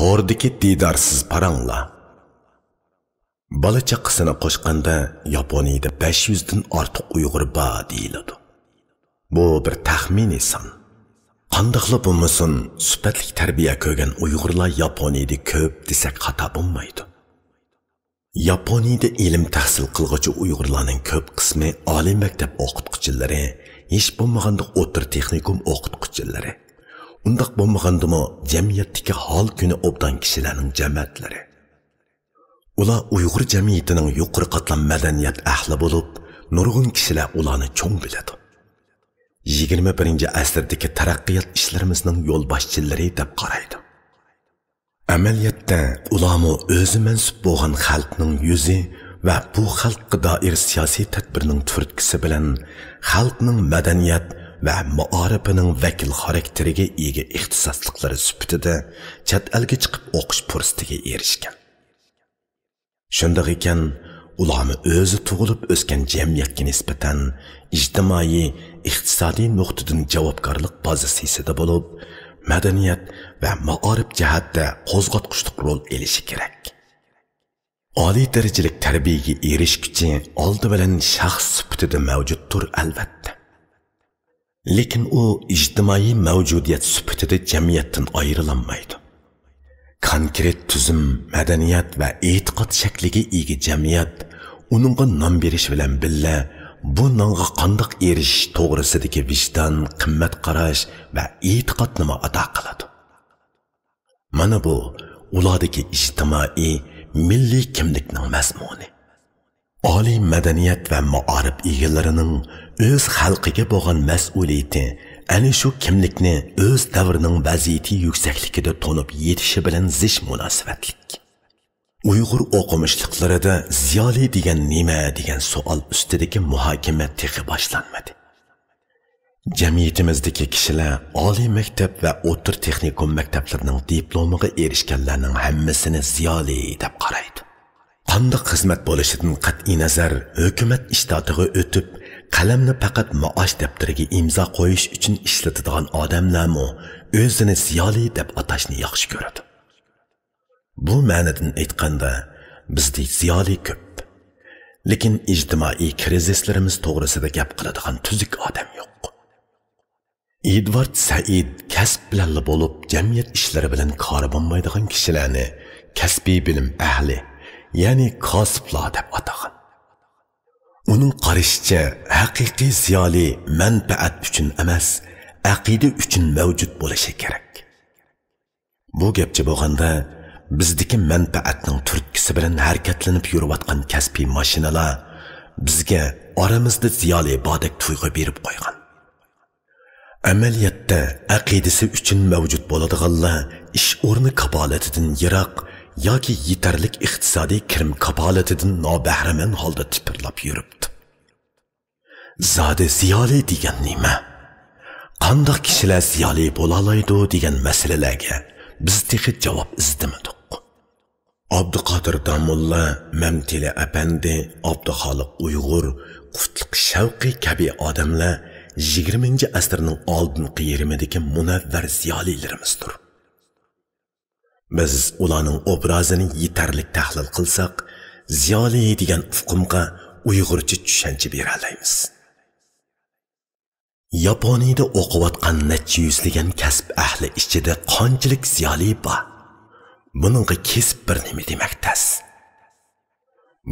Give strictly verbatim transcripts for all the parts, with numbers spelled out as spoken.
توردىكى دىدارسىز پاراڭلار. بالا چاقىسىنى قوشقاندا ياپونىيىدە بەش يۈزدىن ئارتۇق ئۇيغۇر بار دېيىلىدۇ. بۇ بىر تەخمىنىي سان. قانداقلا بولمىسۇن، سۈپەتلىك تەربىيە كۆرگەن ئۇيغۇرلار ياپونىيىدە كۆپ دېسەك خاتا بولمايدۇ. ياپونىيىدە ئىلىم تەھسىل قىلغۇچى ئۇيغۇرلارنىڭ كۆپ قىسمى ئالىي مەكتەپ ئوقۇتقۇچىلىرى، ھېچ بولمىغاندا ئوتتۇرا تېخنىكوم ئوقۇتقۇچىلىرى، ئۇنداق بولمىغاندىمۇ جەمئىيەتتىكى ھال-كۈنى ئوبدان كىشىلەرنىڭ جەمەتلىرى. ئۇلار ئۇيغۇر جەمئىيىتىنىڭ يۇقىرى قاتلام مەدەنىيەت ئەھلى بولۇپ، نۇرغۇن كىشىلەر ئۇلارنى چوڭ بىلىدۇ. يىگىرمە بىرىنچى ئەسىردىكى تەرەققىيات ئىشلىرىمىزنىڭ يولباشچىلىرى دەپ قارايدۇ. ئەمەلىيەتتە، ئۇلارمۇ ئۆزى مەنسۇپ بولغان خەلقنىڭ يۈزى ۋە بۇ خەلققە دائىر سىياسىي تەدبىرنىڭ تۈرتكىسى بىلەن خەلقنىڭ مەدەنىيەت ۋە مائارىپىنىڭ ۋەكىل خاراكتېرىگە ئىگە ئىختىساسلىقلىرى سۈپىتىدە چەت ئەلگە چىقىپ ئوقۇش پۇرسىتىگە ئېرىشكەن. شۇنداق ئىكەن، ئۇلارمۇ ئۆزى تۇغۇلۇپ ئۆسكەن جەمئىيەتكە نىسبەتەن ئىجتىمائىي، ئىقتىسادىي نۇقتىدىن جاۋابكارلىق پوزىتسىيىسىدە بولۇپ، مەدەنىيەت ۋە مائارىپ جەھەتتە قوزغاتقۇچلۇق رول ئېلىشى كېرەك. ئالىي دەرىجىلىك تەربىيەگە ئېرىشكۈچى ئالدى بىلەن شەخس سۈپىتىدە مەۋجۇتتۇر، ئەلۋەتتە. لېكىن ئۇ ئىجتىمائىي مەۋجۇدىيەت سۈپىتىدە جەمئىيەتتىن ئايرىلالمايدۇ. كونكرېت تۈزۈم، مەدەنىيەت ۋە ئېتىقاد شەكلىگە ئىگە جەمئىيەت ئۇنىڭغا نان بېرىش بىلەن بىللە، بۇ نانغا قانداق ئېرىشىش توغرىسىدىكى ۋىجدان، قىممەت قاراش ۋە ئېتىقادنىمۇ ئاتا قىلىدۇ. مانا بۇ ئۇلاردىكى ئىجتىمائىي، مىللىي كىملىكنىڭ مەزمۇنى. ئالىي مەدەنىيەت ۋە مائارىپ ئىگىلىرىنىڭ ئۆز خەلقىگە بولغان مەسئۇلىيىتى ئەنە شۇ كىملىكنى ئۆز دەۋرىنىڭ ۋەزىيىتى يۈكسەكلىكىدە تونۇپ يېتىشى بىلەن زىچ مۇناسىۋەتلىك. ئۇيغۇر ئوقۇمۇشلۇقلىرىدا زىيالىي دېگەن نېمە دېگەن سوئال ئۈستىدىكى مۇھاكىمە تېخى باشلانمىدى. جەمئىيىتىمىزدىكى كىشىلەر ئالىي مەكتەپ ۋە ئوتتۇرا تېخنىكوم مەكتەپلىرىنىڭ دىپلومىغا ئېرىشكەنلەرنىڭ ھەممىسىنى زىيالىي دەپ قارايدۇ. قانداق خىزمەت بولۇشىدىن قەتئىينەزەر، ھۆكۈمەت ئىشتاتىغا ئۆتۈپ، قەلەمنى پەقەت مائاش دەپتىرىگە ئىمزا قويۇش ئۈچۈن ئىشلىتىدىغان ئادەملەرمۇ ئۆزىنى زىيالىي دەپ ئاتاشنى ياخشى كۆرىدۇ. بۇ مەنىدىن ئېيتقاندا، بىزدە زىيالىي كۆپ. لېكىن ئىجتىمائىي كىرىزىسلىرىمىز توغرىسىدا گەپ قىلىدىغان تۈزۈك ئادەم يوق. ئېدۋارد سەئىد كەسىپ بىلەنلا بولۇپ، جەمئىيەت ئىشلىرى بىلەن كارى بولمايدىغان كىشىلەرنى كەسپىي بىلىم ئەھلى، يەنى كاسىپلار دەپ ئاتىغان. ئۇنىڭ قارىشىچە، ھەقىقىي زىيالىي مەنپەئەت ئۈچۈن ئەمەس، ئەقىدە ئۈچۈن مەۋجۇت بولۇشى كېرەك. بۇ گەپچە بولغاندا، بىزدىكى مەنپەئەتنىڭ تۈرتكىسى بىلەن ھەرىكەتلىنىپ يۈرۈۋاتقان كەسپىي ماشىنىلار بىزگە ئارىمىزدا زىيالىي باردەك تۇيغۇ بېرىپ قويغان. ئەمەلىيەتتە، ئەقىدىسى ئۈچۈن مەۋجۇت بولىدىغانلار ئىش ئورنى كاپالىتىدىن يىراق ياكى يېتەرلىك ئىقتىسادىي كىرىم كاپالىتىدىن نابەھرىمەن ھالدا تىپىرلاپ يۈرۈپتۇ. زادى زىيالىي دېگەن نېمە؟ قانداق كىشىلەر زىيالىي بولالايدۇ دېگەن مەسىلىلەرگە بىز تېخى جاۋاب ئىزدىمىدۇق. ئابدۇقادىر داموللا، مەمتىلى ئەپەندى، ئابدۇخالىق ئۇيغۇر، قۇتلۇق شەۋقى كەبى ئادەملەر يىگىرمىنچى ئەسىرنىڭ ئالدىنقى يېرىمىدىكى مۇنەۋۋەر زىيالىيلىرىمىزدۇر. بىز ئۇلارنىڭ ئوبرازىنى يېتەرلىك تەھلىل قىلساق، زىيالىي دېگەن ئۇقۇمغا ئۇيغۇرچە چۈشەنچە بېرەلەيمىز. ياپونىيىدە ئوقۇۋاتقان نەچچە يۈزلىگەن كەسىپ ئەھلى ئىچىدە قانچىلىك زىيالىي بار؟ بۇنىڭغا كېسىپ بىر نېمە دېمەك تەس.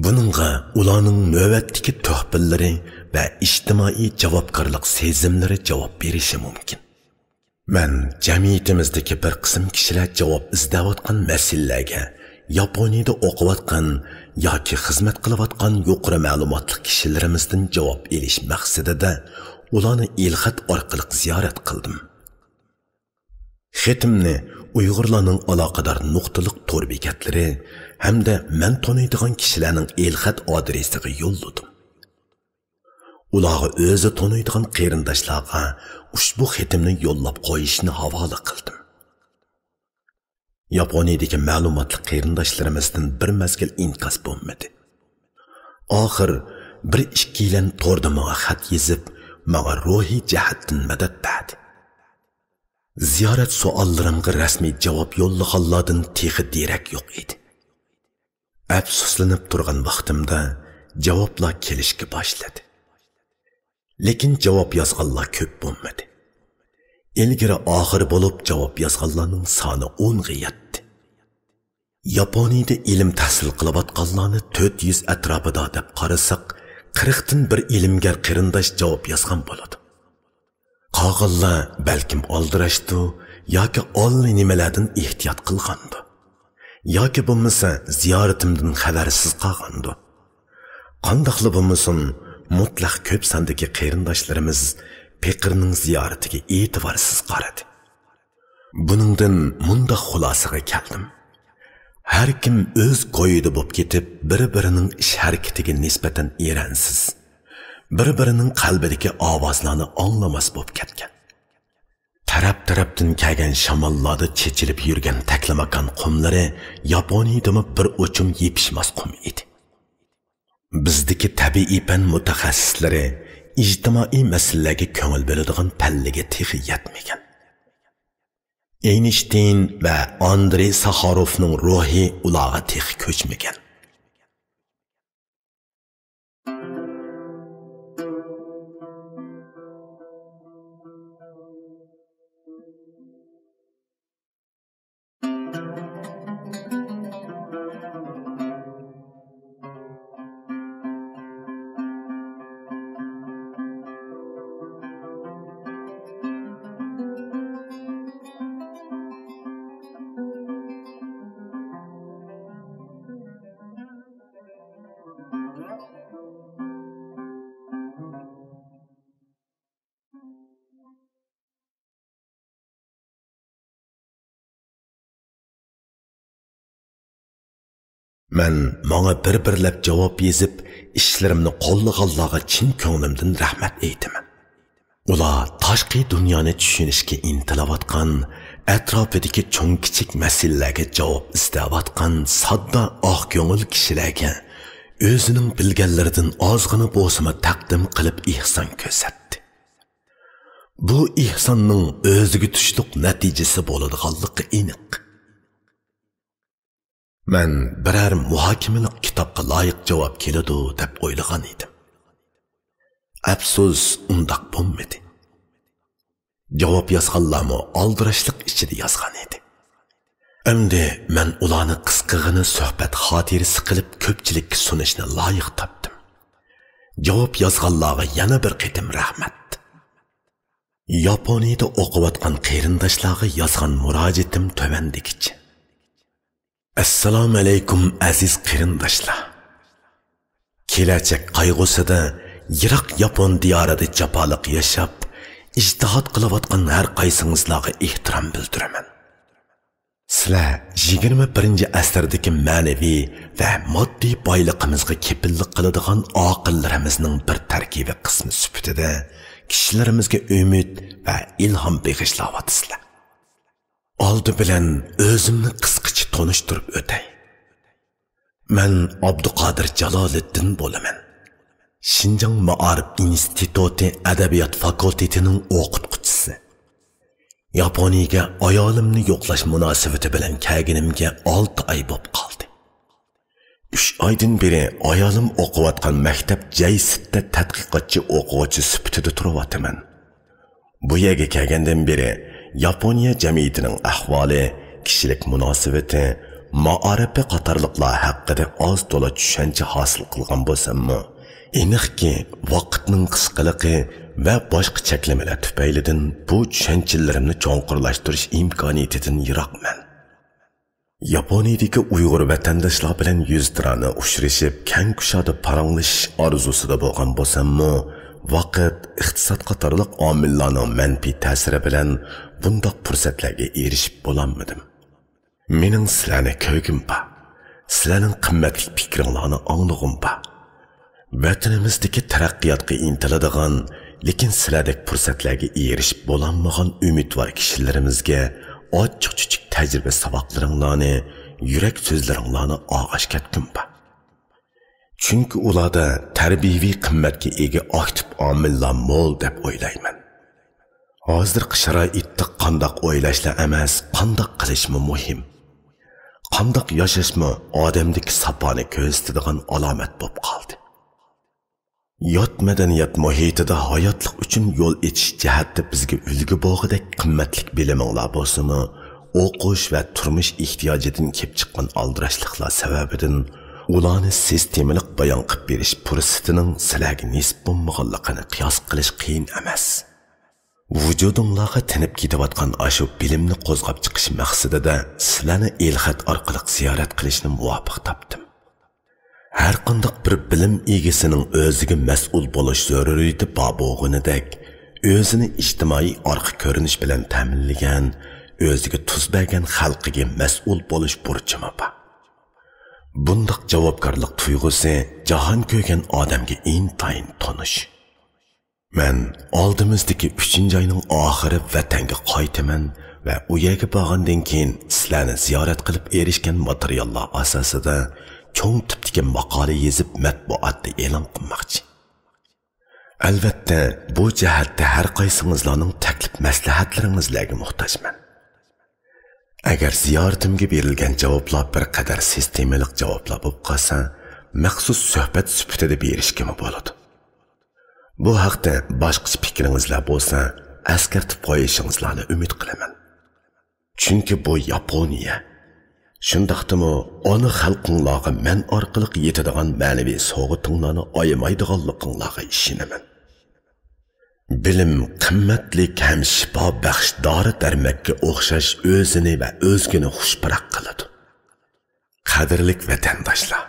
بۇنىڭغا ئۇلارنىڭ نۆۋەتتىكى تۆھپىلىرى ۋە ئىجتىمائىي جاۋابكارلىق سېزىملىرى جاۋاب بېرىشى مۇمكىن. مەن جەمئىيىتىمىزدىكى بىر قىسىم كىشىلەر جاۋاب ئىزدەۋاتقان مەسىلىلەرگە ياپونىيىدە ئوقۇۋاتقان ياكى خىزمەت قىلىۋاتقان يۇقىرى مەلۇماتلىق كىشىلىرىمىزدىن جاۋاب ئېلىش مەقسىتىدە ئۇلارنى ئېلخەت ئارقىلىق زىيارەت قىلدىم. خېتىمنى ئۇيغۇرلارنىڭ ئالاقىدار نۇقتىلىق تور بېكەتلىرى ھەمدە مەن تونۇيدىغان كىشىلەرنىڭ ئېلخەت ئادرېسىغا يوللىدىم. ئۇلارغا ئۆزى تونۇيدىغان قېرىنداشلارغا ئۇشبۇ خېتىمنى يوللاپ قويۇشنى ھاۋالە قىلدىم. ياپونىيىدىكى مەلۇماتلىق قېرىنداشلىرىمىزدىن بىر مەزگىل ئىنكاس بولمىدى. ئاخىر بىر ئىككىيلەن توردا ماڭا خەت يېزىپ، ماڭا روھىي جەھەتتىن مەدەت بەردى. زىيارەت سوئاللىرىمغا رەسمىي جاۋاب يوللىغانلاردىن تېخى دېرەك يوق ئىدى. ئەپسۇسلىنىپ تۇرغان ۋاقتىمدا جاۋابلار كېلىشكە باشلىدى. لېكىن جاۋاب يازغانلار كۆپ بولمىدى. ئىلگىرى ئاخىر بولۇپ جاۋاب يازغانلارنىڭ سانى ئونغا يەتتى. ياپونىيىدە ئىلىم تەھسىل قىلىۋاتقانلارنى تۆت يۈز ئەتراپىدا دەپ قارىساق، قىرىقتىن بىر ئىلىمگەر قېرىنداش جاۋاب يازغان بولىدۇ. قالغانلار بەلكىم ئالدىراشتۇ ياكى ئاللىنېمىلەردىن ئېھتىيات قىلغاندۇ. ياكى بولمىسا زىيارىتىمدىن خەۋەرسىز قالغاندۇ. قانداقلا بولمىسۇن، مۇتلەق كۆپ ساندىكى قېرىنداشلىرىمىز پېقىرنىڭ زىيارىتىگە ئېتىبارسىز قارىدى. بۇنىڭدىن مۇنداق خۇلاسىگە كەلدىم. ھەر كىم ئۆز كويىدا بولۇپ كېتىپ، بىر-بىرىنىڭ ئىش-ھەرىكىتىگە نىسبەتەن ئېرەنسىز، بىر-بىرىنىڭ قەلبىدىكى ئاۋازلارنى ئاڭلىماس بولۇپ كەتكەن. تەرەپ-تەرەپتىن كەلگەن شاماللاردا چېچىلىپ يۈرگەن تەكلىماكان قۇملىرى ياپونىيىدىمۇ بىر ئوچۇم يېپىشماس قۇم ئىدى. بىزدىكى تەبىئىي پەن مۇتەخەسسىسلىرى ئىجتىمائىي مەسىلىلەرگە كۆڭۈل بۆلىدىغان پەللىگە تېخى يەتمىگەن. ئېينىشتىين ۋە ئاندرېي ساخاروفنىڭ روھى ئۇلارغا تېخى كۆچمىگەن. مەن ماڭا بىر-بىرلەپ جاۋاب يېزىپ، ئىشلىرىمنى قوللىغانلارغا چىن كۆڭلۈمدىن رەھمەت ئېيتىمەن. ئۇلار تاشقى دۇنيانى چۈشىنىشكە ئىنتىلىۋاتقان، ئەتراپىدىكى چوڭ-كىچىك مەسىلىلەرگە جاۋاب ئىزدەۋاتقان ساددا، ئاق كۆڭۈل كىشىلەرگە ئۆزىنىڭ بىلگەنلىرىدىن ئازغىنا بولسىمۇ تەقدىم قىلىپ ئېھسان كۆرسەتتى. بۇ ئېھساننىڭ ئۆزىگە تۇشلۇق نەتىجىسى بولىدىغانلىقى ئېنىق. مەن بىرەر مۇھاكىمىلىك كىتابقا لايىق جاۋاب كېلىدۇ دەپ ئويلىغان ئىدىم. ئەپسۇس، ئۇنداق بولمىدى. جاۋاب يازغانلارمۇ ئالدىراشلىق ئىچىدە يازغان ئىدى. ئەمدى مەن ئۇلارنى قىسقىغىنە سۆھبەت خاتىرىسى قىلىپ كۆپچىلىككە سۇنۇشنى لايىق تاپتىم. جاۋاب يازغانلارغا يەنە بىر قېتىم رەھمەت. ياپونىيىدە ئوقۇۋاتقان قېرىنداشلارغا يازغان مۇراجىئىتىم تۆۋەندىكىچە. ئەسسالامۇئەلەيكۇم، ئەزىز قېرىنداشلار! كېلەچەك قايغۇسىدا يىراق ياپون دىيارىدا جاپالىق ياشاپ، ئىجتىھات قىلىۋاتقان ھەر قايسىڭىزلارغا ئېھتىرام بىلدۈرىمەن. سىلەر يىگىرمە بىرىنچى ئەسىردىكى مەنىۋى ۋە ماددىي بايلىقىمىزغا كېپىللىك قىلىدىغان ئاقىللىرىمىزنىڭ بىر تەركىبىي قىسمى سۈپىتىدە كىشىلىرىمىزگە ئۈمىد ۋە ئىلھام بېغىشلاۋاتىسىلەر. ئالدى بىلەن ئۆزۈمنى قىسقىچە تونۇشتۇرۇپ ئۆتەي. مەن ئابدۇقادىر جالالىدىن بولىمەن. شىنجاڭ مائارىپ ئىنستىتۇتى ئەدەبىيات فاكۇلتېتىنىڭ ئوقۇتقۇچىسى. ياپونىيەگە ئايالىمنى يوقلاش مۇناسىۋىتى بىلەن كەلگىنىمگە ئالتە ئاي بولۇپ قالدى. ئۈچ ئايدىن بېرى ئايالىم ئوقۇۋاتقان مەكتەپ جەيسىتتە تەتقىقاتچى ئوقۇغۇچى سۈپىتىدە تۇرۇۋاتىمەن. بۇ يەرگە كەلگەندىن بېرى ياپونىيە جەمئىيىتىنىڭ ئەھۋالى، كىشىلىك مۇناسىۋىتى، مائارىپى قاتارلىقلار ھەققىدە ئاز تولا چۈشەنچە ھاسىل قىلغان بولساممۇ، ئېنىقكى، ۋاقىتنىڭ قىسقىلىقى ۋە باشقا چەكلىمىلەر تۈپەيلىدىن بۇ چۈشەنچىلىرىمنى چوڭقۇرلاشتۇرۇش ئىمكانىيىتىدىن يىراقمەن. ياپونىيىدىكى ئۇيغۇر ۋەتەنداشلار بىلەن يۈزتۇرانە ئۇچرىشىپ، كەڭ كۇشادە پاراڭلىشىش ئارزۇسىدا بولغان بولساممۇ، ۋاقىت، ئىقتىساد قاتارلىق ئامىللارنىڭ مەنپىي تەسىرى بىلەن بۇنداق پۇرسەتلەرگە ئېرىشىپ بولالمىدىم. مېنىڭ سىلەرنى كۆرگۈم بار. سىلەرنىڭ قىممەتلىك پىكرىڭلارنى ئاڭلىغۇم بار. ۋەتىنىمىزدىكى تەرەققىياتقا ئىنتىلىدىغان، لېكىن سىلەردەك پۇرسەتلەرگە ئېرىشىپ بولالمىغان ئۈمىدۋار كىشىلىرىمىزگە ئاچچىق-چۈچۈك تەجرىبە ساۋاقلىرىڭلارنى، يۈرەك سۆزلىرىڭلارنى ئاغاش كەتكۈم بار. چۈنكى ئۇلاردا تەربىيەۋى قىممەتكە ئىگە ئاكتىپ ئامىللار مول دەپ ئويلايمەن. ھازىرقى شارائىتتا قانداق ئويلاشلا ئەمەس، قانداق قىلىشمۇ مۇھىم. قانداق ياشاشمۇ ئادەمدىكى ساپانى كۆرسىتىدىغان ئالامەت بولۇپ قالدى. يات مەدەنىيەت مۇھىتىدا ھاياتلىق ئۈچۈن يول ئېچىش جەھەتتە بىزگە ئۈلگە بولغۇدەك قىممەتلىك بىلىمىڭلار بولسىمۇ، ئوقۇش ۋە تۇرمۇش ئېھتىياجىدىن كېلىپ چىققان ئالدىراشلىقلار سەۋەبىدىن ئۇلارنى سىستېمىلىق بايان قىلىپ بېرىش پۇرسىتىنىڭ سىلەرگە نېسىپ بولمىغانلىقىنى قىياس قىلىش قىيىن ئەمەس. ۋۇجۇدۇڭلارغا تېنىپ كېتىۋاتقان ئاشۇ بىلىمنى قوزغاپ چىقىش مەقسىتىدە سىلەرنى ئېلخەت ئارقىلىق زىيارەت قىلىشنى مۇۋاپىق تاپتىم. ھەرقانداق بىر بىلىم ئىگىسىنىڭ ئۆزىگە مەسئۇل بولۇش زۆرۈرىيىتى بار بولغىنىدەك، ئۆزىنى ئىجتىمائىي ئارقا كۆرۈنۈش بىلەن تەمىنلىگەن، ئۆزىگە تۇز بەرگەن خەلقىگە مەسئۇل بولۇش بۇرچىمۇ بار. بۇنداق جاۋابكارلىق تۇيغۇسى جاھان كۆرگەن ئادەمگە ئىنتايىن تونۇش. مەن ئالدىمىزدىكى ئۈچىنچى ئاينىڭ ئاخىرى ۋەتەنگە قايتىمەن ۋە ئۇ يەرگە بارغاندىن كېيىن سىلەرنى زىيارەت قىلىپ ئېرىشكەن ماتېرىياللار ئاساسىدا چوڭ تىپتىكى ماقالە يېزىپ مەتبۇئاتتا ئېلان قىلماقچى. ئەلۋەتتە، بۇ جەھەتتە ھەر قايسىڭىزلارنىڭ تەكلىپ مەسلىھەتلىرىڭىزلەرگە موھتاجمەن. ئەگەر زىيارىتىمگە بېرىلگەن جاۋابلار بىر قەدەر سىستېمىلىق جاۋابلار بولۇپ قالسا، مەخسۇس سۆھبەت سۈپىتىدە بېرىشكىمۇ بولىدۇ. بۇ ھەقتە باشقىچە پىكرىڭىزلەر بولسا، ئەسكەرتىپ قويۇشىڭىزلارنى ئۈمىد قىلىمەن. چۈنكى بۇ ياپونىيە. شۇنداقتىمۇ ئانا خەلقىڭلارغا مەن ئارقىلىق يېتىدىغان مەنىۋى سوۋغىتىڭلارنى ئايىمايدىغانلىقىڭلارغا ئىشىنىمەن. بىلىم قىممەتلىك ھەم شىپا بەخش دارى دەرمەككە ئوخشاش ئۆزىنى ۋە ئۆزگىنى خۇش پۇراق قىلىدۇ. قەدىرلىك ۋەتەنداشلار،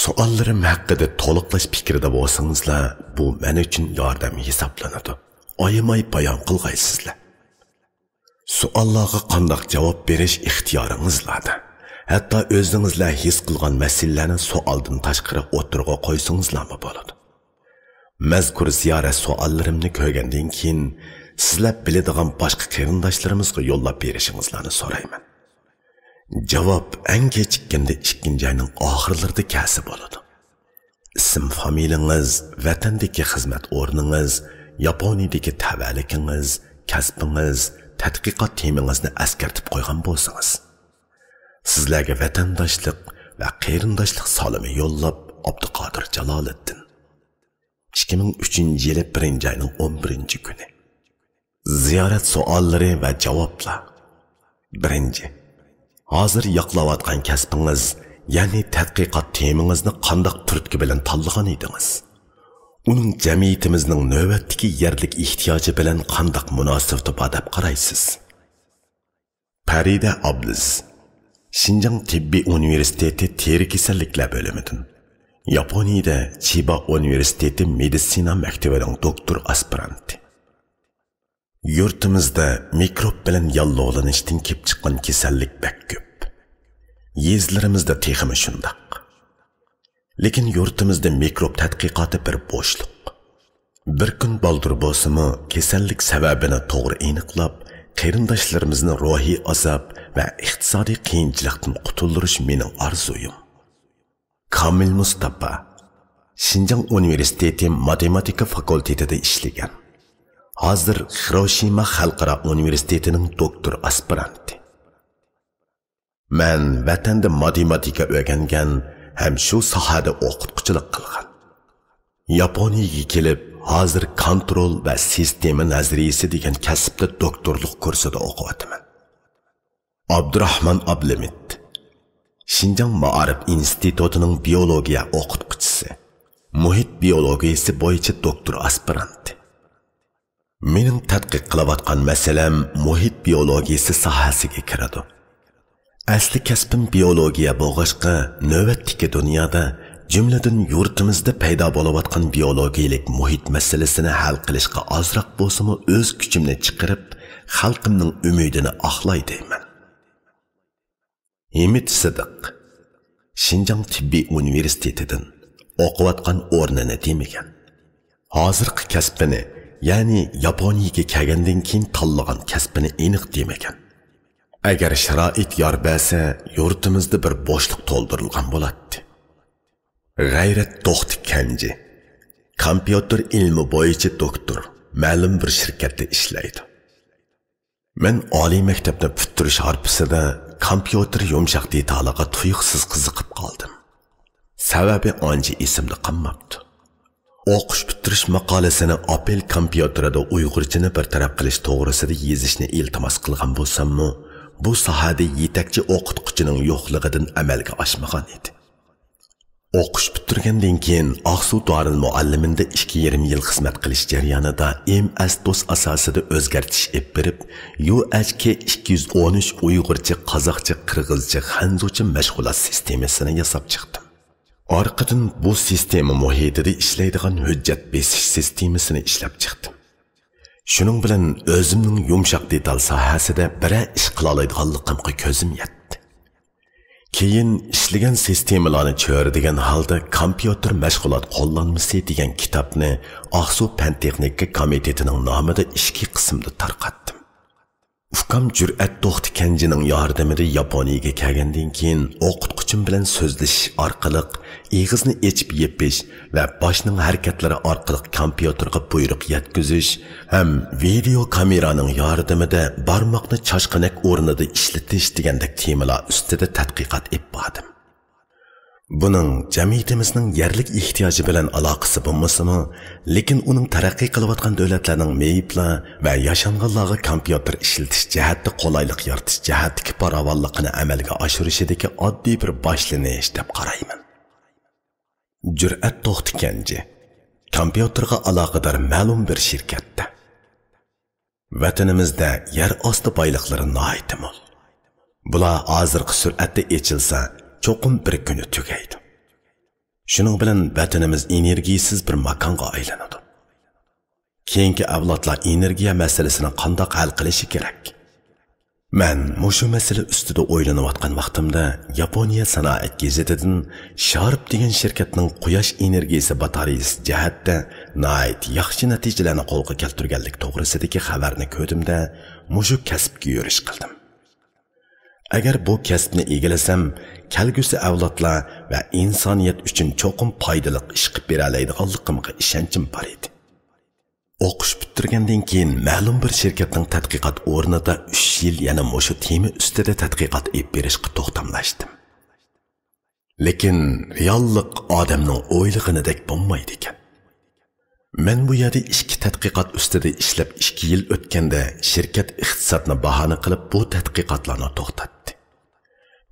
سوئاللىرىم ھەققىدە تولۇقلاش پىكرىدە بولسىڭىزلا، بۇ مەن ئۈچۈن ياردەم ھېسابلىنىدۇ. ئايىماي بايان قىلغايسىزلەر. سوئاللارغا قانداق جاۋاب بېرىش ئىختىيارىڭىزلاردا. ھەتتا ئۆزىڭىزلەر ھېس قىلغان مەسىلىلەرنى سوئالدىن تاشقىرى ئوتتۇرىغا قويسىڭىزلارمۇ بولىدۇ. مەزكۇر زىيارەت سوئاللىرىمنى كۆرگەندىن كېيىن، سىزلەر بىلىدىغان باشقا قېرىنداشلىرىمىزغا يوللاپ بېرىشىڭىزلارنى سورايمەن. جاۋاب ئەڭ كېچىككەندە ئىككىنچى ئاينىڭ ئاخىرلىرىدا كەلسە بولىدۇ. ئىسىم فامىلىڭىز، ۋەتەندىكى خىزمەت ئورنىڭىز، ياپونىيىدىكى تەۋەلىكىڭىز، كەسپىڭىز، تەتقىقات تېمىڭىزنى ئەسكەرتىپ قويغان بولسىڭىز. سىزلەرگە ۋەتەنداشلىق ۋە قېرىنداشلىق سالىمى يوللاپ، ئابدۇقادىر جالالىدىن. ئىككى مىڭ ئۈچىنچى يىلى بىرىنچى ئاينىڭ ئون بىرىنچى كۈنى. زىيارەت سوئاللىرى ۋە جاۋابلار. بىرىنچى، ھازىر ياقلاۋاتقان كەسپىڭىز، يەنى تەتقىقات تېمىڭىزنى قانداق تۈرتكە بىلەن تاللىغان ئىدىڭىز؟ ئۇنىڭ جەمئىيىتىمىزنىڭ نۆۋەتتىكى يەرلىك ئېھتىياجى بىلەن قانداق مۇناسىۋىتى بار دەپ قارايسىز؟ پەرىدە ئابلىز، شىنجاڭ تېببىي ئۇنىۋېرسىتېتى تېرە كېسەللىكلەر بۆلۈمىدىن، ياپونىيىدە چىبا ئۇنىۋېرسىتېتى مېدىتسىنا مەكتىۋىنىڭ دوكتور ئاسپىرانتى. يۇرتىمىزدا مىكروب بىلەن ياللۇغلىنىشتىن كېلىپ چىققان كېسەللىك بەك كۆپ. يېزىلىرىمىزدا تېخىمۇ شۇنداق. لېكىن يۇرتىمىزدا مىكروب تەتقىقاتى بىر بوشلۇق. بىر كۈن بالدۇر بولسىمۇ، كېسەللىك سەۋەبىنى توغرا ئېنىقلاپ، قېرىنداشلىرىمىزنى روھىي ئازاب ۋە ئىقتىسادىي قىيىنچىلىقتىن قۇتۇلدۇرۇش مېنىڭ ئارزۇيۇم. كامىل مۇستاپا، شىنجاڭ ئۇنىۋېرسىتېتى ماتېماتىكا فاكۇلتېتىدا ئىشلىگەن. ھازىر خىروشىما خەلقئارا ئۇنىۋېرسىتېتىنىڭ دوكتور ئاسپىرانتى. مەن ۋەتەندە ماتېماتىكا ئۆگەنگەن ھەم شۇ ساھەدە ئوقۇتقۇچىلىق قىلغان. ياپونىيەگە كېلىپ، ھازىر كونترول ۋە سىستېما نەزەرىيىسى دېگەن كەسىپتە دوكتورلۇق كۇرسىدا ئوقۇۋاتىمەن. ئابدۇراخمان ئابلىمىت، شىنجاڭ مائارىپ ئىنستىتۇتىنىڭ بىيولوگىيە ئوقۇتقۇچىسى، مۇھىت بىيولوگىيىسى بويىچە دوكتور ئاسپىرانتى. مېنىڭ تەتقىق قىلىۋاتقان مەسىلەم مۇھىت بىيولوگىيىسى ساھەسىگە كىرىدۇ. ئەسلى كەسپىم بىيولوگىيە بولغاچقا، نۆۋەتتىكى دۇنيادا، جۈملىدىن يۇرتىمىزدا پەيدا بولۇۋاتقان بىيولوگىيىلىك مۇھىت مەسىلىسىنى ھەل قىلىشقا ئازراق بولسىمۇ ئۆز كۈچۈمنى چىقىرىپ، خەلقىمنىڭ ئۈمىدىنى ئاقلاي دەيمەن. ھىمىت سىدىق، شىنجاڭ تېببىي ئۇنىۋېرسىتېتىدىن، ئوقۇۋاتقان ئورنىنى دېمىگەن. ھازىرقى كەسپىنى، يەنى ياپونىيەگە كەلگەندىن كېيىن تاللىغان كەسپىنى ئېنىق دېمىگەن. ئەگەر شارائىت يار بەرسە، يۇرتىمىزدا بىر بوشلۇق تولدۇرۇلغان بولاتتى. غەيرەت توختى كەنجى، كومپيۇتېر ئىلمى بويىچە دوكتور، مەلۇم بىر شىركەتتە ئىشلەيدۇ. مەن ئالىي مەكتەپنى پۈتتۈرۈش ھارپىسىدا كومپيۇتېر يۇمشاق دېتالىغا تۇيۇقسىز قىزىقىپ قالدىم. سەۋەبى ئانچە ئېسىمدە قالماپتۇ. ئوقۇش پۈتتۈرۈش ماقالىسىنى ئاپېل كومپيۇتېرىدا ئۇيغۇرچىنى بىر تەرەپ قىلىش توغرىسىدا يېزىشنى ئىلتىماس قىلغان بولساممۇ، بۇ ساھەدە يېتەكچى ئوقۇتقۇچىنىڭ يوقلۇقىدىن ئەمەلگە ئاشمىغان ئىدى. ئوقۇش پۈتتۈرگەندىن كېيىن ئاقسۇ دارىلمۇئەللىمىنىدە ئىككى يېرىم يىل خىزمەت قىلىش جەريانىدا ئېم ئەس دوس ئاساسىدا ئۆزگەرتىش ئېلىپ بېرىپ، يۇ ئەچ كې ئىككى يۈز ئون ئۈچ ئۇيغۇرچە، قازاقچە، قىرغىزچە، خەنزۇچە مەشغۇلات سىستېمىسىنى ياساپ چىقتىم. ئارقىدىن بۇ سىستېما مۇھىتىدا ئىشلەيدىغان ھۆججەت بېسىش سىستېمىسىنى ئىشلەپ چىقتىم. شۇنىڭ بىلەن ئۆزۈمنىڭ يۇمشاق دېتال ساھەسىدە بىرەر ئىش قىلالايدىغانلىقىمغا كۆزۈم يەتتى. كېيىن ئىشلىگەن سىستېمىلارنى چۆرىدىگەن ھالدا كومپيۇتېر مەشغۇلات قوللانمىسى دېگەن كىتابنى ئاقسۇ پەن تېخنىكا كومىتېتىنىڭ نامىدا ئىچكى قىسىمدا تارقاتتىم. ئۇكام جۈرئەت توختى كەنجىنىڭ ياردىمىدە ياپونىيەگە كەلگەندىن كېيىن، ئوقۇتقۇچىم بىلەن سۆزلىشىش ئارقىلىق ئېغىزنى ئېچىپ يېپىش ۋە باشنىڭ ھەرىكەتلىرى ئارقىلىق كومپيۇتېرغا بۇيرۇق يەتكۈزۈش ھەم ۋىدېئو كامېرانىڭ ياردىمىدە بارماقنى چاشقىنەك ئورنىدا ئىشلىتىش دېگەندەك تېمىلار ئۈستىدە تەتقىقات ئېلىپ باردىم. بۇنىڭ جەمئىيىتىمىزنىڭ يەرلىك ئېھتىياجى بىلەن ئالاقىسى بولمىسىمۇ، لېكىن ئۇنىڭ تەرەققىي قىلىۋاتقان دۆلەتلەرنىڭ مېيىپلار ۋە ياشانغانلارغا كومپيۇتېر ئىشلىتىش جەھەتتە قولايلىق يارىتىش جەھەتتىكى پاراۋانلىقىنى ئەمەلگە ئاشۇرۇشىدىكى ئاددىي بىر باشلىنىش دەپ قارايمەن. جۈرئەت توختى كەنجى، كومپيۇتېرغا ئالاقىدار مەلۇم بىر شىركەتتە. ۋەتىنىمىزدە يەر ئاستى بايلىقلىرى ناھايىتى مول. بۇلار ھازىرقى سۈرئەتتە ئېچىلسا، چوقۇم بىر كۈنى تۈگەيدۇ. شۇنىڭ بىلەن ۋەتىنىمىز ئېنېرگىيىسىز بىر ماكانغا ئايلىنىدۇ. كېيىنكى ئەۋلادلار ئېنېرگىيە مەسىلىسىنى قانداق ھەل قىلىشى كېرەك؟ مەن مۇشۇ مەسىلە ئۈستىدە ئويلىنىۋاتقان ۋاقتىمدا، ياپونىيە سانائەت گېزىتىدىن شارپ دېگەن شىركەتنىڭ قۇياش ئېنېرگىيىسى باتارېيىسى جەھەتتە ناھايىتى ياخشى نەتىجىلەرنى قولغا كەلتۈرگەنلىكى توغرىسىدىكى خەۋەرنى كۆردۈمدە، مۇشۇ كەسىپكە يۈرۈش قىلدىم. ئەگەر بۇ كەسىپنى ئىگىلىسەم، كەلگۈسى ئەۋلادلار ۋە ئىنسانىيەت ئۈچۈن چوقۇم پايدىلىق ئىش قىلىپ بېرەلەيدىغانلىقىمغا ئىشەنچىم بار ئىدى. ئوقۇش پۈتتۈرگەندىن كېيىن مەلۇم بىر شىركەتنىڭ تەتقىقات ئورنىدا ئۈچ يىل يەنە مۇشۇ تېما ئۈستىدە تەتقىقات ئېلىپ بېرىشقا توختاملاشتىم. لېكىن رېئاللىق ئادەمنىڭ ئويلىغىنىدەك بولمايدىكەن. مەن بۇ يەردە ئىككى تەتقىقات ئۈستىدە ئىشلەپ ئىككى يىل ئۆتكەندە، شىركەت ئىقتىسادنى باھانە قىلىپ بۇ تەتقىقاتلارنى توختاتتى.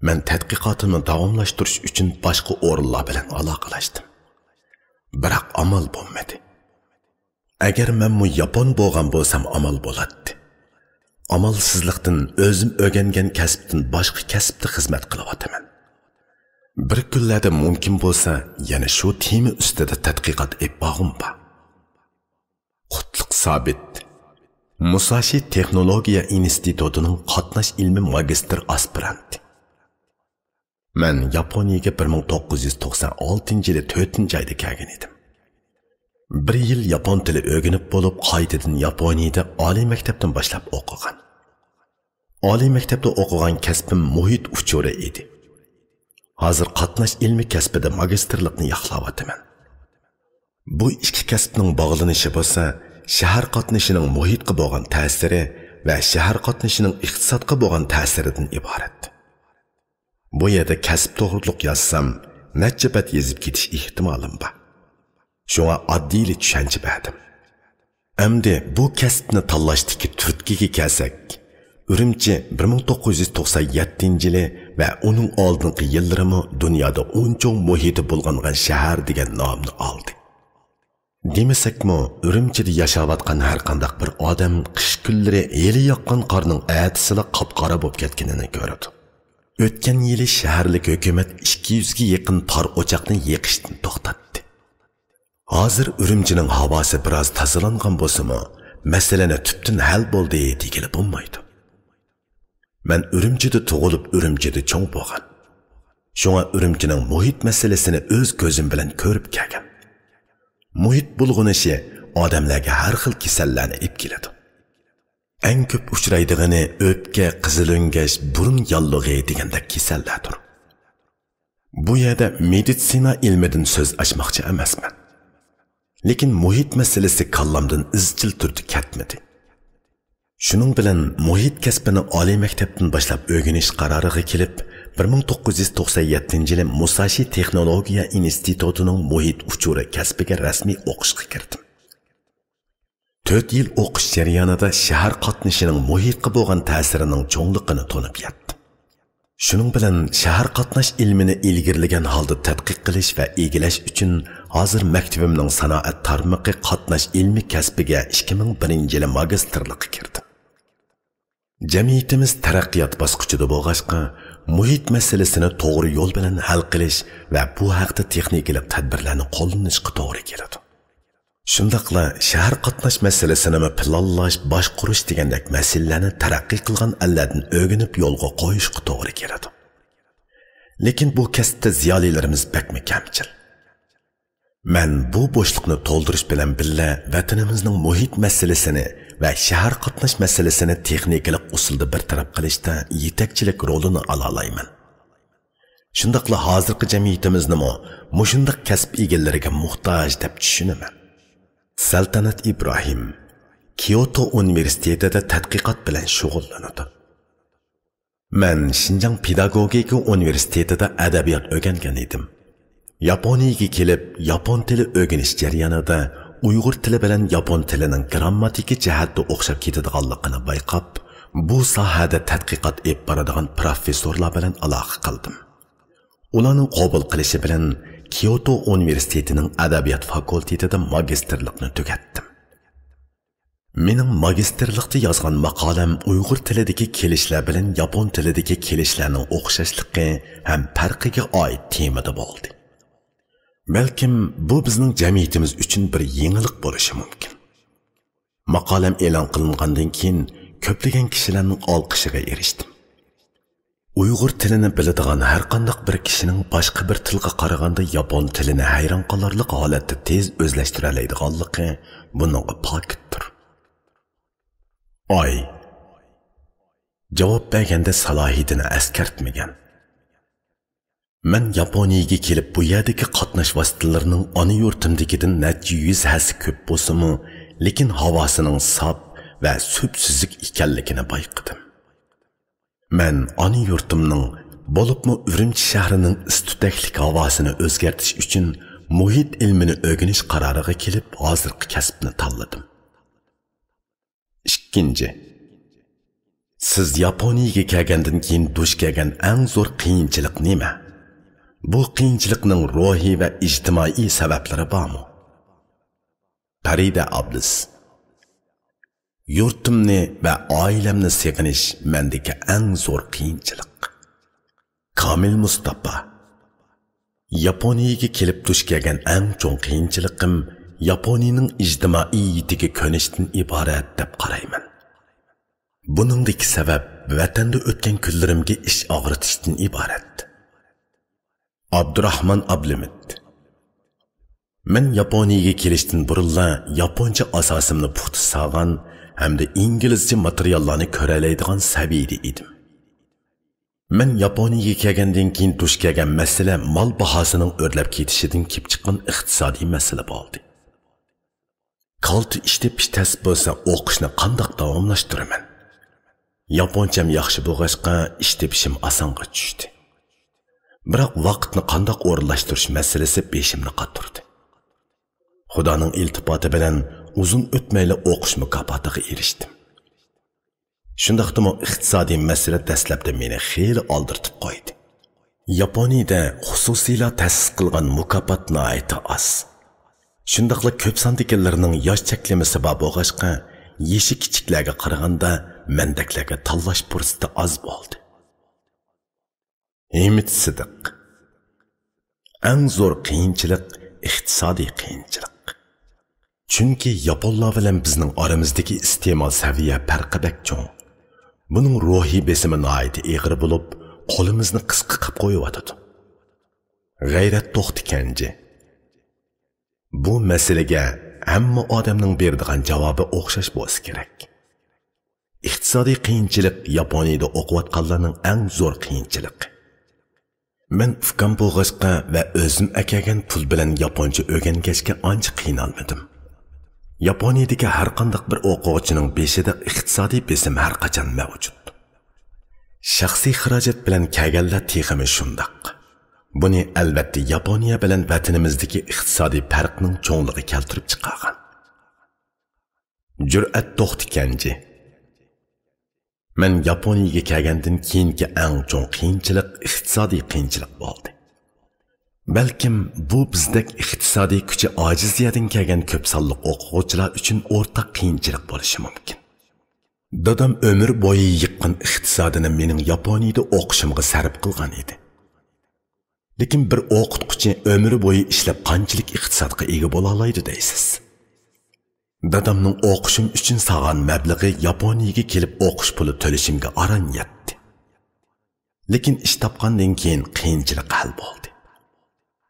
مەن تەتقىقاتىمنى داۋاملاشتۇرۇش ئۈچۈن باشقا ئورۇنلار بىلەن ئالاقىلەشتىم. بىراق ئامال بولمىدى. ئەگەر مەنمۇ ياپون بولغان بولسام ئامال بولاتتى. ئامالسىزلىقتىن ئۆزۈم ئۆگەنگەن كەسىپتىن باشقا كەسىپتە خىزمەت قىلىۋاتىمەن. بىر كۈنلەردە مۇمكىن بولسا يەنە شۇ تېما ئۈستىدە تەتقىقات ئېلىپ بارغۇم بار. قۇتلۇق سابىت، مۇساشى تېخنولوگىيە ئىنستىتۇتىنىڭ قاتناش ئىلمى ماگىستىر ئاسپىرانتى. مەن ياپونىيەگە بىر مىڭ توققۇز يۈز توقسان ئالتىنچى يىلى تۆتىنچى ئايدا كەلگەن ئىدىم. بىر يىل ياپون تىلى ئۆگىنىپ بولۇپ، قايتىدىن ياپونىيەدە ئالىي مەكتەپتىن باشلاپ ئوقۇغان. ئالىي مەكتەپتە ئوقۇغان كەسپىم مۇھىت ئۇچۇرى ئىدى. ھازىر قاتناش ئىلمى كەسپىدە ماگىستىرلىقنى ياقلاۋاتىمەن. بۇ ئىككى كەسىپنىڭ باغلىنىشى بولسا شەھەر قاتنىشىنىڭ مۇھىتقا بولغان تەسىرى ۋە شەھەر قاتنىشىنىڭ ئىقتىسادقا بولغان تەسىرىدىن ئىبارەت. بۇ يەردە كەسىپ توغرۇلۇق يازسام، نەچچە بەت يېزىپ كېتىش ئېھتىمالىم بار. شۇڭا ئاددىيلا چۈشەنچە بەردىم. ئەمدى بۇ كەسىپنى تاللاشتىكى تۈرتكىگە كەلسەك، ئۈرۈمچى بىر مىڭ توققۇز يۈز توقسان يەتتىنچى يىلى ۋە ئۇنىڭ ئالدىنقى يىللىرىمۇ دۇنيادا ئۇن چوڭ مۇھىتى بۇلغانغان شەھەر دېگەن نامنى ئالدى. دېمىسەكمۇ، ئۈرۈمچىدە ياشاۋاتقان ھەرقانداق بىر ئادەم قىش كۈنلىرى ھېلى ياغقان قارنىڭ ئەتىسىلا قاپقارا بولۇپ كەتكىنىنى كۆرىدۇ. ئۆتكەن يىلى شەھەرلىك ھۆكۈمەت ئىككى يۈزگە يېقىن تار ئوچاقنى يېقىشتىن توختاتتى. ھازىر ئۈرۈمچىنىڭ ھاۋاسى بىراز تازىلانغان بولسىمۇ، مەسىلىنى تۈپتىن ھەل بولدى دېگىلى بولمايدۇ. مەن ئۈرۈمچىدە تۇغۇلۇپ، ئۈرۈمچىدە چوڭ بولغان. شۇڭا ئۈرۈمچىنىڭ مۇھىت مەسىلىسىنى ئۆز كۆزۈم بىلەن كۆرۈپ كەلگەن. مۇھىت بۇلغىنىشى ئادەملەرگە ھەر خىل كېسەللەرنى ئېلىپ كېلىدۇ. ئەڭ كۆپ ئۇچرايدىغىنى ئۆپكە، قىزىلۆڭگەچ، بۇرۇن ياللۇغى دېگەندەك كېسەللەردۇر. بۇ يەردە مېدىتسىنا ئىلمىدىن سۆز ئاچماقچى ئەمەسمەن. لېكىن مۇھىت مەسىلىسى كاللامدىن ئىزچىل تۈردە كەتمىدى. شۇنىڭ بىلەن مۇھىت كەسپىنى ئالىي مەكتەپتىن باشلاپ ئۆگىنىش قارارىغا كېلىپ، بىر مىڭ توققۇز يۈز توقسان يەتتىنچى يىلى مۇساشى تېخنولوگىيە ئىنستىتۇتىنىڭ مۇھىت ئۇچۇرى كەسپىگە رەسمىي ئوقۇشقا كىردىم. تۆت يىل ئوقۇش جەريانىدا شەھەر قاتنىشىنىڭ مۇھىتقا بولغان تەسىرىنىڭ چوڭلۇقىنى تونۇپ يەتتىم. شۇنىڭ بىلەن شەھەر قاتناش ئىلمىنى ئىلگىرىلىگەن ھالدا تەتقىق قىلىش ۋە ئىگىلەش ئۈچۈن ھازىر مەكتىۋىمنىڭ سانائەت تارمىقى قاتناش ئىلمى كەسپىگە ئىككى مىڭ بىرىنچى يىلى ماگىستىرلىققا كىردىم. جەمئىيىتىمىز تەرەققىيات باسقۇچىدا بولغاچقا، مۇھىت مەسىلىسىنى توغرا يول بىلەن ھەل قىلىش ۋە بۇ ھەقتە تېخنىكىلىق تەدبىرلەرنى قوللىنىشقا توغرا كېلىدۇ. شۇنداقلا شەھەر قاتناش مەسىلىسىنىمۇ پىلانلاش، باشقۇرۇش دېگەندەك مەسىلىلەرنى تەرەققىي قىلغان ئەللەردىن ئۆگىنىپ يولغا قويۇشقا توغرا كېلىدۇ. لېكىن بۇ كەسىپتە زىيالىيلىرىمىز بەكمۇ كەمچىل. مەن بۇ بوشلۇقنى تولدۇرۇش بىلەن بىللە، ۋەتىنىمىزنىڭ مۇھىت مەسىلىسىنى ۋە شەھەر قاتناش مەسىلىسىنى تېخنىكىلىق ئۇسۇلدا بىر تەرەپ قىلىشتا يېتەكچىلىك رولىنى ئالالايمەن. شۇنداقلا ھازىرقى جەمئىيىتىمىزنىمۇ مۇشۇنداق كەسىپ ئىگىلىرىگە موھتاج دەپ چۈشىنىمەن. سەلتەنەت ئىبراھىم كيوتو ئۇنىۋېرسىتېتىدا تەتقىقات بىلەن شۇغۇللىنىدۇ. مەن شىنجاڭ پېداگوگىكا ئۇنىۋېرسىتېتىدا ئەدەبىيات ئۆگەنگەن ئىدىم. ياپونىيىگە كېلىپ، ياپون تىلى ئۆگىنىش جەريانىدا ئۇيغۇر تىلى بىلەن ياپون تىلىنىڭ گىرامماتىكا جەھەتتە ئوخشاپ كېتىدىغانلىقىنى بايقاپ، بۇ ساھەدە تەتقىقات ئېلىپ بارىدىغان پروفېسسورلار بىلەن ئالاقە قىلدىم. ئۇلارنىڭ قوبۇل قىلىشى بىلەن كيوتو ئۇنىۋېرسىتېتىنىڭ ئەدەبىيات فاكۇلتېتىدا ماگىستىرلىقنى تۈگەتتىم. مېنىڭ ماگىستىرلىقتا يازغان ماقالەم ئۇيغۇر تىلىدىكى كېلىشلەر بىلەن ياپون تىلىدىكى كېلىشلەرنىڭ ئوخشاشلىقى ھەم پەرقىگە ئائىت تېمىدا بولدى. بەلكىم بۇ بىزنىڭ جەمئىيىتىمىز ئۈچۈن بىر يېڭىلىق بولۇشى مۇمكىن. ماقالەم ئېلان قىلىنغاندىن كېيىن كۆپلىگەن كىشىلەرنىڭ ئالقىشىغا ئېرىشتىم. ئۇيغۇر تىلىنى بىلىدىغان ھەرقانداق بىر كىشىنىڭ باشقا بىر تىلغا قارىغاندا ياپون تىلىنى ھەيران قالارلىق ھالەتتە تېز ئۆزلەشتۈرەلەيدىغانلىقى بۇنىڭغا پاكىتتۇر. ئاي. جاۋاب بەرگەندە سالاھىيىتىنى ئەسكەرتمىگەن. مەن ياپونىيىگە كېلىپ، بۇ يەردىكى قاتناش ۋاسىتىلىرىنىڭ ئانا يۇرتۇمدىكىدىن نەچچە يۈز ھەسسە كۆپ بولسىمۇ، لېكىن ھاۋاسىنىڭ ساپ ۋە سۈپسۈزۈك ئىكەنلىكىنى بايقىدىم. مەن ئانا يۇرتۇمنىڭ، بولۇپمۇ ئۈرۈمچى شەھىرىنىڭ ئىس-تۈتەكلىك ھاۋاسىنى ئۆزگەرتىش ئۈچۈن مۇھىت ئىلمىنى ئۆگىنىش قارارىغا كېلىپ، ھازىرقى كەسىپنى تاللىدىم. ئىككىنچى، سىز ياپونىيىگە كەلگەندىن كېيىن دۇچ كەلگەن ئەڭ زور قىيىنچىلىق نېمە؟ بۇ قىيىنچىلىقنىڭ روھىي ۋە ئىجتىمائىي سەۋەبلىرى بارمۇ؟ پەرىدە ئابلىز. يۇرتۇمنى ۋە ئائىلەمنى سېغىنىش مەندىكى ئەڭ زور قىيىنچىلىق. كامىل مۇستاپا. ياپونىيىگە كېلىپ دۇچ كەلگەن ئەڭ چوڭ قىيىنچىلىقىم ياپونىيىنىڭ ئىجتىمائىيىتىگە كۆنۈشتىن ئىبارەت دەپ قارايمەن. بۇنىڭدىكى سەۋەب ۋەتەندە ئۆتكەن كۈنلىرىمگە ئىچ ئاغرىتىشتىن ئىبارەت. ئابدۇراخمان ئابلىمىت. مەن ياپونىيىگە كېلىشتىن بۇرۇنلا ياپونچە ئاساسىمنى پۇختا سالغان ھەمدە ئىنگلىزچە ماتېرىياللارنى كۆرەلەيدىغان سەۋىيىدە ئىدىم. مەن ياپونىيىگە كەلگەندىن كېيىن دۇچ كەلگەن مەسىلە مال باھاسىنىڭ ئۆرلەپ كېتىشىدىن كېلىپ چىققان ئىقتىسادىي مەسىلە بولدى. كالتە ئىش تېپىش تەس بولسا، ئوقۇشنى قانداق داۋاملاشتۇرىمەن؟ ياپونچەم ياخشى بولغاچقا، ئىش تېپىشىم ئاسانغا چۈشتى. بىراق ۋاقىتنى قانداق ئورۇنلاشتۇرۇش مەسىلىسى بېشىمنى قاتۇردى. خۇدانىڭ ئىلتىپاتى بىلەن ئۇزۇن ئۆتمەيلا ئوقۇش مۇكاپاتىغا ئېرىشتىم. شۇنداقتىمۇ ئىقتىسادىي مەسىلە دەسلەپتە مېنى خېلى ئالدىرىتىپ قويدى. ياپونىيىدە خۇسۇسىيلار تەسىس قىلغان مۇكاپات ناھايىتى ئاز. شۇنداقلا كۆپ ساندىكىلەرنىڭ ياش چەكلىمىسى بار بولغاچقا، يېشى كىچىكلەرگە قارىغاندا مەندەكلەرگە تاللاش پۇرسىتى ئاز بولدى. ھىمىت سىدىق. ئەڭ زور قىيىنچىلىق ئىقتىسادىي قىيىنچىلىق. چۈنكى ياپونلار بىلەن بىزنىڭ ئارىمىزدىكى ئىستېمال سەۋىيە پەرقى بەك چوڭ. بۇنىڭ روھىي بېسىمى ناھايىتى ئېغىر بولۇپ، قولىمىزنى قىسقا قىلىپ قويۇۋاتىدۇ. غەيرەت توختى كەنجى. بۇ مەسىلىگە ھەممە ئادەمنىڭ بېرىدىغان جاۋابى ئوخشاش بولسا كېرەك. ئىقتىسادىي قىيىنچىلىق ياپونىيىدە ئوقۇۋاتقانلارنىڭ ئەڭ زور قىيىنچىلىقى. مەن ئۇكام بولغاچقا ۋە ئۆزۈم ئەكەلگەن پۇل بىلەن ياپونچە ئۆگەنگەچكە ئانچە قىينالمىدىم. ياپونىيەدىكى ھەرقانداق بىر ئوقۇغۇچىنىڭ بېشىدا ئىقتىسادىي بېسىم ھەرقاچان مەۋجۇت. شەخسىي خىراجەت بىلەن كەلگەنلەر تېخىمۇ شۇنداق. بۇنى ئەلۋەتتە ياپونىيە بىلەن ۋەتىنىمىزدىكى ئىقتىسادىي پەرقنىڭ چوڭلۇقى كەلتۈرۈپ چىقارغان. جۈرئەت توختى كەنجى. مەن ياپونىيەگە كەلگەندىن كېيىنكى ئەڭ چوڭ قىيىنچىلىق ئىقتىسادىي قىيىنچىلىق بولدى. بەلكىم بۇ بىزدەك ئىقتىسادىي كۈچى ئاجىز يەردىن كەلگەن كۆپ سانلىق ئوقۇغۇچىلار ئۈچۈن ئورتاق قىيىنچىلىق بولۇشى مۇمكىن. دادام ئۆمۈر بويى يىغقان ئىقتىسادىنى مېنىڭ ياپونىيەدە ئوقۇشۇمغا سەرپ قىلغان ئىدى. لېكىن بىر ئوقۇتقۇچى ئۆمرى بويى ئىشلەپ قانچىلىك ئىقتىسادقا ئىگە بولالايدۇ دەيسىز؟ دادامنىڭ ئوقۇشۇم ئۈچۈن سالغان مەبلىغى ياپونىيەگە كېلىپ ئوقۇش پۇلى تۆلىشىمگە ئاران يەتتى. لېكىن ئىش تاپقاندىن كېيىن قىيىنچىلىق ھەل بولدى.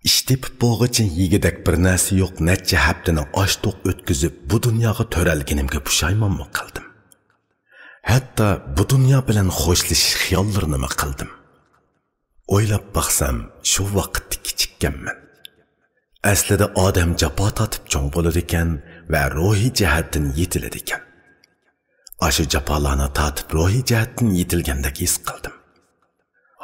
ئىش تېپىپ بولغۇچە يېگۈدەك بىر نەرسە يوق نەچچە ھەپتىنى ئاچ-توق ئۆتكۈزۈپ، بۇ دۇنياغا تۆرەلگىنىمگە پۇشايمانمۇ قىلدىم. ھەتتا بۇ دۇنيا بىلەن خوشلىشىش خىياللىرىنىمۇ قىلدىم. ئويلاپ باقسام، شۇ ۋاقىتتا كىچىككەنمەن. ئەسلىدە ئادەم جاپا تارتىپ چوڭ بولىدىكەن ۋە روھىي جەھەتتىن يېتىلىدىكەن. ئاشۇ جاپالارنى تارتىپ روھىي جەھەتتىن يېتىلگەندەك ھېس قىلدىم.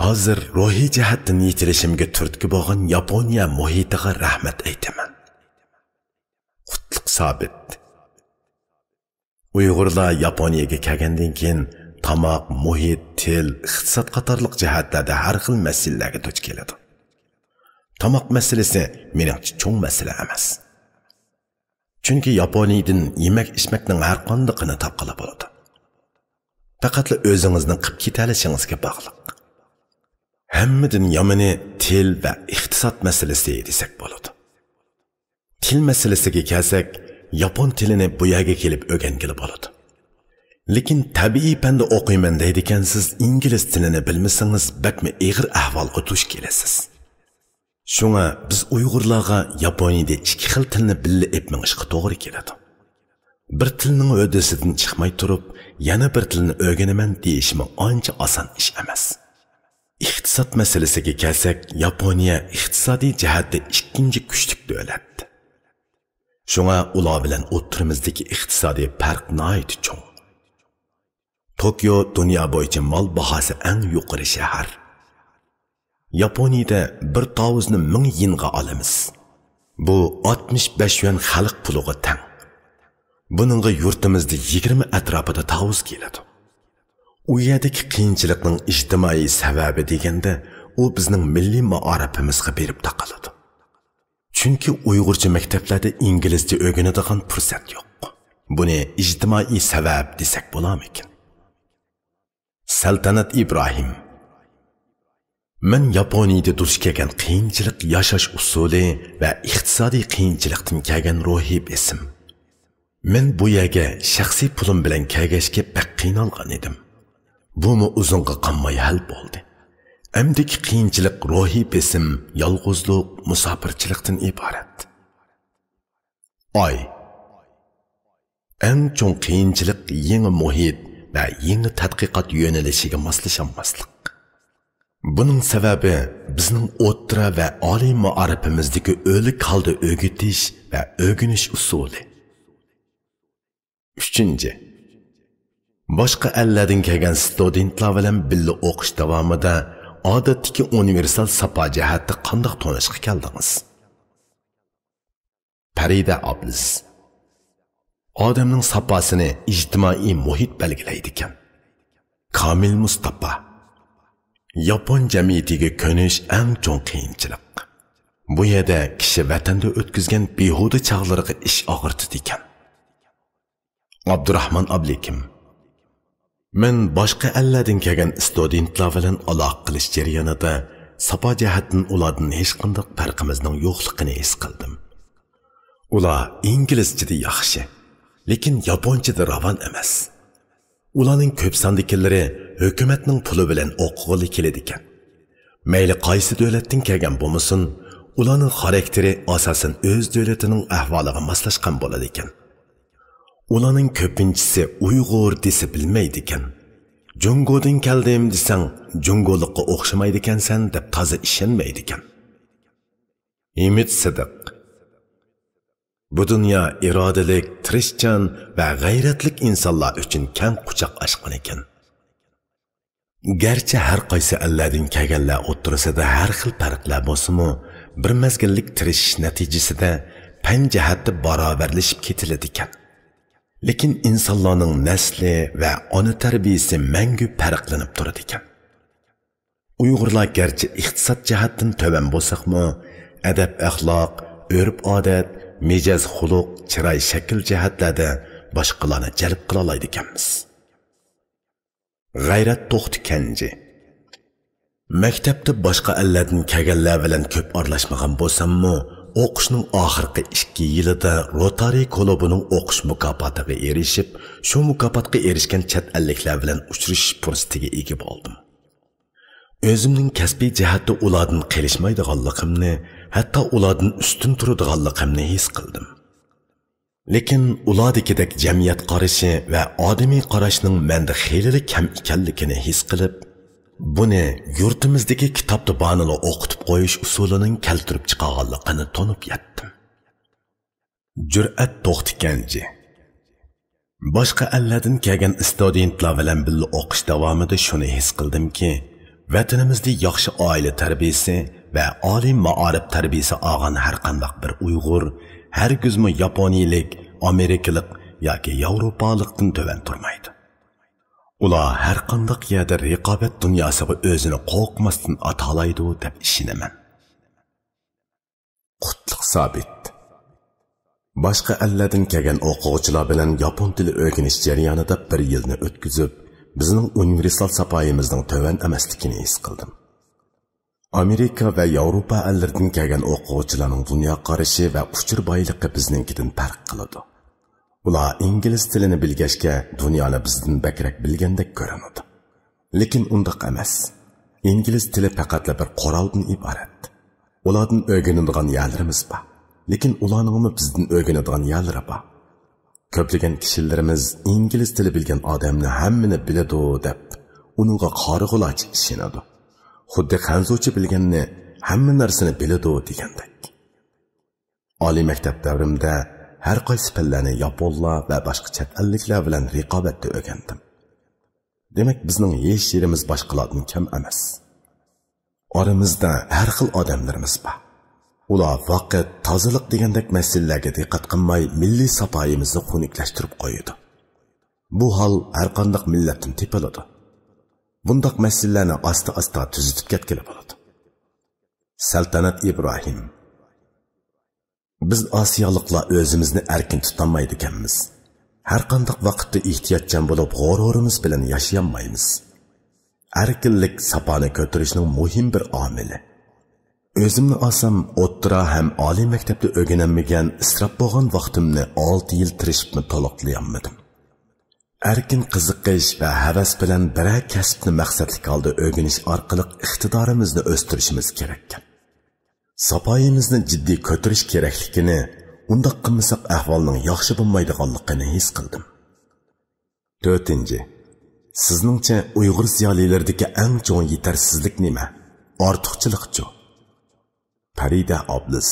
ھازىر روھىي جەھەتتىن يېتىلىشىمگە تۈرتكە بولغان ياپونىيە مۇھىتىغا رەھمەت ئېيتىمەن. قۇتلۇق سابىت. ئۇيغۇرلار ياپونىيەگە كەلگەندىن كېيىن تاماق، مۇھىت، تىل، ئىقتىساد قاتارلىق جەھەتلەردە ھەر خىل مەسىلىلەرگە دۇچ كېلىدۇ. تاماق مەسىلىسى مېنىڭچە چوڭ مەسىلە ئەمەس. چۈنكى ياپونىيەدىن يېمەك-ئىچمەكنىڭ ھەرقاندىقىنى تاپقىلى بولىدۇ. پەقەتلا ئۆزىڭىزنىڭ قىپ كېتەلىشىڭىزگە باغلىق. ھەممىدىن يامىنى تىل ۋە ئىقتىساد مەسىلىسى دېسەك بولىدۇ. تىل مەسىلىسىگە كەلسەك، ياپون تىلىنى بۇ يەرگە كېلىپ ئۆگەنگىلى بولىدۇ. لېكىن تەبىئىي پەندە ئوقۇيمەن دەيدىكەنسىز، ئىنگلىز تىلىنى بىلمىسىڭىز، بەكمۇ ئېغىر ئەھۋالغا دۇچ كېلىسىز. شۇڭا بىز ئۇيغۇرلارغا ياپونىيەدە ئىككى خىل تىلنى بىللە ئېلىپ مېڭىشقا توغرا كېلىدۇ. بىر تىلنىڭ ھۆددىسىدىن چىقماي تۇرۇپ، يەنە بىر تىلنى ئۆگىنىمەن دېيىشمۇ ئانچە ئاسان ئىش ئەمەس. ئىقتىساد مەسىلىسىگە كەلسەك، ياپونىيە ئىقتىسادىي جەھەتتە ئىككىنچى كۈچلۈك دۆلەت. شۇڭا ئۇلار بىلەن ئوتتۇرىمىزدىكى ئىقتىسادىي پەرق ناھايىتى چوڭ. توكيو دۇنيا بويىچە مال باھاسى ئەڭ يۇقىرى شەھەر. ياپونىيىدە بىر تاۋۇزنى مىڭ يېنغا ئالىمىز. بۇ ئاتمىش بەش يۈەن خەلق پۇلىغا تەڭ. بۇنىڭغا يۇرتىمىزدا يىگىرمە ئەتراپىدا تاۋۇز كېلىدۇ. ئۇ يەردىكى قىيىنچىلىقنىڭ ئىجتىمائىي سەۋەبى دېگەندە، ئۇ بىزنىڭ مىللىي مائارىپىمىزغا بېرىپ تاقىلىدۇ. چۈنكى ئۇيغۇرچە مەكتەپلەردە ئىنگلىزچە ئۆگىنىدىغان پۇرسەت يوق. بۇنى ئىجتىمائىي سەۋەب دېسەك بولارمىكىن؟ سەلتەنەت ئىبراھىم. مەن ياپونىيىدە دۇچ كەلگەن قىيىنچىلىق ياشاش ئۇسۇلى ۋە ئىقتىسادىي قىيىنچىلىقتىن كەلگەن روھىي بېسىم. مەن بۇ يەرگە شەخسىي پۇلۇم بىلەن كەلگەچكە بەك قىينالغان ئىدىم. بۇمۇ ئۇزۇنغا قالماي ھەل بولدى. ئەمدىكى قىيىنچىلىق روھىي بېسىم، يالغۇزلۇق، مۇساپىرچىلىقتىن ئىبارەت. ئاي. ئەڭ چوڭ قىيىنچىلىق يېڭى مۇھىت ۋە يېڭى تەتقىقات يۆنىلىشىگە ماسلىشالماسلىق. بۇنىڭ سەۋەبى بىزنىڭ ئوتتۇرا ۋە ئالىي مائارىپىمىزدىكى ئۆلۈك ھالدا ئۆگىتىش ۋە ئۆگىنىش ئۇسۇلى. ئۈچىنچى، باشقا ئەللەردىن كەلگەن ستۇدېنتلار بىلەن بىللە ئوقۇش داۋامىدا ئادەتتىكى ئۇنىۋېرسال ساپا جەھەتتە قانداق تونۇشقا كەلدىڭىز؟ پەرىدە ئابلىز. ئادەمنىڭ ساپاسىنى ئىجتىمائىي مۇھىت بەلگىلەيدىكەن. كامىل مۇستاپا. ياپون جەمئىيىتىگە كۆنۈش ئەڭ چوڭ قىيىنچىلىق. بۇ يەردە كىشى ۋەتەندە ئۆتكۈزگەن بىھۇدە چاغلىرىغا ئىچ ئاغرىتىدىكەن. ئابدۇراخمان ئابلىكىم. مەن باشقا ئەللەردىن كەلگەن ستۇدېنتلار بىلەن ئالاقە قىلىش جەريانىدا ساپا جەھەتتىن ئۇلاردىن ھېچقانداق پەرقىمىزنىڭ يوقلۇقىنى ھېس قىلدىم. ئۇلار ئىنگلىزچىدە ياخشى، لېكىن ياپونچىدا راۋان ئەمەس. ئۇلارنىڭ كۆپ ساندىكىلىرى ھۆكۈمەتنىڭ پۇلى بىلەن ئوقۇغىلى كېلىدىكەن. مەيلى قايسى دۆلەتتىن كەلگەن بولمىسۇن، ئۇلارنىڭ خاراكتېرى ئاساسەن ئۆز دۆلىتىنىڭ ئەھۋالىغا ماسلاشقان بولىدىكەن. ئۇلارنىڭ كۆپىنچىسى ئۇيغۇر دېسە بىلمەيدىكەن. جۇڭگودىن كەلدىم دېسەڭ، جۇڭگولۇققا ئوخشىمايدىكەنسەن دەپ تازا ئىشەنمەيدىكەن. ئۈمىد سىدىق. بۇ دۇنيا ئىرادىلىك، تىرىشچان ۋە غەيرەتلىك ئىنسانلار ئۈچۈن كەڭ قۇچاق ئاچقانىكەن. گەرچە ھەر قايسى ئەللەردىن كەلگەنلەر ئوتتۇرىسىدا ھەر خىل پەرقلەر بولسىمۇ، بىر مەزگىللىك تىرىشىش نەتىجىسىدە پەن جەھەتتە باراۋەرلىشىپ كېتىلىدىكەن. لېكىن ئىنسانلارنىڭ نەسلى ۋە ئانا تەربىيىسى مەڭگۈ پەرقلىنىپ تۇرىدىكەن. ئۇيغۇرلار گەرچە ئىقتىساد جەھەتتىن تۆۋەن بولساقمۇ، ئەدەپ-ئەخلاق، ئۆرپ-ئادەت، مىجەز-خۇلق، چىراي-شەكىل جەھەتلەردە باشقىلارنى جەلپ قىلالايدىكەنمىز. غەيرەت توختى كەنجى. مەكتەپتە باشقا ئەللەردىن كەلگەنلەر بىلەن كۆپ ئارىلاشمىغان بولساممۇ، ئوقۇشنىڭ ئاخىرقى ئىككى يىلىدا روتارىي كۇلۇبىنىڭ ئوقۇش مۇكاپاتىغا ئېرىشىپ، شۇ مۇكاپاتقا ئېرىشكەن چەت ئەللىكلەر بىلەن ئۇچرىشىش پۇرسىتىگە ئىگە بولدۇم. ئۆزۈمنىڭ كەسپىي جەھەتتە ئۇلاردىن قېلىشمايدىغانلىقىمنى، ھەتتا ئۇلاردىن ئۈستۈن تۇرىدىغانلىقىمنى ھېس قىلدىم. لېكىن ئۇلاردىكىدەك جەمئىيەت قارىشى ۋە ئادىمىي قاراشنىڭ مەندە خېلىلا كەم ئىكەنلىكىنى ھېس قىلىپ، بۇنى يۇرتىمىزدىكى كىتابتا بارنىلا ئوقۇتۇپ قويۇش ئۇسۇلىنىڭ كەلتۈرۈپ چىقارغانلىقىنى تونۇپ يەتتىم. جۈرئەت توختى كەنجى. باشقا ئەللەردىن كەلگەن ئىستۇدېنتلار بىلەن بىللە ئوقۇش داۋامىدا شۇنى ھېس قىلدىمكى، ۋەتىنىمىزدە ياخشى ئائىلە تەربىيىسى ۋە ئالىي مائارىپ تەربىيىسى ئالغان ھەرقانداق بىر ئۇيغۇر ھەرگىزمۇ ياپونىيىلىك، ئامېرىكىلىق ياكى ياۋروپالىقتىن تۆۋەن تۇرمايدۇ. ئۇلار ھەرقانداق يەردە رىقابەت دۇنياسىغا ئۆزىنى قورقماستىن ئاتالايدۇ دەپ ئىشىنىمەن. قۇتلۇق سابىت. باشقا ئەللەردىن كەلگەن ئوقۇغۇچىلار بىلەن ياپون تىلى ئۆگىنىش جەريانىدا بىر يىلنى ئۆتكۈزۈپ، بىزنىڭ ئۇنىۋېرسال ساپايىمىزنىڭ تۆۋەن ئەمەسلىكىنى ھېس قىلدىم. ئامېرىكا ۋە ياۋروپا ئەللىرىدىن كەلگەن ئوقۇغۇچىلارنىڭ دۇنيا قارىشى ۋە ئۇچۇر بايلىقى بىزنىڭكىدىن پەرق قىلىدۇ. ئۇلار ئىنگلىز تىلىنى بىلگەچكە، دۇنيانى بىزدىن بەكرەك بىلگەندەك كۆرۈنىدۇ. لېكىن ئۇنداق ئەمەس. ئىنگلىز تىلى پەقەتلا بىر قورالدىن ئىبارەت. ئۇلاردىن ئۆگىنىدىغان يەرلىرىمىز بار. لېكىن ئۇلارنىڭمۇ بىزدىن ئۆگىنىدىغان يەرلىرى بار. كۆپلىگەن كىشىلىرىمىز ئىنگلىز تىلى بىلگەن ئادەمنى ھەممىنى بىلىدۇ دەپ، ئۇنىڭغا قارىغۇلارچە ئىشىنىدۇ. خۇددى خەنزۇچە بىلگەننى ھەممە نەرسىنى بىلىدۇ دېگەندەك. ئالىي مەكتەپ دەۋرىمدە ھەر قايسى پەنلەرنى ياپونلار ۋە باشقا چەت ئەللىكلەر بىلەن رىقابەتتە ئۆگەندىم. دېمەك، بىزنىڭ ھېچ يېرىمىز باشقىلاردىن كەم ئەمەس. ئارىمىزدا ھەر خىل ئادەملىرىمىز بار. ئۇلار ۋاقىت، تازىلىق دېگەندەك مەسىلىلەرگە دىققەت قىلماي، مىللىي ساپايىمىزنى خۇنۈكلەشتۈرۈپ قويىدۇ. بۇ ھال ھەرقانداق مىللەتتىن تېپىلىدۇ. بۇنداق مەسىلىلەرنى ئاستا-ئاستا تۈزىتىپ كەتكىلى بولىدۇ. سەلتەنەت ئىبراھىم. بىز ئاسىيالىقلار ئۆزىمىزنى ئەركىن تۇتالمايدىكەنمىز. ھەرقانداق ۋاقىتتا ئېھتىياتچان بولۇپ، غۇرۇرىمىز بىلەن ياشىيالمايمىز. ئەركىنلىك ساپانى كۆتۈرۈشنىڭ مۇھىم بىر ئامىلى. ئۆزۈمنى ئالسام، ئوتتۇرا ھەم ئالىي مەكتەپتە ئۆگىنەلمىگەن، ئىسراپ بولغان ۋاقتىمنى ئالتە يىل تىرىشىپمۇ تولۇقلىيالمىدىم. ئەركىن قىزىقىش ۋە ھەۋەس بىلەن بىرەر كەسىپنى مەقسەتلىك ھالدا ئۆگىنىش ئارقىلىق ئىقتىدارىمىزنى ئۆستۈرۈشىمىز كېرەككەن. ساپايىمىزنى جىددىي كۆتۈرۈش كېرەكلىكىنى، ئۇنداق قىلمىساق ئەھۋالنىڭ ياخشى بولمايدىغانلىقىنى ھېس قىلدىم. تۆتىنچى، سىزنىڭچە ئۇيغۇر زىيالىيلىرىدىكى ئەڭ چوڭ يېتەرسىزلىك نېمە؟ ئارتۇقچىلىقچۇ؟ پەرىدە ئابلىز.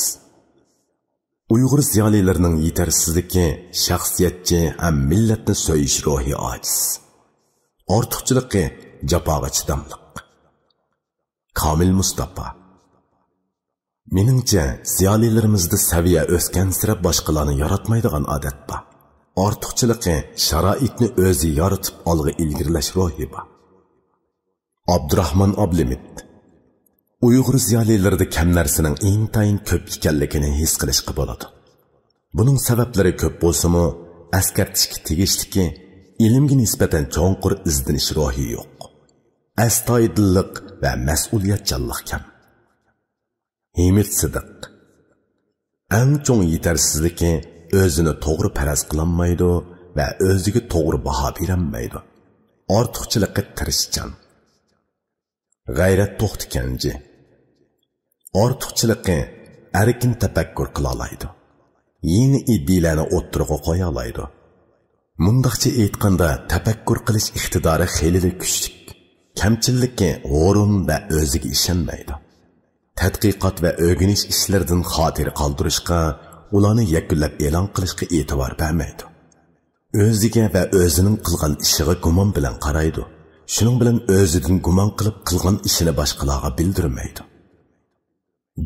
ئۇيغۇر زىيالىيلىرىنىڭ يېتەرسىزلىكى شەخسىيەتچى ھەم مىللەتنى سۆيۈش روھى ئاجىز. ئارتۇقچىلىقى جاپاغا چىداملىق. كامىل مۇستاپا. مېنىڭچە، زىيالىيلىرىمىزدا سەۋىيە ئۆسكەنسېرى باشقىلارنى ياراتمايدىغان ئادەت بار. ئارتۇقچىلىقى شارائىتنى ئۆزى يارىتىپ ئالغا ئىلگىرىلەش روھى بار. ئابدۇراخمان ئابلىمىت. ئۇيغۇر زىيالىيلىرىدا كەم نەرسىنىڭ ئىنتايىن كۆپ ئىكەنلىكىنى ھېس قىلىشقا بولىدۇ. بۇنىڭ سەۋەبلىرى كۆپ بولسىمۇ، ئەسكەرتىشكە تېگىشلىكى، ئىلىمگە نىسبەتەن چوڭقۇر ئىزدىنىش روھى يوق. ئەستايىدىللىق ۋە مەسئۇلىيەتچانلىق كەم. ھىمىت سىدىق. ئەڭ چوڭ يېتەرسىزلىكى ئۆزىنى توغرا پەرەز قىلالمايدۇ ۋە ئۆزىگە توغرا باھا بېرەلمەيدۇ. ئارتۇقچىلىقى تىرىشچان. غەيرەت توختى كەنجى. ئارتۇقچىلىقى ئەركىن تەپەككۇر قىلالايدۇ. يېڭى ئىدىيىلەرنى ئوتتۇرىغا قويالايدۇ. مۇنداقچە ئېيتقاندا، تەپەككۇر قىلىش ئىقتىدارى خېلىلا كۈچلۈك. كەمچىللىكى غۇرۇر ۋە ئۆزىگە ئىشەنمەيدۇ. تەتقىقات ۋە ئۆگىنىش ئىشلىرىدىن خاتىرە قالدۇرۇشقا، ئۇلارنى يەكۈنلەپ ئېلان قىلىشقا ئېتىبار بەرمەيدۇ. ئۆزىگە ۋە ئۆزىنىڭ قىلغان ئىشىغا گۇمان بىلەن قارايدۇ. شۇنىڭ بىلەن ئۆزىدىن گۇمان قىلىپ قىلغان ئىشىنى باشقىلارغا بىلدۈرمەيدۇ.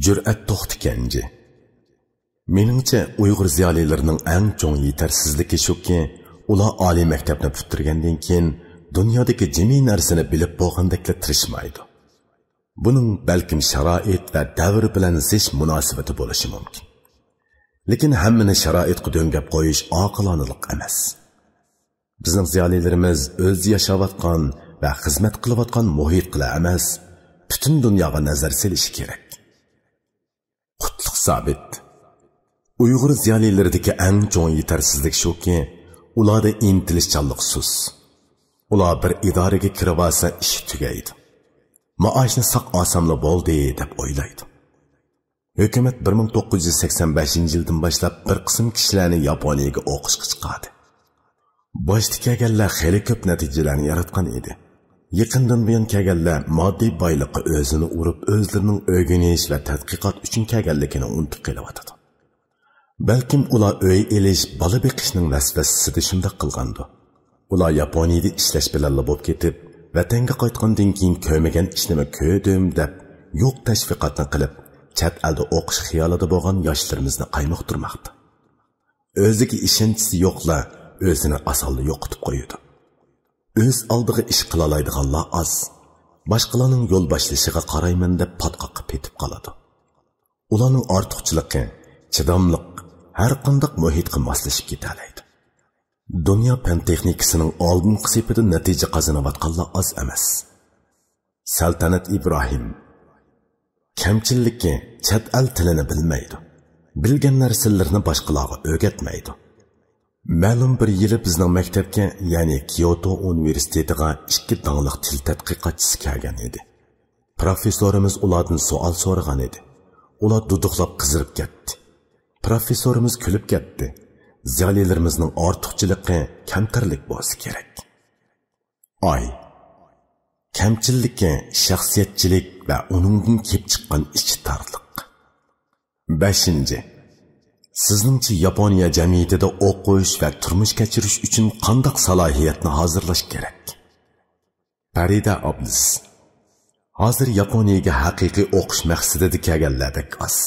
جۈرئەت توختى كەنجى. مېنىڭچە، ئۇيغۇر زىيالىيلىرىنىڭ ئەڭ چوڭ يېتەرسىزلىكى شۇكى، ئۇلار ئالىي مەكتەپنى پۈتتۈرگەندىن كېيىن دۇنيادىكى جىمى نەرسىنى بىلىپ بولغاندەكلا تىرىشمايدۇ. بۇنىڭ بەلكىم شارائىت ۋە دەۋر بىلەن زىچ مۇناسىۋىتى بولۇشى مۇمكىن. لېكىن ھەممىنى شارائىتقا دۆڭگەپ قويۇش ئاقىلانىلىق ئەمەس. بىزنىڭ زىيالىيلىرىمىز ئۆزى ياشاۋاتقان ۋە خىزمەت قىلىۋاتقان مۇھىتقىلا ئەمەس، پۈتۈن دۇنياغا نەزەر سېلىشى كېرەك. قۇتلۇق سابىت. ئۇيغۇر زىيالىيلىرىدىكى ئەڭ چوڭ يېتەرسىزلىك شۇكى، ئۇلاردا ئىنتىلىشچانلىق سۇس. ئۇلار بىر ئىدارىگە كىرىۋالسا ئىش تۈگەيدۇ. مائاشنى ساق ئالساملا بولدى دەپ ئويلايدۇ. ھۆكۈمەت بىر مىڭ توققۇز يۈز سەكسەن بەشىنچى يىلدىن باشلاپ بىر قىسىم كىشىلەرنى ياپونىيەگە ئوقۇشقا چىقاردى. باشتا كەلگەنلەر خېلى كۆپ نەتىجىلەرنى ياراتقان ئىدى. يېقىندىن بۇيان كەلگەنلەر ماددىي بايلىققا ئۆزىنى ئۇرۇپ، ئۆزلىرىنىڭ ئۆگىنىش ۋە تەتقىقات ئۈچۈن كەلگەنلىكىنى ئۇنتۇپ قېلىۋاتىدۇ. بەلكىم ئۇلار ئۆي ئېلىش، بالا بېقىشنىڭ ۋەسۋەسىسىدە شۇنداق قىلغاندۇ. ئۇلار ياپونىيىدە ئىشلەش بىلەنلا بولۇپ كېتىپ، ۋەتەنگە قايتقاندىن كېيىن كۆرمىگەن ئىشنىمۇ كۆردۈم دەپ، يوق تەشۋىقاتنى قىلىپ، چەت ئەلدە ئوقۇش خىيالىدا بولغان ياشلىرىمىزنى قايمۇقتۇرماقتا. ئۆزىگە ئىشەنچىسى يوقلار ئۆزىنى ئاسانلا يوقىتىپ قويىدۇ. ئۆز ئالدىغا ئىش قىلالايدىغانلار ئاز. باشقىلارنىڭ يول باشلىشىغا قارايمەن دەپ پاتقاققا پېتىپ قالىدۇ. ئۇلارنىڭ ئارتۇقچىلىقى، چىداملىق، ھەرقانداق مۇھىتقا ماسلىشىپ كېتەلەيدۇ. دۇنيا پەن تېخنىكىسىنىڭ ئالدىنقى سېپىدە نەتىجە قازىنىۋاتقانلار ئاز ئەمەس. سەلتەنەت ئىبراھىم. كەمچىللىكى، چەت ئەل تىلىنى بىلمەيدۇ. بىلگەن نەرسىلىرىنى باشقىلارغا ئۆگەتمەيدۇ. مەلۇم بىر يىلى بىزنىڭ مەكتەپكە، يەنى كيوتو ئۇنىۋېرسىتېتىغا ئىككى داڭلىق تىل تەتقىقاتچىسى كەلگەن ئىدى. پروفېسسورىمىز ئۇلاردىن سوئال سورىغان ئىدى. ئۇلار دۇدۇقلاپ قىزىرىپ كەتتى. پروفېسسورىمىز كۈلۈپ كەتتى. زىيالىيلىرىمىزنىڭ ئارتۇقچىلىقى، كەمتەرلىك بولسا كېرەك. ئاي. كەمچىللىكى، شەخسىيەتچىلىك ۋە ئۇنىڭدىن كېلىپ چىققان ئىچى تارلىق. بەشىنچى. سىزنىڭچە ياپونىيە جەمئىيىتىدە ئوقۇش ۋە تۇرمۇش كەچۈرۈش ئۈچۈن قانداق سالاھىيەتنى ھازىرلاش كېرەك؟ پەرىدە ئابلىز. ھازىر ياپونىيەگە ھەقىقىي ئوقۇش مەقسىتىدە كەلگەنلەردەك ئاز.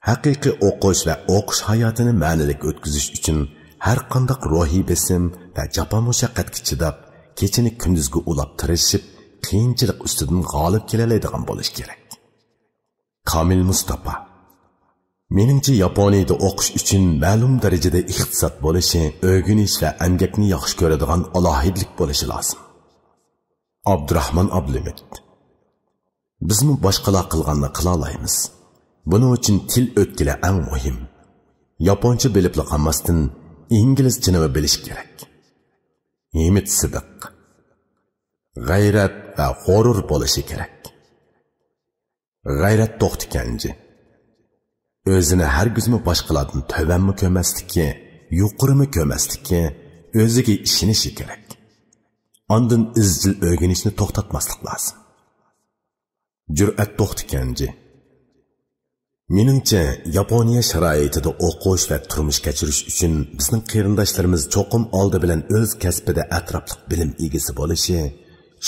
ھەقىقىي ئوقۇش ۋە ئوقۇش ھاياتىنى مەنىلىك ئۆتكۈزۈش ئۈچۈن ھەرقانداق روھىي بېسىم ۋە جاپا مۇشەققەتكە چىداپ، كېچىنى كۈندۈزگە ئۇلاپ تىرىشىپ، قىيىنچىلىق ئۈستىدىن غالىب كېلەلەيدىغان بولۇش كېرەك. كامىل مۇستاپا. مېنىڭچە، ياپونىيىدە ئوقۇش ئۈچۈن مەلۇم دەرىجىدە ئىقتىساد بولۇشى، ئۆگىنىش ۋە ئەمگەكنى ياخشى كۆرىدىغان ئالاھىدىلىك بولۇشى لازىم. ئابدۇراخمان ئابلىمىت. بىزمۇ باشقىلار قىلغاننى قىلالايمىز. بۇنىڭ ئۈچۈن تىل ئۆتكىلى ئەڭ مۇھىم. ياپونچە بىلىپلا قالماستىن، ئىنگلىزچىنىمۇ بىلىش كېرەك. ھىمىت سىدىق. غەيرەت ۋە غۇرۇر بولۇشى كېرەك. غەيرەت توختى كەنجى. ئۆزىنى ھەرگىزمۇ باشقىلاردىن تۆۋەنمۇ كۆرمەسلىكى، يۇقىرىمۇ كۆرمەسلىكى، ئۆزىگە ئىشىنىشى كېرەك. ئاندىن ئىزچىل ئۆگىنىشنى توختاتماسلىق لازىم. جۈرئەت توختى كەنجى. مېنىڭچە، ياپونىيە شارائىتىدا ئوقۇش ۋە تۇرمۇش كەچۈرۈش ئۈچۈن بىزنىڭ قېرىنداشلىرىمىز چوقۇم ئالدى بىلەن ئۆز كەسپىدە ئەتراپلىق بىلىم ئىگىسى بولۇشى،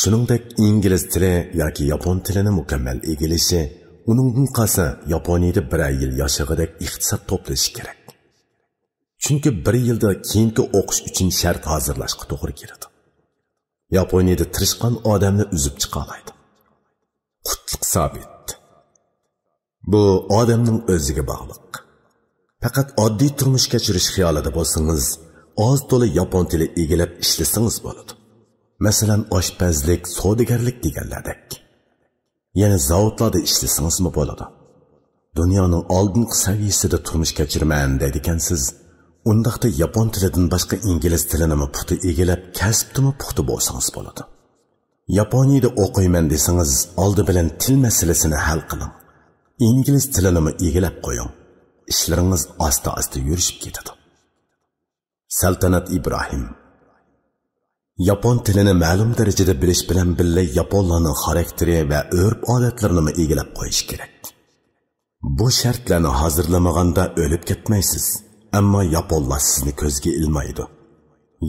شۇنىڭدەك ئىنگلىز تىلى ياكى ياپون تىلىنى مۇكەممەل ئىگىلىشى، ئۇنىڭدىن قالسا ياپونىيىدە بىرەر يىل ياشىغۇدەك ئىقتىساد توپلىشى كېرەك. چۈنكى بىر يىلدا كېيىنكى ئوقۇش ئۈچۈن شەرت ھازىرلاشقا توغرا كېلىدۇ. ياپونىيىدە تىرىشقان ئادەمنى ئۈزۈپ چىقالايدۇ. قۇتلۇق سابىت. بۇ ئادەمنىڭ ئۆزىگە باغلىق. پەقەت ئاددىي تۇرمۇش كەچۈرۈش خىيالىدا بولسىڭىز، ئاز تولا ياپون تىلى ئىگىلەپ ئىشلىسىڭىز بولىدۇ. مەسىلەن، ئاشپەزلىك، سودىگەرلىك دېگەنلەردەك. يەنە زاۋۇتلاردا ئىشلىسىڭىزمۇ بولىدۇ. دۇنيانىڭ ئالدىنقى سەۋىيەسىدە تۇرمۇش كەچۈرىمەن دەيدىكەنسىز، ئۇنداقتا ياپون تىلىدىن باشقا ئىنگلىز تىلىنىمۇ پۇختا ئىگىلەپ، كەسىپتىمۇ پۇختا بولسىڭىز بولىدۇ. ياپونىيىدە ئوقۇيمەن دېسىڭىز، ئالدى بىلەن تىل مەسىلىسىنى ھەل قىلىڭ. ئىنگلىز تىلىنىمۇ ئىگىلەپ قويۇڭ. ئىشلىرىڭىز ئاستا-ئاستا يۈرۈشۈپ كېتىدۇ. سەلتەنەت ئىبراھىم. ياپون تىلىنى مەلۇم دەرىجىدە بىلىش بىلەن بىللە ياپونلارنىڭ خاراكتېرى ۋە ئۆرپ-ئادەتلىرىنىمۇ ئىگىلەپ قويۇش كېرەك. بۇ شەرتلەرنى ھازىرلىمىغاندا ئۆلۈپ كەتمەيسىز، ئەمما ياپونلار سىزنى كۆزگە ئىلمايدۇ.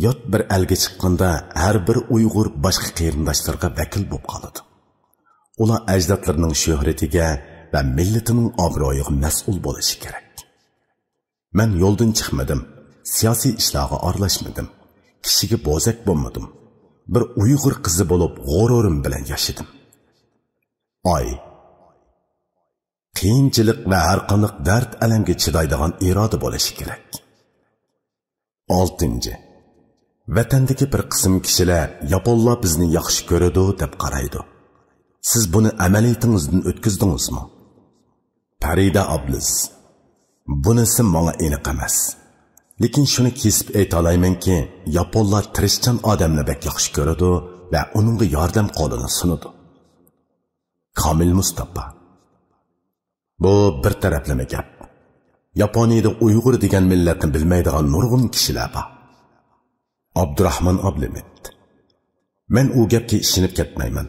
يات بىر ئەلگە چىققاندا ھەر بىر ئۇيغۇر باشقا قېرىنداشلىرىغا ۋەكىل بولۇپ قالىدۇ. ئۇلار ئەجدادلىرىنىڭ شۆھرىتىگە ۋە مىللىتىنىڭ ئابرۇيىغا مەسئۇل بولۇشى كېرەك. مەن يولدىن چىقمىدىم، سىياسىي ئىشلارغا ئارىلاشمىدىم، كىشىگە بوزەك بولمىدىم. بىر ئۇيغۇر قىزى بولۇپ غۇرۇرۇم بىلەن ياشىدىم. ئاي. قىيىنچىلىق ۋە ھەرقانداق دەرد-ئەلەمگە چىدايدىغان ئىرادە بولۇشى كېرەك. ئالتىنچى. ۋەتەندىكى بىر قىسىم كىشىلەر ياپونلار بىزنى ياخشى كۆرىدۇ دەپ قارايدۇ. سىز بۇنى ئەمەلىيىتىڭىزدىن ئۆتكۈزدىڭىزمۇ؟ پەرىدە ئابلىز. بۇنىسى ماڭا ئېنىق ئەمەس. لېكىن شۇنى كېسىپ ئېيتالايمەنكى، ياپونلار تىرىشچان ئادەمنى بەك ياخشى كۆرىدۇ ۋە ئۇنىڭغا ياردەم قولىنى سۇنىدۇ. كامىل مۇستاپا. بۇ بىر تەرەپلىمە گەپ. ياپونىيىدە ئۇيغۇر دېگەن مىللەتنى بىلمەيدىغان نۇرغۇن كىشىلەر بار. ئابدۇراخمان ئابلىمىت. مەن ئۇ گەپكە ئىشىنىپ كەتمەيمەن.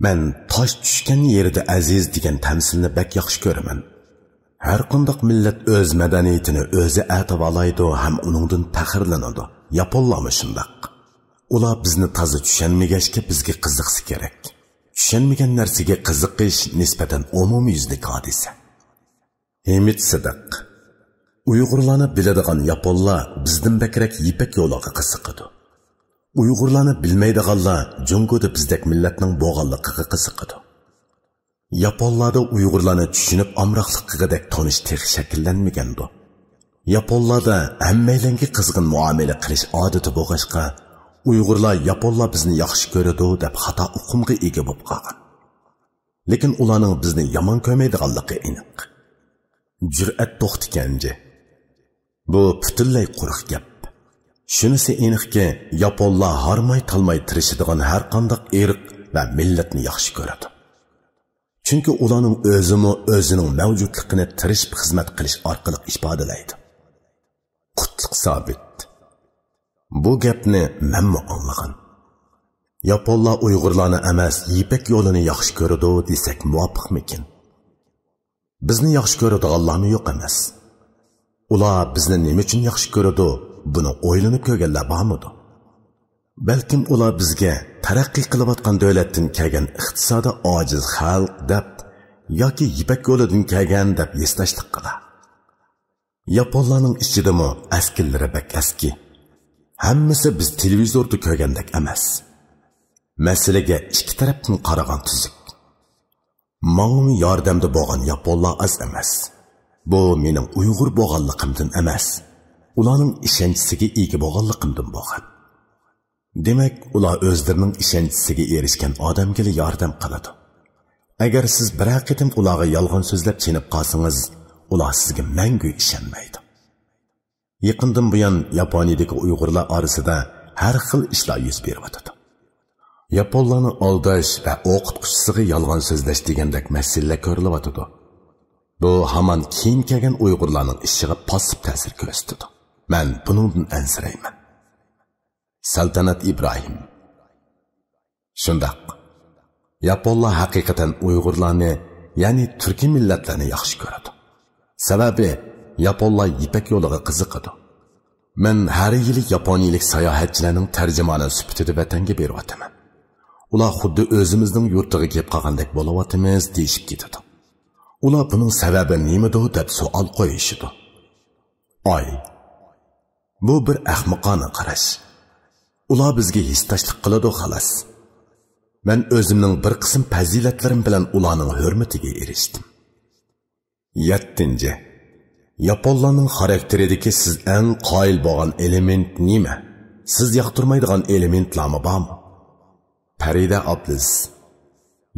مەن تاش چۈشكەن يېرىدە ئەزىز دېگەن تەمسىلنى بەك ياخشى كۆرىمەن. ھەرقانداق مىللەت ئۆز مەدەنىيىتىنى ئۆزى ئەتىۋالايدۇ ھەم ئۇنىڭدىن پەخىرلىنىدۇ. ياپونلارمۇ شۇنداق. ئۇلار بىزنى تازا چۈشەنمىگەچكە بىزگە قىزىقسا كېرەك. چۈشەنمىگەن نەرسىگە قىزىقىش نىسبەتەن ئومۇميۈزلۈك ھادىسە. ھىمىت سىدىق. ئۇيغۇرلارنى بىلىدىغان ياپونلار بىزدىن بەكرەك يىپەك يولىغا قىزىقىدۇ. ئۇيغۇرلارنى بىلمەيدىغانلار جۇڭگودا بىزدەك مىللەتنىڭ بولغانلىقىغا قىزىقىدۇ. ياپونلاردا ئۇيغۇرلارنى چۈشىنىپ ئامراقلىق قىلغۇدەك تونۇش تېخى شەكىللەنمىگەندۇ. ياپونلاردا ھەممەيلەنگە قىزغىن مۇئامىلە قىلىش ئادىتى بولغاچقا، ئۇيغۇرلار ياپونلار بىزنى ياخشى كۆرىدۇ دەپ خاتا ئۇقۇمغا ئىگە بولۇپ قالغان. لېكىن ئۇلارنىڭ بىزنى يامان كۆرمەيدىغانلىقى ئېنىق. جۈرئەت توختى كەنجى. بۇ پۈتۈنلەي قۇرۇق گەپ. شۇنىسى ئېنىقكى، ياپونلار ھارماي-تالماي تىرىشىدىغان ھەرقانداق ئىرق ۋە مىللەتنى ياخشى كۆرىدۇ. چۈنكى ئۇلارنىڭ ئۆزىمۇ ئۆزىنىڭ مەۋجۇتلۇقىنى تىرىشىپ خىزمەت قىلىش ئارقىلىق ئىپادىلەيدۇ. قۇتلۇق سابىت. بۇ گەپنى مەنمۇ ئاڭلىغان. ياپونلار ئۇيغۇرلارنى ئەمەس، يىپەك يولىنى ياخشى كۆرىدۇ دېسەك مۇۋاپىقمىكىن؟ بىزنى ياخشى كۆرىدىغانلارمۇ يوق ئەمەس. ئۇلار بىزنى نېمە ئۈچۈن ياخشى كۆرىدۇ، بۇنى ئويلىنىپ كۆرگەنلەر بارمىدۇ؟ بەلكىم ئۇلار بىزگە تەرەققىي قىلىۋاتقان دۆلەتتىن كەلگەن ئىقتىسادى ئاجىز خەلق دەپ ياكى يىپەك يولىدىن كەلگەن دەپ ھېسداشلىق قىلار. ياپونلارنىڭ ئىچىدىمۇ ئەسكىلىرى بەك ئەسكى. ھەممىسى بىز تېلېۋىزوردا كۆرگەندەك ئەمەس. مەسىلىگە ئىككى تەرەپتىن قارىغان تۈزۈك. ماڭىمۇ ياردەمدە بولغان ياپونلار ئاز ئەمەس. بۇ مېنىڭ ئۇيغۇر بولغانلىقىمدىن ئەمەس، ئۇلارنىڭ ئىشەنچىسىگە ئىگە بولغانلىقىمدىن بولغان. دېمەك، ئۇلار ئۆزلىرىنىڭ ئىشەنچىسىگە ئېرىشكەن ئادەمگىلا ياردەم قىلىدۇ. ئەگەر سىز بىرەر قېتىم ئۇلارغا يالغان سۆزلەپ چېنىپ قالسىڭىز، ئۇلار سىزگە مەڭگۈ ئىشەنمەيدۇ. يېقىندىن بۇيان ياپونىيىدىكى ئۇيغۇرلار ئارىسىدا ھەر خىل ئىشلار يۈز بېرىۋاتىدۇ. ياپونلارنى ئالداش ۋە ئوقۇتقۇچىسىغا يالغان سۆزلەش دېگەندەك مەسىلىلەر كۆرۈلۈۋاتىدۇ. بۇ ھامان كېيىن كەلگەن ئۇيغۇرلارنىڭ ئىشىغا پاسسىپ تەسىر كۆرسىتىدۇ. مەن بۇنىڭدىن ئەنسىرەيمەن. سەلتەنەت ئىبراھىم. شۇنداق. ياپونلار ھەقىقەتەن ئۇيغۇرلارنى، يەنى تۈركىي مىللەتلەرنى ياخشى كۆرىدۇ. سەۋەبى، ياپونلار يىپەك يولىغا قىزىقىدۇ. مەن ھەر يىلى ياپونىيىلىك ساياھەتچىلەرنىڭ تەرجىمانى سۈپىتىدە ۋەتەنگە بېرىۋاتىمەن. ئۇلار خۇددى ئۆزىمىزنىڭ يۇرتىغا كېلىپ قالغاندەك بولۇۋاتىمىز دېيىشىپ كېتىدۇ. ئۇلار بۇنىڭ سەۋەبى نېمىدۇ دەپ سوئال قويۇشىدۇ. ئاي. بۇ بىر ئەخمىقانە قاراش. ئۇلار بىزگە ھېسداشلىق قىلىدۇ، خالاس. مەن ئۆزۈمنىڭ بىر قىسىم پەزىلەتلىرىم بىلەن ئۇلارنىڭ ھۆرمىتىگە ئېرىشتىم. يەتتىنچى. ياپونلارنىڭ خاراكتېرىدىكى سىز ئەڭ قايىل بولغان ئېلېمېنت نېمە؟ سىز ياقتۇرمايدىغان ئېلېمېنتلارمۇ بارمۇ؟ پەرىدە ئابلىز.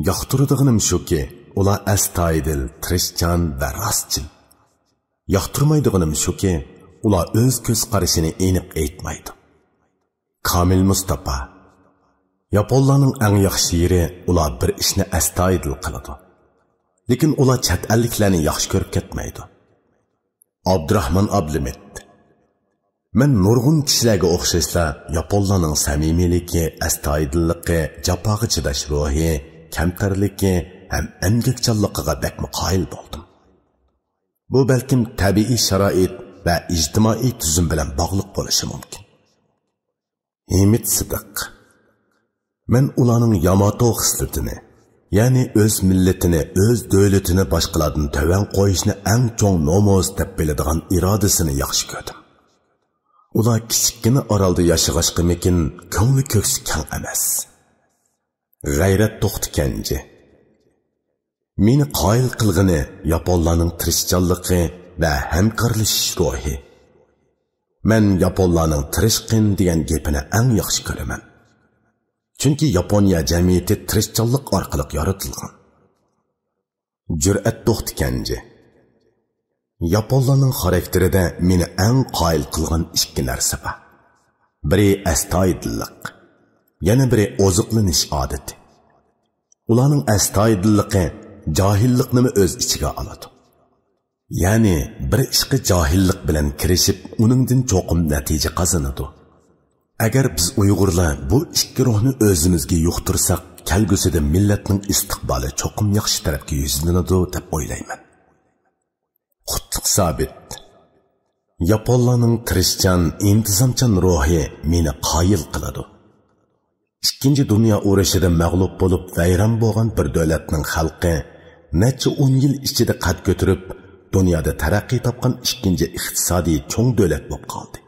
ياقتۇرىدىغىنىم شۇكى، ئۇلار ئەستايىدىل، تىرىشچان ۋە راستچىل. ياقتۇرمايدىغىنىم شۇكى، ئۇلار ئۆز كۆز قارىشىنى ئېنىق ئېيتمايدۇ. كامىل مۇستاپا. ياپونلارنىڭ ئەڭ ياخشى يېرى، ئۇلار بىر ئىشنى ئەستايىدىل قىلىدۇ. لېكىن ئۇلار چەت ئەللىكلەرنى ياخشى كۆرۈپ كەتمەيدۇ. ئابدۇراخمان ئابلىمىت. مەن نۇرغۇن كىشىلەرگە ئوخشاشلا ياپونلارنىڭ سەمىمىيلىكى، ئەستايىدىللىقى، جاپاغا چىداش روھى، كەمتەرلىكى ھەم ئەمگەكچانلىقىغا بەكمۇ قايىل بولدۇم. بۇ بەلكىم تەبىئىي شارائىت ۋە ئىجتىمائىي تۈزۈم بىلەن باغلىق بولۇشى مۇمكىن. ھىمىت سىدىق. مەن ئۇلارنىڭ ياماتو خىسلىتىنى، يەنى ئۆز مىللىتىنى، ئۆز دۆلىتىنى باشقىلاردىن تۆۋەن قويۇشنى ئەڭ چوڭ نومۇس دەپ بىلىدىغان ئىرادىسىنى ياخشى كۆردۈم. ئۇلار كىچىككىنە ئارالدا ياشىغاچقىمىكىن، كۆڭلى كۆكسى كەڭ ئەمەس. غەيرەت توختى كەنجى. مېنى قايىل قىلغىنى ياپونلارنىڭ تىرىشچانلىقى ۋە ھەمكارلىشىش روھى. مەن ياپونلارنىڭ تىرىشقىن دېگەن گېپىنى ئەڭ ياخشى كۆرىمەن. چۈنكى ياپونىيە جەمئىيىتى تىرىشچانلىق ئارقىلىق يارىتىلغان. جۈرئەت توختى كەنجى. ياپونلارنىڭ خاراكتېرىدە مېنى ئەڭ قايىل قىلغان ئىككى نەرسە بار. بىرى ئەستايىدىللىق، يەنە بىرى ئوزۇقلىنىش ئادىتى. ئۇلارنىڭ ئەستايىدىللىقى جاھىللىقنىمۇ ئۆز ئىچىگە ئالىدۇ. يەنى بىر ئىشقا جاھىللىق بىلەن كىرىشىپ، ئۇنىڭدىن چوقۇم نەتىجە قازىنىدۇ. ئەگەر بىز ئۇيغۇرلار بۇ ئىككى روھنى ئۆزىمىزگە يۇقتۇرساق، كەلگۈسىدە مىللەتنىڭ ئىستىقبالى چوقۇم ياخشى تەرەپكە يۈزلىنىدۇ دەپ ئويلايمەن. قۇتلۇق سابىت. ياپونلارنىڭ تىرىشچان، ئىنتىزامچان روھى مېنى قايىل قىلىدۇ. ئىككىنچى دۇنيا ئۇرۇشىدا مەغلۇپ بولۇپ ۋەيران بولغان بىر دۆلەتنىڭ خەلقى نەچچە ئون يىل ئىچىدە قەد كۆتۈرۈپ، دۇنيادا تەرەققىي تاپقان ئىككىنچى ئىقتىسادىي چوڭ دۆلەت بولۇپ قالدى.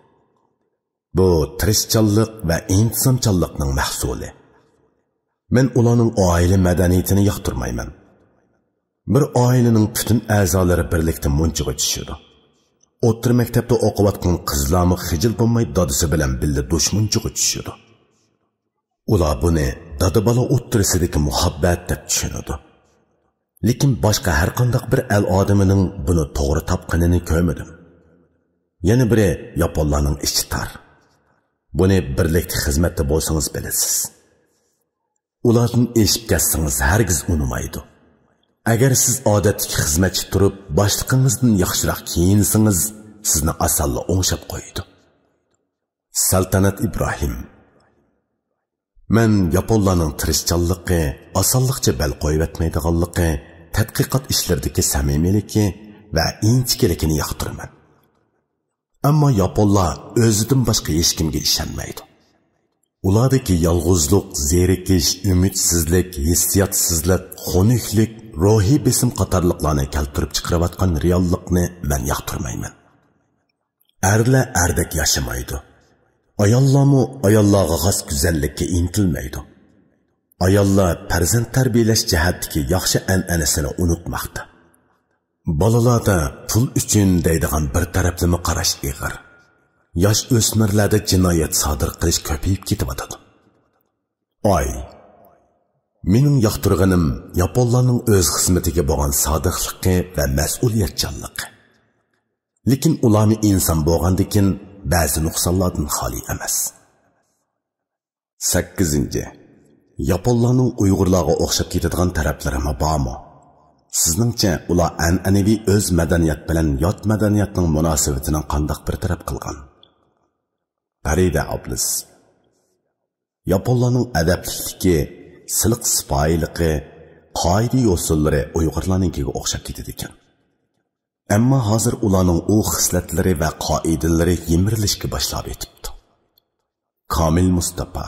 بۇ تىرىشچانلىق ۋە ئىنتىزامچانلىقنىڭ مەھسۇلى. مەن ئۇلارنىڭ ئائىلە مەدەنىيىتىنى ياقتۇرمايمەن. بىر ئائىلىنىڭ پۈتۈن ئەزالىرى بىرلىكتە مۇنچىغا چۈشىدۇ. ئوتتۇرا مەكتەپتە ئوقۇۋاتقان قىزلارمۇ خىجىل بولماي دادىسى بىلەن بىللە دۈشمەنچىگە چۈشىدۇ. ئۇلار بۇنى دادا-بالا ئوتتۇرىسىدىكى مۇھەببەت دەپ چۈشىنىدۇ. لېكىن باشقا ھەرقانداق بىر ئەل ئادىمىنىڭ بۇنى توغرا تاپقىنىنى كۆرمىدىم. يەنە بىرى، ياپونلارنىڭ ئىچى تار. بۇنى بىرلىكتە خىزمەتتە بولسىڭىز بىلىسىز. ئۇلاردىن ئېشىپ كەتسىڭىز ھەرگىز ئۇنىمايدۇ. ئەگەر سىز ئادەتتىكى خىزمەتچى تۇرۇپ، باشلىقىڭىزدىن ياخشىراق كىيىنسىڭىز، سىزنى ئاسانلا ئوڭشاپ قويىدۇ. سەلتەنەت ئىبراھىم. مەن ياپونلارنىڭ تىرىشچانلىقى، ئاسانلىقچە بەل قويۇۋەتمەيدىغانلىقى، تەتقىقات ئىشلىرىدىكى سەمىمىيلىكى ۋە ئىنچىكىلىكىنى ياقتۇرىمەن. ئەمما ياپونلار ئۆزىدىن باشقا ھېچكىمگە ئىشەنمەيدۇ. ئۇلاردىكى يالغۇزلۇق، زېرىكىش، ئۈمىدسىزلىك، ھېسسىياتسىزلىق، خۇنۈكلۈك، روھىي بېسىم قاتارلىقلارنى كەلتۈرۈپ چىقىرىۋاتقان رېئاللىقنى مەن ياقتۇرمايمەن. ئەرلەر ئەردەك ياشىمايدۇ. ئاياللارمۇ ئاياللارغا خاس گۈزەللىككە ئىنتىلمەيدۇ. ئاياللار پەرزەنت تەربىيەلەش جەھەتتىكى ياخشى ئەنئەنىسىنى ئۇنتۇماقتا. بالىلاردا پۇل ئۈچۈن دەيدىغان بىر تەرەپلىمە قاراش ئېغىر. ياش ئۆسمۈرلەردە جىنايەت سادىر قىلىش كۆپىيىپ كېتىۋاتىدۇ. ئاي. مېنىڭ ياقتۇرغىنىم ياپونلارنىڭ ئۆز خىزمىتىگە بولغان سادىقلىقى ۋە مەسئۇلىيەتچانلىقى. لېكىن ئۇلارمۇ ئىنسان بولغاندىكىن، بەزى نۇقسانلاردىن خالىي ئەمەس. سەككىزىنچى، ياپونلارنىڭ ئۇيغۇرلارغا ئوخشاپ كېتىدىغان تەرەپلىرىمۇ بارمۇ؟ سىزنىڭچە ئۇلار ئەنئەنىۋى ئۆز مەدەنىيەت بىلەن يات مەدەنىيەتنىڭ مۇناسىۋىتىنى قانداق بىر تەرەپ قىلغان؟ پەرىدە ئابلىز. ياپونلارنىڭ ئەدەپلىكلىكى، سىلىق سىپايىلىقى، قائىدە يوسۇنلىرى ئۇيغۇرلارنىڭكىگە ئوخشاپ كېتىدىكەن. ئەمما ھازىر ئۇلارنىڭ ئۇ خىسلەتلىرى ۋە قائىدىلىرى يىمىرىلىشكە باشلاۋېتىپتۇ. كامىل مۇستاپا.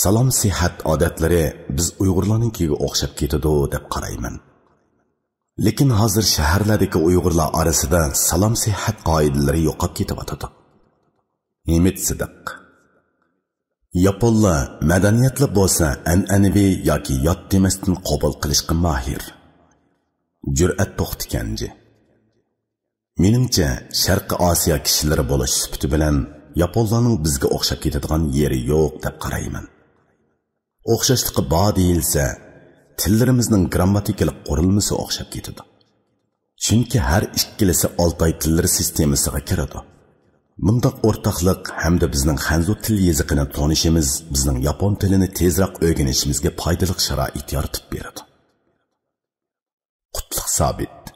سالام سېھەت ئادەتلىرى بىز ئۇيغۇرلارنىڭكىگە ئوخشاپ كېتىدۇ دەپ قارايمەن. لېكىن ھازىر شەھەرلەردىكى ئۇيغۇرلار ئارىسىدا سالام سېھەت قائىدىلىرى يوقاپ كېتىۋاتىدۇ. ھىمىت سىدىق. ياپونلار مەدەنىيەتلا بولسا ئەنئەنىۋى ياكى يات دېمەستىن قوبۇل قىلىشقا ماھىر. جۈرئەت توختى كەنجى. مېنىڭچە، شەرقىي ئاسىيا كىشىلىرى بولۇش سۈپىتى بىلەن ياپونلارنىڭ بىزگە ئوخشاپ كېتىدىغان يېرى يوق دەپ قارايمەن. ئوخشاشلىقى بار دېيىلسە، تىللىرىمىزنىڭ گىرامماتىكىلىق قۇرۇلمىسى ئوخشاپ كېتىدۇ. چۈنكى ھەر ئىككىلىسى ئالتاي تىللىرى سىستېمىسىغا كىرىدۇ. بۇنداق ئورتاقلىق ھەمدە بىزنىڭ خەنزۇ تىل يېزىقىنى تونۇشىمىز بىزنىڭ ياپون تىلىنى تېزراق ئۆگىنىشىمىزگە پايدىلىق شارائىت يارىتىپ بېرىدۇ. قۇتلۇق سابىت.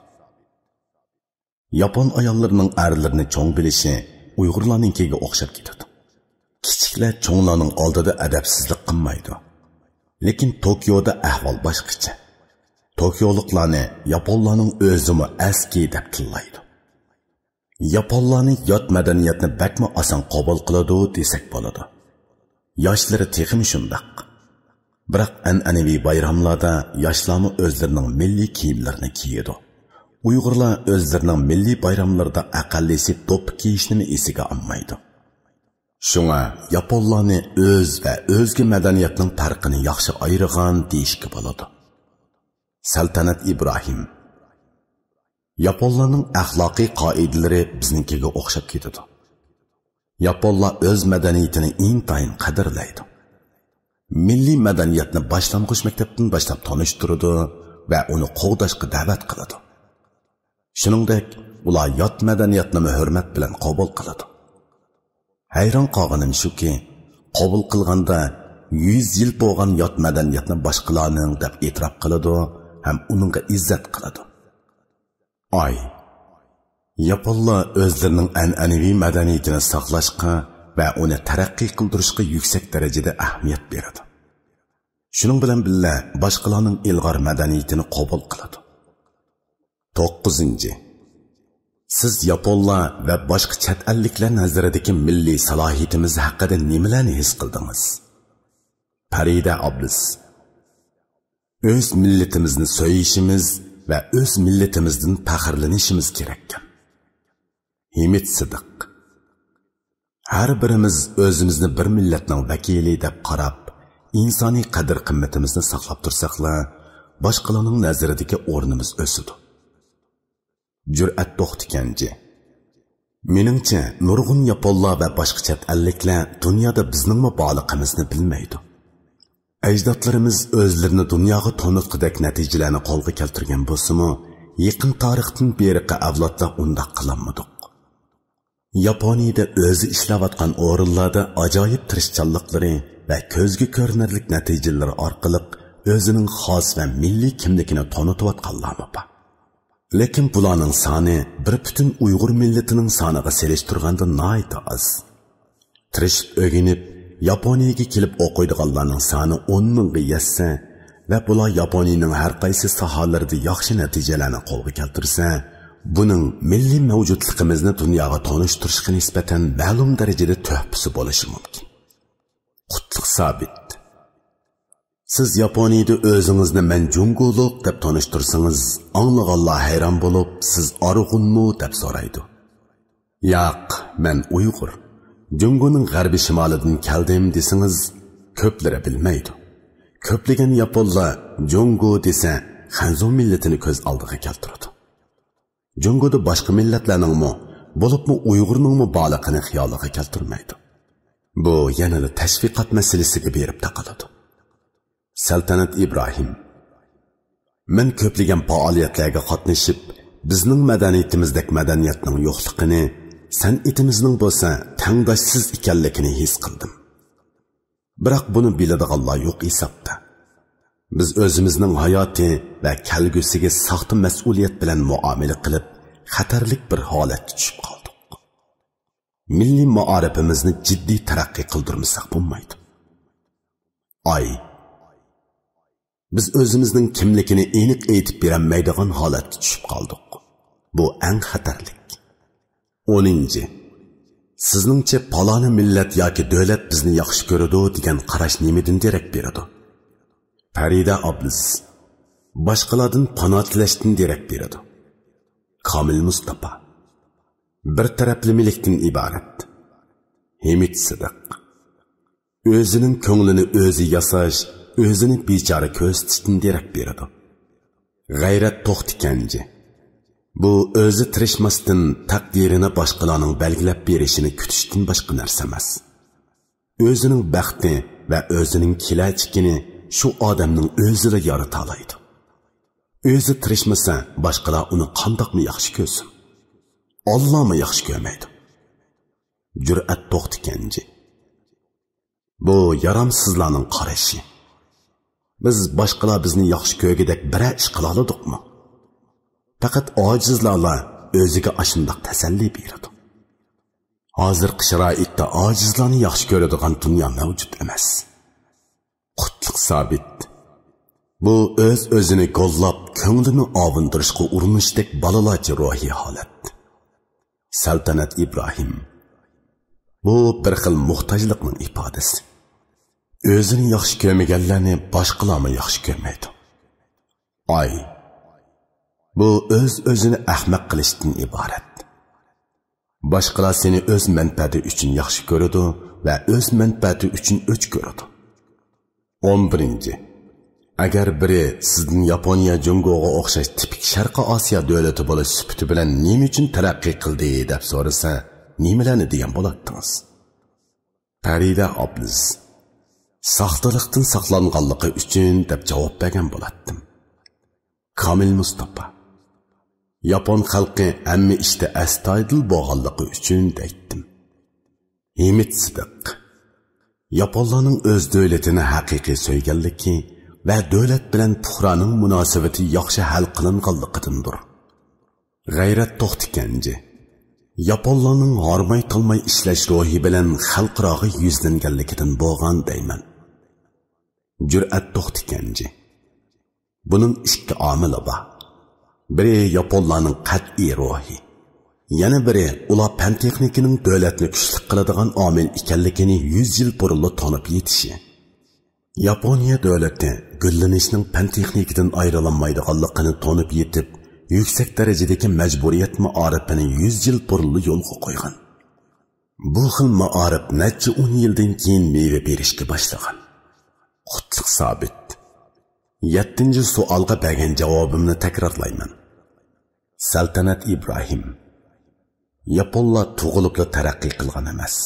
ياپون ئاياللىرىنىڭ ئەرلىرىنى چوڭ بىلىشى، ئۇيغۇرلارنىڭكىگە ئوخشاپ كېتىدۇ. كىچىكلەر چوڭلارنىڭ ئالدىدا ئەدەپسىزلىك قىلمايدۇ. لېكىن توكيودا ئەھۋال باشقىچە. توكيولۇقلارنى ياپونلارنىڭ ئۆزىمۇ ئەسكى دەپ تىللايدۇ. ياپونلارنى يات مەدەنىيەتنى بەكمۇ ئاسان قوبۇل قىلىدۇ دېسەك بولىدۇ. ياشلىرى تېخىمۇ شۇنداق. بىراق ئەنئەنىۋى بايراملاردا ياشلارمۇ ئۆزلىرىنىڭ مىللىي كىيىملىرىنى كىيىدۇ. ئۇيغۇرلار ئۆزلىرىنىڭ مىللىي بايراملىرىدا ئەقەللىسى دوپپا كىيىشنىمۇ ئېسىگە ئالمايدۇ. شۇڭا ياپونلارنى ئۆز ۋە ئۆزگە مەدەنىيەتنىڭ پەرقىنى ياخشى ئايرىغان دېيىشكە بولىدۇ. سەلتەنەت ئىبراھىم. ياپونلارنىڭ ئەخلاقىي قائىدىلىرى بىزنىڭكىگە ئوخشاپ كېتىدۇ. ياپونلار ئۆز مەدەنىيىتىنى ئىنتايىن قەدىرلەيدۇ. مىللىي مەدەنىيەتنى باشلانغۇچ مەكتەپتىن باشلاپ تونۇشتۇرىدۇ ۋە ئۇنى قوغداشقا دەۋەت قىلىدۇ. شۇنىڭدەك، ئۇلار يات مەدەنىيەتنىمۇ ھۆرمەت بىلەن قوبۇل قىلىدۇ. ھەيران قالغىنىم شۇكى، قوبۇل قىلغاندا يۈز يىل بولغان يات مەدەنىيەتنى باشقىلارنىڭ دەپ ئېتىراپ قىلىدۇ ھەم ئۇنىڭغا ئىززەت قىلىدۇ. ئاي. ياپونلار ئۆزلىرىنىڭ ئەنئەنىۋى مەدەنىيىتىنى ساقلاشقا ۋە ئۇنى تەرەققىي قىلدۇرۇشقا يۈكسەك دەرىجىدە ئەھمىيەت بېرىدۇ. شۇنىڭ بىلەن بىللە، باشقىلارنىڭ ئىلغار مەدەنىيىتىنى قوبۇل قىلىدۇ. توققۇزىنچى. سىز ياپونلار ۋە باشقا چەت ئەللىكلەر نەزىرىدىكى مىللىي سالاھىيىتىمىز ھەققىدە نېمىلەرنى ھېس قىلدىڭىز؟ پەرىدە ئابلىز. ئۆز مىللىتىمىزنى سۆيۈشىمىز ۋە ئۆز مىللىتىمىزدىن پەخىرلىنىشىمىز كېرەككەن. ھىمىت سىدىق. ھەر بىرىمىز ئۆزىمىزنى بىر مىللەتنىڭ ۋەكىلى دەپ قاراپ، ئىنسانىي قەدىر-قىممىتىمىزنى ساقلاپ تۇرساقلا، باشقىلارنىڭ نەزىرىدىكى ئورنىمىز ئۆسىدۇ. جۈرئەت توختى كەنجى. مېنىڭچە، نۇرغۇن ياپونلار ۋە باشقا چەت ئەللىكلەر دۇنيادا بىزنىڭمۇ بارلىقىمىزنى بىلمەيدۇ. ئەجدادلىرىمىز ئۆزلىرىنى دۇنياغا تونۇتقۇدەك نەتىجىلەرنى قولغا كەلتۈرگەن بولسىمۇ، يېقىن تارىختىن بېرىقى ئەۋلادلار ئۇنداق قىلالمىدۇق. ياپونىيىدە ئۆزى ئىشلەۋاتقان ئورۇنلاردا ئاجايىپ تىرىشچانلىقلىرى ۋە كۆزگە كۆرۈنەرلىك نەتىجىلىرى ئارقىلىق ئۆزىنىڭ خاس ۋە مىللىي كىملىكىنى تونۇتۇۋاتقانلارمۇ بار. لېكىن بۇلارنىڭ سانى بىر پۈتۈن ئۇيغۇر مىللىتىنىڭ سانىغا سېلىشتۇرغاندا ناھايىتى ئاز. تىرىشىپ ئۆگىنىپ، ياپونىيىگە كېلىپ ئوقۇيدىغانلارنىڭ سانى ئون مىڭغا يەتسە ۋە بۇلار ياپونىيىنىڭ ھەر قايسى ساھەلىرىدە ياخشى نەتىجىلەرنى قولغا كەلتۈرسە، بۇنىڭ مىللىي مەۋجۇتلۇقىمىزنى دۇنياغا تونۇشتۇرۇشقا نىسبەتەن مەلۇم دەرىجىدە تۆھپىسى بولۇشى مۇمكىن. قۇتلۇق سابىت. سىز ياپونىيىدە ئۆزىڭىزنى مەن جۇڭگولۇق دەپ تونۇشتۇرسىڭىز، ئاڭلىغانلار ھەيران بولۇپ، سىز ئارغۇنمۇ دەپ سورايدۇ. ياق، مەن ئۇيغۇر. جۇڭگونىڭ غەربىي شىمالىدىن كەلدىم دېسىڭىز، كۆپلىرى بىلمەيدۇ. كۆپلىگەن ياپونلار جۇڭگو دېسە، خەنزۇ مىللىتىنى كۆز ئالدىغا كەلتۈرىدۇ. جۇڭگودا باشقا مىللەتلەرنىڭمۇ، بولۇپمۇ ئۇيغۇرنىڭمۇ بارلىقىنى خىيالىغا كەلتۈرمەيدۇ. بۇ يەنىلا تەشۋىقات مەسىلىسىگە بېرىپ تاقىلىدۇ. سەلتەنەت ئىبراھىم. مەن كۆپلىگەن پائالىيەتلەرگە قاتنىشىپ، بىزنىڭ مەدەنىيىتىمىزدەك مەدەنىيەتنىڭ يوقلۇقىنى، سەنئىتىمىزنىڭ بولسا تەڭداشسىز ئىكەنلىكىنى ھېس قىلدىم. بىراق بۇنى بىلىدىغانلار يوق ھېسابتا. بىز ئۆزىمىزنىڭ ھاياتى ۋە كەلگۈسىگە ساختا مەسئۇلىيەت بىلەن مۇئامىلە قىلىپ، خەتەرلىك بىر ھالەتكە چۈشۈپ قالدۇق. مىللىي مائارىپىمىزنى جىددىي تەرەققىي قىلدۇرمىساق بولمايدۇ. ئاي. بىز ئۆزىمىزنىڭ كىملىكىنى ئېنىق ئېيتىپ بېرەلمەيدىغان ھالەتكە چۈشۈپ قالدۇق. بۇ ئەڭ خەتەرلىك. ئونىنچى. سىزنىڭچە پالانى مىللەت ياكى دۆلەت بىزنى ياخشى كۆرىدۇ دېگەن قاراش نېمىدىن دېرەك بېرىدۇ؟ پەرىدە ئابلىز. باشقىلاردىن پانا تىلەشتىن دېرەك بېرىدۇ. كامىل مۇستاپا. بىر تەرەپلىمىلىكتىن ئىبارەت. ھىمىت سىدىق. ئۆزىنىڭ كۆڭلىنى ئۆزى ياساش، ئۆزىنى بىچارە كۆرسىتىشتىن دېرەك بېرىدۇ. غەيرەت توختى كەنجى. بۇ ئۆزى تىرىشماستىن تەقدىرىنى باشقىلارنىڭ بەلگىلەپ بېرىشىنى كۈتۈشتىن باشقا نەرسە ئەمەس. ئۆزىنىڭ بەختى ۋە ئۆزىنىڭ كېلەچىكىنى شۇ ئادەمنىڭ ئۆزىلا يارىتالايدۇ. ئۆزى تىرىشمىسا، باشقىلار ئۇنى قانداقمۇ ياخشى كۆرسۇن؟ ئاللامۇ ياخشى كۆرمەيدۇ. جۈرئەت توختى كەنجى. بۇ يارامسىزلارنىڭ قارىشى. بىز باشقىلار بىزنى ياخشى كۆرگۈدەك بىرەر ئىش قىلالىدۇقمۇ؟ پەقەت ئاجىزلارلا ئۆزىگە ئاشۇنداق تەسەللى بېرىدۇ. ھازىرقى شارائىتتا ئاجىزلارنى ياخشى كۆرىدىغان دۇنيا مەۋجۇت ئەمەس. قۇتلۇق سابىت. بۇ ئۆز-ئۆزىنى گوللاپ، كۆڭلىنى ئاۋۇندۇرۇشقا ئۇرۇنۇشتەك بالىلارچە روھىي ھالەت. سەلتەنەت ئىبراھىم. بۇ بىر خىل موھتاجلىقنىڭ ئىپادىسى. ئۆزىنى ياخشى كۆرمىگەنلەرنى باشقىلارمۇ ياخشى كۆرمەيدۇ. ئاي. بۇ ئۆز-ئۆزىنى ئەخمەق قىلىشتىن ئىبارەت. باشقىلار سېنى ئۆز مەنپەئەتى ئۈچۈن ياخشى كۆرىدۇ ۋە ئۆز مەنپەئەتى ئۈچۈن ئۆچ كۆرىدۇ. ئون بىرىنچى. ئەگەر بىرى سىزدىن ياپونىيە جۇڭگوغا ئوخشاش تىپىك شەرقىي ئاسىيا دۆلىتى بولۇش سۈپىتى بىلەن نېمە ئۈچۈن تەرەققىي قىلدى دەپ سورىسا، نېمىلەرنى دېگەن بولاتتىڭىز؟ پەرىدە ئابلىز. ساختىلىقتىن ساقلانغانلىقى ئۈچۈن دەپ جاۋاب بەرگەن بولاتتىم. كامىل مۇستاپا. ياپون خەلقى ھەممە ئىشتا ئەستايىدىل بولغانلىقى ئۈچۈن دەيتتىم. ھىمىت سىدىق. ياپونلارنىڭ ئۆز دۆلىتىنى ھەقىقىي سۆيگەنلىكى ۋە دۆلەت بىلەن پۇقرانىڭ مۇناسىۋىتى ياخشى ھەل قىلىنغانلىقىدىندۇر. غەيرەت توختى كەنجى. ياپونلارنىڭ ھارماي-تالماي ئىشلەش روھى بىلەن خەلقئاراغا يۈزلەنگەنلىكىدىن بولغان دەيمەن. جۈرئەت توختى كەنجى. بۇنىڭ ئىككى ئامىلى بار. بىرى ياپونلارنىڭ قەتئىي روھى. يەنە بىرى ئۇلار پەن-تېخنىكىنىڭ دۆلەتنى كۈچلۈك قىلىدىغان ئامىل ئىكەنلىكىنى يۈز يىل بۇرۇنلا تونۇپ يېتىشى. ياپونىيە دۆلىتى گۈللىنىشنىڭ پەن-تېخنىكىدىن ئايرىلالمايدىغانلىقىنى تونۇپ يېتىپ، يۈكسەك دەرىجىدىكى مەجبۇرىيەت مائارىپىنى يۈز يىل بۇرۇنلا يولغا قويغان. بۇ خىل مائارىپ نەچچە ئون يىلدىن كېيىن مېۋە بېرىشكە باشلىغان. قۇتلۇق سابىت. يەتتىنچى سوئالغا بەرگەن جاۋابىمنى تەكرارلايمەن. سەلتەنەت ئىبراھىم. ياپونلار تۇغۇلۇپلا تەرەققىي قىلغان ئەمەس.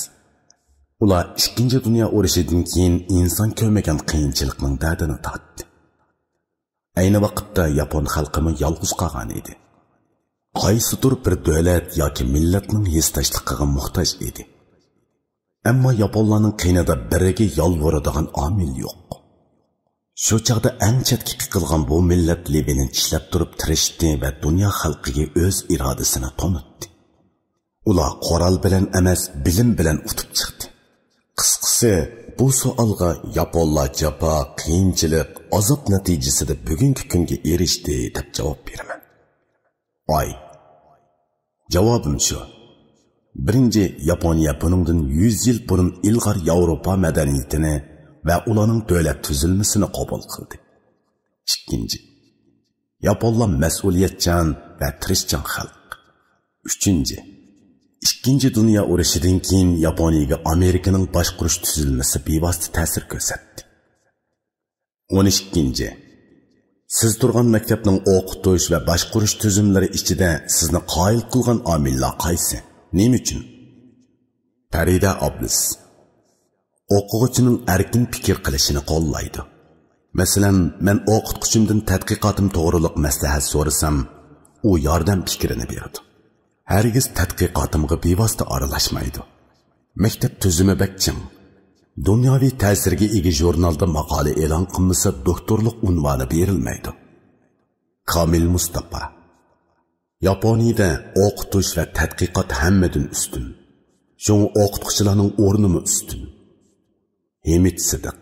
ئۇلار ئىككىنچى دۇنيا ئۇرۇشىدىن كېيىن ئىنسان كۆرمىگەن قىيىنچىلىقنىڭ دەردىنى تارتتى. ئەينى ۋاقىتتا ياپون خەلقىمۇ يالغۇز قالغان ئىدى. قايسىدۇر بىر دۆلەت ياكى مىللەتنىڭ ھېسداشلىقىغا موھتاج ئىدى. ئەمما ياپونلارنىڭ قېنىدا بىرىگە يالۋۇرىدىغان ئامىل يوق. شۇ چاغدا ئەڭ چەتكە قېقىلغان بۇ مىللەت لېۋىنى چىشلەپ تۇرۇپ تىرىشتى ۋە دۇنيا خەلقىگە ئۆز ئىرادىسىنى تونۇتتى. ئۇلار قورال بىلەن ئەمەس، بىلىم بىلەن ئۇتۇپ چىقتى. قىسقىسى، بۇ سوئالغا ياپونلار جاپا، قىيىنچىلىق، ئازاب نەتىجىسىدە بۈگۈنكى كۈنگە ئېرىشتى، دەپ جاۋاب بېرىمەن. ئاي. جاۋابىم شۇ. بىرىنچى، ياپونىيە بۇنىڭدىن يۈز يىل بۇرۇن ئىلغار ياۋروپا مەدەنىيىتىنى ۋە ئۇلارنىڭ دۆلەت تۈزۈلمىسىنى قوبۇل قىلدى. ئىككىنچى، ياپونلار مەسئۇلىيەتچان ۋە تىرىشچان خەلق. ئۈچىنچى، ئىككىنچى دۇنيا ئۇرۇشىدىن كېيىن ياپونىيەگە ئامېرىكىنىڭ باشقۇرۇش تۈزۈلمىسى بىۋاسىتە تەسىر كۆرسەتتى. ئون ئىككىنچى، سىز تۇرغان مەكتەپنىڭ ئوقۇتۇش ۋە باشقۇرۇش تۈزۈملىرى ئىچىدە سىزنى قايىل قىلغان ئامىللار قايسى؟ نېمە ئۈچۈن؟ پەرىدە ئابلىز. ئوقۇغۇچىنىڭ ئەركىن پىكىر قىلىشىنى قوللايدۇ. مەسىلەن، مەن ئوقۇتقۇچىمدىن تەتقىقاتىم توغرۇلۇق مەسلىھەت سورىسام، ئۇ ياردەم پىكرىنى بېرىدۇ. ھەرگىز تەتقىقاتىمغا بىۋاسىتە ئارىلاشمايدۇ. مەكتەپ تۈزۈمى بەك چىڭ. دۇنياۋى تەسىرگە ئىگە ژۇرنالدا ماقالە ئېلان قىلمىسا، دوكتورلۇق ئۇنۋانى بېرىلمەيدۇ. كامىل مۇستاپا. ياپونىيەدە ئوقۇتۇش ۋە تەتقىقات ھەممىدىن ئۈستۈن. شۇڭا ئوقۇتقۇچىلارنىڭ ئورنىمۇ ئۈستۈن. ھىمىت سىدىق.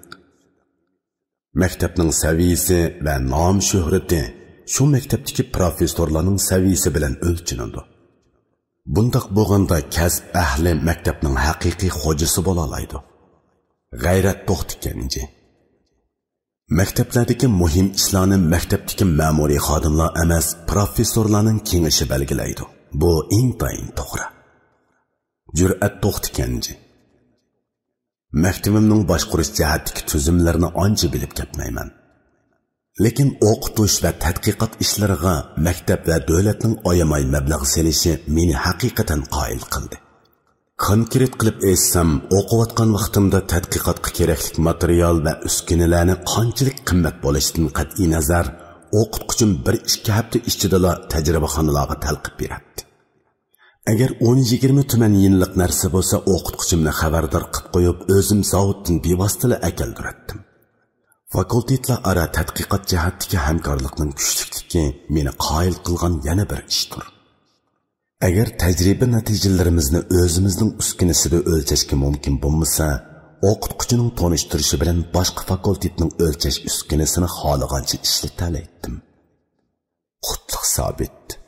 مەكتەپنىڭ سەۋىيىسى ۋە نام-شۆھرىتى شۇ مەكتەپتىكى پىروفېسسورلارنىڭ سەۋىيىسى بىلەن ئۆلچىنىدۇ. بۇنداق بولغاندا كەسىپ ئەھلى مەكتەپنىڭ ھەقىقىي خوجىسى بولالايدۇ. غەيرەت توختى كەنجى. مەكتەپلەردىكى مۇھىم ئىشلارنى مەكتەپتىكى مەمۇرىي خادىملار ئەمەس، پىروفېسسورلارنىڭ كېڭىشى بەلگىلەيدۇ. بۇ ئىنتايىن توغرا. جۈرئەت توختى كەنجى. مەكتىۋىمنىڭ باشقۇرۇش جەھەتتىكى تۈزۈملىرىنى ئانچە بىلىپ كەتمەيمەن. لېكىن ئوقۇتۇش ۋە تەتقىقات ئىشلىرىغا مەكتەپ ۋە دۆلەتنىڭ ئايىماي مەبلەغ سېلىشى مېنى ھەقىقەتەن قايىل قىلدى. كونكرېت قىلىپ ئېيتسام، ئوقۇۋاتقان ۋاقتىمدا تەتقىقاتقا كېرەكلىك ماتېرىيال ۋە ئۈسكۈنىلەرنى قانچىلىك قىممەت بولۇشىدىن قەتئىينەزەر، ئوقۇتقۇچىم بىر ئىككى ھەپتە ئىچىدىلا تەجرىبىخانىلارغا تەلقىپ بېرەتتى. ئەگەر ئون يىگىرمە تۈمەن يىنلىق نەرسە بولسا، ئوقۇتقۇچىمنى خەۋەردار قىلىپ قويۇپ، ئۆزۈم زاۋۇتتىن بىۋاسىتىلا ئەكەلدۈرەتتىم. فاكۇلتېتلار ئارا تەتقىقات جەھەتتىكى ھەمكارلىقنىڭ كۈچلۈكلۈكى مېنى قايىل قىلغان يەنە بىر ئىشتۇر. ئەگەر تەجرىبە نەتىجىلىرىمىزنى ئۆزىمىزنىڭ ئۈسكۈنىسىدە ئۆلچەشكە مۇمكىن بولمىسا، ئوقۇتقۇچىنىڭ تونۇشتۇرۇشى بىلەن باشقا فاكۇلتېتنىڭ ئۆلچەش ئۈسكۈنىسىنى خالىغانچە ئىشلىتەلەيتتىم. قۇتلۇق سابىت.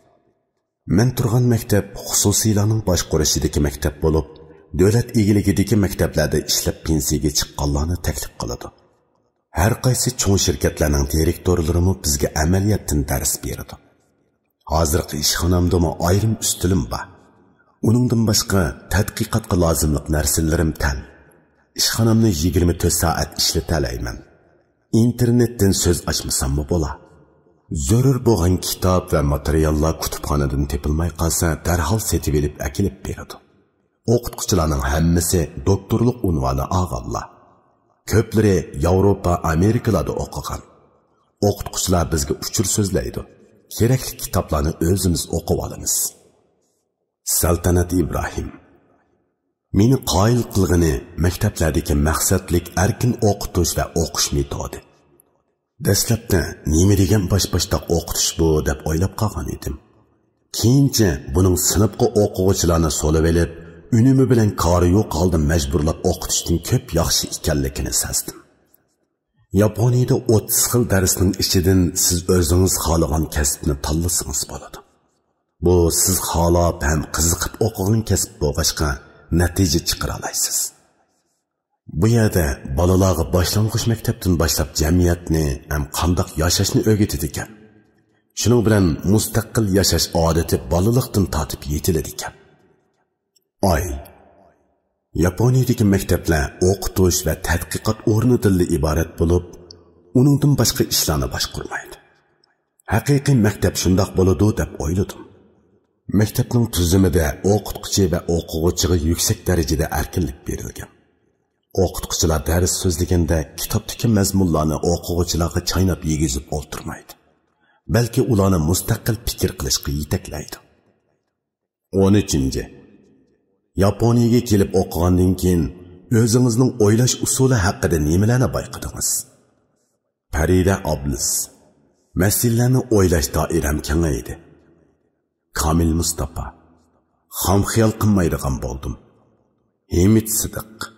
مەن تۇرغان مەكتەپ خۇسۇسىيلارنىڭ باشقۇرۇشىدىكى مەكتەپ بولۇپ، دۆلەت ئىگىلىكىدىكى مەكتەپلەردە ئىشلەپ پېنسىيەگە چىققانلارنى تەكلىپ قىلىدۇ. ھەر قايسى چوڭ شىركەتلەرنىڭ دىرېكتورلىرىمۇ بىزگە ئەمەلىيەتتىن دەرس بېرىدۇ. ھازىرقى ئىشخانامدىمۇ ئايرىم ئۈستىلىم بار. ئۇنىڭدىن باشقا تەتقىقاتقا لازىملىق نەرسىلىرىم تەڭ. ئىشخانامنى يىگىرمە تۆت سائەت ئىشلىتەلەيمەن. ئىنتېرنېتتىن سۆز ئاچمىساممۇ بولا. زۆرۈر بولغان كىتاب ۋە ماتېرىياللار كۇتۇپخانىدىن تېپىلماي قالسا، دەرھال سېتىۋېلىپ ئەكېلىپ بېرىدۇ. ئوقۇتقۇچىلارنىڭ ھەممىسى دوكتورلۇق ئۇنۋانى ئالغانلار. كۆپلىرى ياۋروپا، ئامېرىكىلاردا ئوقۇغان. ئوقۇتقۇچىلار بىزگە ئۇچۇر سۆزلەيدۇ. كېرەكلىك كىتابلارنى ئۆزىمىز ئوقۇۋالىمىز. سەلتەنەت ئىبراھىم. مېنى قايىل قىلغىنى مەكتەپلەردىكى مەقسەتلىك ئەركىن ئوقۇتۇش ۋە ئوقۇش مېتودى. دەسلەپتە نېمە دېگەن باش-باشتاق ئوقۇتۇش بۇ دەپ ئويلاپ قالغان ئىدىم. كېيىنچە بۇنىڭ سىنىپقا ئوقۇغۇچىلارنى سولىۋېلىپ، ئۈنۈمى بىلەن كارى يوق ھالدا مەجبۇرلاپ ئوقۇتۇشتىن كۆپ ياخشى ئىكەنلىكىنى سەزدىم. ياپونىيەدە ئوتتۇز خىل دەرسنىڭ ئىچىدىن سىز ئۆزىڭىز خالىغان كەسىپنى تاللىسىڭىز بولىدۇ. بۇ سىز خالاپ ھەم قىزىقىپ ئوقۇغان كەسىپ بولغاچقا، نەتىجە چىقىرالايسىز. بۇ يەردە بالىلارغا باشلانغۇچ مەكتەپتىن باشلاپ جەمئىيەتنى ھەم قانداق ياشاشنى ئۆگىتىدىكەن. شۇنىڭ بىلەن مۇستەقىل ياشاش ئادىتى بالىلىقتىن تارتىپ يېتىلىدىكەن. ئاي. ياپونىيەدىكى مەكتەپلەر ئوقۇتۇش ۋە تەتقىقات ئورنىدىنلا ئىبارەت بولۇپ، ئۇنىڭدىن باشقا ئىشلارنى باشقۇرمايدۇ. ھەقىقىي مەكتەپ شۇنداق بولىدۇ دەپ ئويلىدىم. مەكتەپنىڭ تۈزۈمىدە ئوقۇتقۇچى ۋە ئوقۇغۇچىغا يۈكسەك دەرىجىدە ئەركىنلىك بېرىلگەن. ئوقۇتقۇچىلار دەرس سۆزلىگەندە، كىتابتىكى مەزمۇنلارنى ئوقۇغۇچىلارغا چايناپ يېگۈزۈپ ئولتۇرمايدۇ، بەلكى ئۇلارنى مۇستەقىل پىكىر قىلىشقا يېتەكلەيدۇ. ئون ئۈچىنچى. ياپونىيەگە كېلىپ ئوقۇغاندىن كېيىن، ئۆزىڭىزنىڭ ئويلاش ئۇسۇلى ھەققىدە نېمىلەرنى بايقىدىڭىز؟ پەرىدە ئابلىز. مەسىلىلەرنى ئويلاش دائىرەم كېڭەيدى. كامىل مۇستاپا. خام خىيال قىلمايدىغان بولدۇم. ھىمىت سىدىق.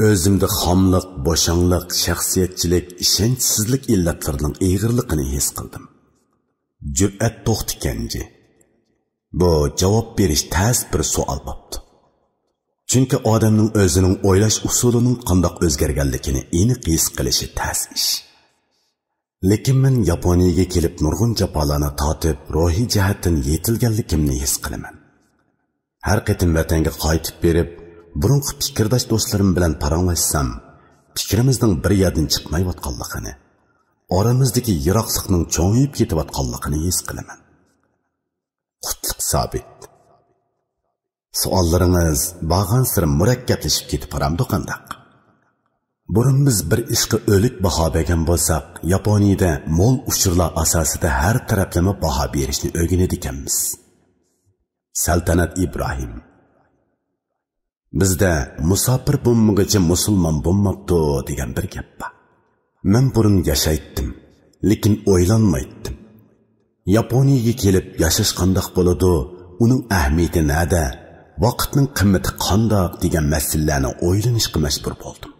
ئۆزۈمدە خاملىق، بوشاڭلىق، شەخسىيەتچىلىك، ئىشەنچسىزلىك ئىللەتلىرىنىڭ ئېغىرلىقىنى ھېس قىلدىم. جۈرئەت توختى كەنجى. بۇ جاۋاب بېرىش تەس بىر سوئال بوپتۇ. چۈنكى ئادەمنىڭ ئۆزىنىڭ ئويلاش ئۇسۇلىنىڭ قانداق ئۆزگەرگەنلىكىنى ئېنىق ھېس قىلىشى تەس ئىش. لېكىن مەن ياپونىيەگە كېلىپ نۇرغۇن جاپالارنى تارتىپ، روھىي جەھەتتىن يېتىلگەنلىكىمنى ھېس قىلىمەن. ھەر قېتىم ۋەتەنگە قايتىپ بېرىپ، بۇرۇنقى پىكىرداش دوستلىرىم بىلەن پاراڭلاشسام، پىكرىمىزنىڭ بىر يەردىن چىقمايۋاتقانلىقىنى، ئارىمىزدىكى يىراقلىقنىڭ چوڭىيىپ كېتىۋاتقانلىقىنى ھېس قىلىمەن. قۇتلۇق سابىت. سوئاللىرىڭىز بارغانسېرى مۇرەككەپلىشىپ كېتىپ بارامدۇ قانداق؟ بۇرۇن بىز بىر ئىشقا ئۆلۈك باھا بەرگەن بولساق، ياپونىيەدە مول ئۇچۇرلار ئاساسىدا ھەر تەرەپلىمە باھا بېرىشنى ئۆگىنىدىكەنمىز. سەلتەنەت ئىبراھىم. بىزدە «مۇساپىر بولمىغۇچە مۇسۇلمان بولماپتۇ» دېگەن بىر گەپ بار. مەن بۇرۇن ياشايتتىم، لېكىن ئويلانمايتتىم. ياپونىيەگە كېلىپ ياشاش قانداق بولىدۇ، ئۇنىڭ ئەھمىيىتى نەدە، ۋاقىتنىڭ قىممىتى قانداق دېگەن مەسىلىلەرنى ئويلىنىشقا مەجبۇر بولدۇم.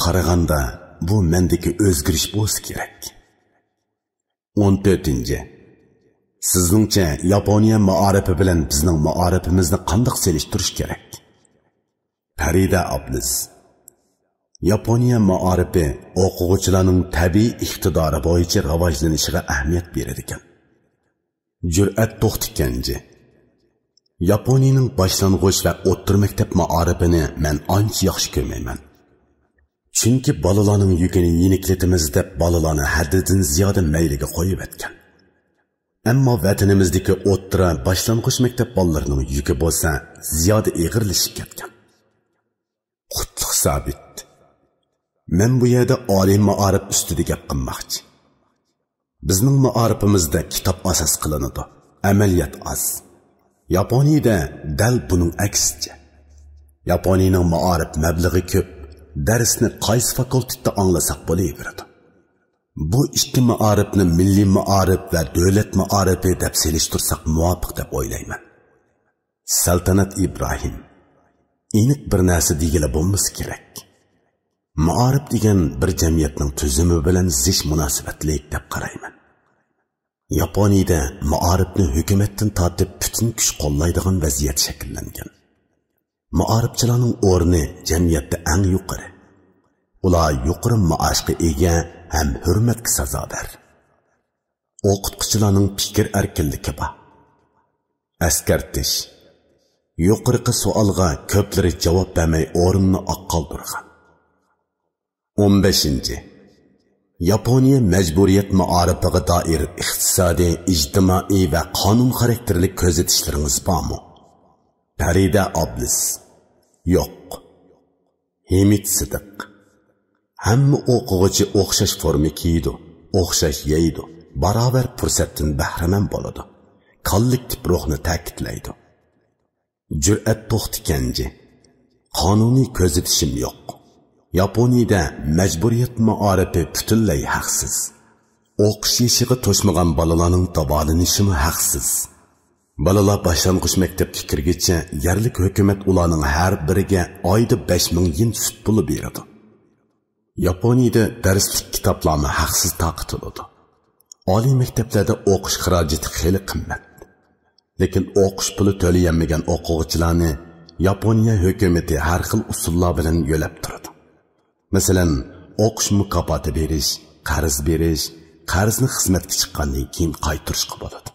قارىغاندا، بۇ مەندىكى ئۆزگىرىش بولسا كېرەك. ئون تۆتىنچى. سىزنىڭچە ياپونىيە مائارىپى بىلەن بىزنىڭ مائارىپىمىزنى قانداق سېلىشتۇرۇش كېرەك؟ پەرىدە ئابلىز. ياپونىيە مائارىپى ئوقۇغۇچىلارنىڭ تەبىئىي ئىقتىدارى بويىچە راۋاجلىنىشىغا ئەھمىيەت بېرىدىكەن. جۈرئەت توختى كەنجى. ياپونىيەنىڭ باشلانغۇچ ۋە ئوتتۇرا مەكتەپ مائارىپىنى مەن ئانچە ياخشى كۆرمەيمەن. چۈنكى بالىلارنىڭ يۈكىنى يېنىكلىتىمىز دەپ بالىلارنى ھەددىدىن زىيادە مەيلىگە قويۇۋەتكەن. ئەمما ۋەتىنىمىزدىكى ئوتتۇرا، باشلانغۇچ مەكتەپ بالىلىرىنىڭ يۈكى بولسا زىيادە ئېغىرلىشىپ كەتكەن. قۇتلۇق سابىت. مەن بۇ يەردە ئالىي مائارىپ ئۈستىدە گەپ قىلماقچى. بىزنىڭ مائارىپىمىزدا كىتاب ئاساس قىلىنىدۇ، ئەمەلىيەت ئاز. ياپونىيەدە دەل بۇنىڭ ئەكسىچە. ياپونىيەنىڭ مائارىپ مەبلىغى كۆپ، دەرسنى قايسى فاكۇلتېتتا ئاڭلىساق بولۇۋېرىدۇ. بۇ ئىككى مائارىپنى مىللىي مائارىپ ۋە دۆلەت مائارىپى دەپ سېلىشتۇرساق مۇۋاپىق دەپ ئويلايمەن. سەلتەنەت ئىبراھىم، ئېنىق بىر نەرسە دېگىلى بولمىسا كېرەك. مائارىپ دېگەن بىر جەمئىيەتنىڭ تۈزۈمى بىلەن زىچ مۇناسىۋەتلىك دەپ قارايمەن. ياپونىيىدە مائارىپنى ھۆكۈمەتتىن تارتىپ پۈتۈن كۈچ قوللايدىغان ۋەزىيەت شەكىللەنگەن. مائارىپچىلارنىڭ ئورنى جەمئىيەتتە ئەڭ يۇقىرى. ئۇلار يۇقىرى مائاشقا ئىگە ھەم ھۆرمەتكە سازاۋەر. ئوقۇتقۇچىلارنىڭ پىكىر ئەركىنلىكى بار. ئەسكەرتىش: يۇقىرىقى سوئالغا كۆپلىرى جاۋاب بەرمەي ئورۇننى ئاق قالدۇرغان. ئون بەشىنچى، ياپونىيە مەجبۇرىيەت مائارىپىغا دائىر ئىقتىسادىي، ئىجتىمائىي ۋە قانۇن خاراكتېرلىك كۆزىتىشلىرىڭىز بارمۇ؟ پەرىدە ئابلىز: يوق. ھىمىت سىدىق: ھەممە ئوقۇغۇچى ئوخشاش فورما كىيىدۇ، ئوخشاش يەيدۇ، باراۋەر پۇرسەتتىن بەھرىمەن بولىدۇ، كوللېكتىپ روھنى تەكىتلەيدۇ. جۈرئەت توختى كەنجى: قانۇنىي كۆزىتىشىم يوق. ياپونىيىدە مەجبۇرىيەت مائارىپى پۈتۈنلەي ھەقسىز. ئوقۇش يېشىغا توشمىغان بالىلارنىڭ داۋالىنىشىمۇ ھەقسىز. بالىلار باشلانغۇچ مەكتەپكە كىرگۈچە يەرلىك ھۆكۈمەت ئۇلارنىڭ ھەر بىرىگە ئايدا بەش مىڭ يېن سۈت پۇلى بېرىدۇ. ياپونىيىدە دەرسلىك كىتابلارمۇ ھەقسىز تارقىتىلىدۇ. ئالىي مەكتەپلەردە ئوقۇش خىراجىتى خېلى قىممەت. لېكىن ئوقۇش پۇلى تۆلىيەلمىگەن ئوقۇغۇچىلارنى ياپونىيە ھۆكۈمىتى ھەر خىل ئۇسۇللار بىلەن يۆلەپ تۇرىدۇ. مەسىلەن، ئوقۇش مۇكاپاتى بېرىش، قەرز بېرىش، قەرزنى خىزمەتكە چىققاندىن كېيىن قايتۇرۇشقا بولىدۇ.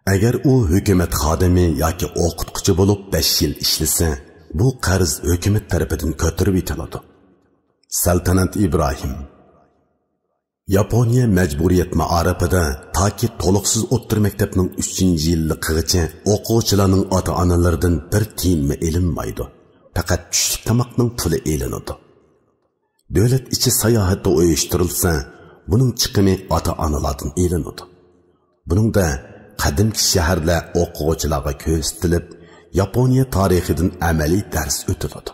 ئەگەر ئۇ ھۆكۈمەت خادىمى ياكى ئوقۇتقۇچى بولۇپ بەش يىل ئىشلىسە، بۇ قەرز ھۆكۈمەت تەرىپىدىن كۆتۈرۈۋېتىلىدۇ. سەلتەنەت ئىبراھىم: ياپونىيە مەجبۇرىيەت مائارىپىدا تاكى تولۇقسىز ئوتتۇرا مەكتەپنىڭ ئۈچىنچى يىللىقىغىچە ئوقۇغۇچىلارنىڭ ئاتا-ئانىلىرىدىن بىر تىيىنمۇ ئېلىنمايدۇ. پەقەت چۈشلۈك تاماقنىڭ پۇلى ئېلىنىدۇ. دۆلەت ئىچى ساياھىتى ئۇيۇشتۇرۇلسا، بۇنىڭ چىقىمى ئاتا-ئانىلاردىن ئېلىنىدۇ. بۇنىڭدا قەدىمكى شەھەرلەر ئوقۇغۇچىلارغا كۆرسىتىلىپ، ياپونىيە تارىخىدىن ئەمەلىي دەرس ئۆتۈلىدۇ.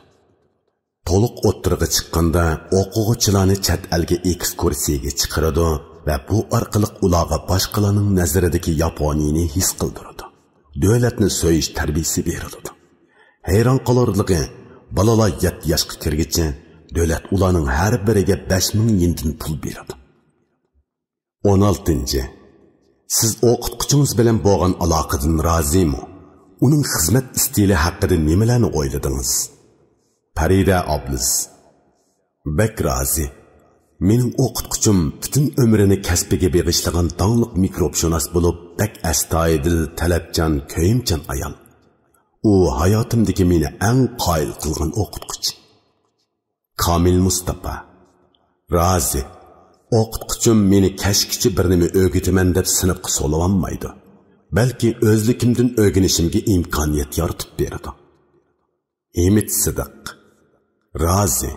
تولۇق ئوتتۇرىغا چىققاندا ئوقۇغۇچىلارنى چەت ئەلگە ئېكسكۇرسىيەگە چىقىرىدۇ ۋە بۇ ئارقىلىق ئۇلارغا باشقىلارنىڭ نەزىرىدىكى ياپونىيىنى ھېس قىلدۇرىدۇ. دۆلەتنى سۆيۈش تەربىيىسى بېرىلىدۇ. ھەيران قالارلىقى، بالىلار يەتتە ياشقا كىرگىچە دۆلەت ئۇلارنىڭ ھەر بىرىگە بەش مىڭ يېندىن پۇل بېرىدۇ. ئون ئالتىنچى، سىز ئوقۇتقۇچىڭىز بىلەن بولغان ئالاقىدىن رازىمۇ؟ ئۇنىڭ خىزمەت ئىستىلى ھەققىدە نېمىلەرنى ئويلىدىڭىز؟ پەرىدە ئابلىز: بەك رازى. مېنىڭ ئوقۇتقۇچۇم پۈتۈن ئۆمرىنى كەسپىگە بېغىشلىغان داڭلىق مىكروبشۇناس بولۇپ، بەك ئەستايىدىل، تەلەپچان، كۆيۈمچان ئايال. ئۇ ھاياتىمدىكى مېنى ئەڭ قايىل قىلغان ئوقۇتقۇچى. كامىل مۇستاپا: رازى. ئوقۇتقۇچۇم مېنى كەچكىچە بىر نېمە ئۆگىتىمەن دەپ سىنىپقا سولىۋالمايدۇ، بەلكى ئۆزلۈكۈمدىن ئۆگىنىشىمگە ئىمكانىيەت يارىتىپ بېرىدۇ. ھىمىت سىدىق: رازى.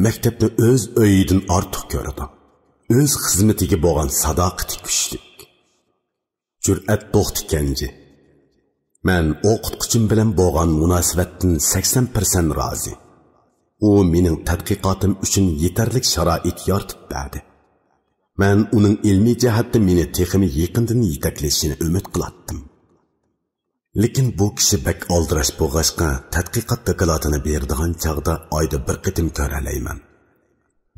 مەكتەپنى ئۆز ئۆيىدىن ئارتۇق كۆرىدۇ. ئۆز خىزمىتىگە بولغان ساداقىتى كۈچلۈك. جۈرئەت توختى كەنجى: مەن ئوقۇتقۇچىم بىلەن بولغان مۇناسىۋەتتىن سەكسەن پىرسەنت رازى. ئۇ مېنىڭ تەتقىقاتىم ئۈچۈن يېتەرلىك شارائىت يارىتىپ بەردى. مەن ئۇنىڭ ئىلمىي جەھەتتە مېنى تېخىمۇ يېقىندىن يېتەكلىشىنى ئۈمىد قىلاتتىم. لېكىن بۇ كىشى بەك ئالدىراش بولغاچقا، تەتقىقات دوكلاتىنى بېرىدىغان چاغدا ئايدا بىر قېتىم كۆرەلەيمەن.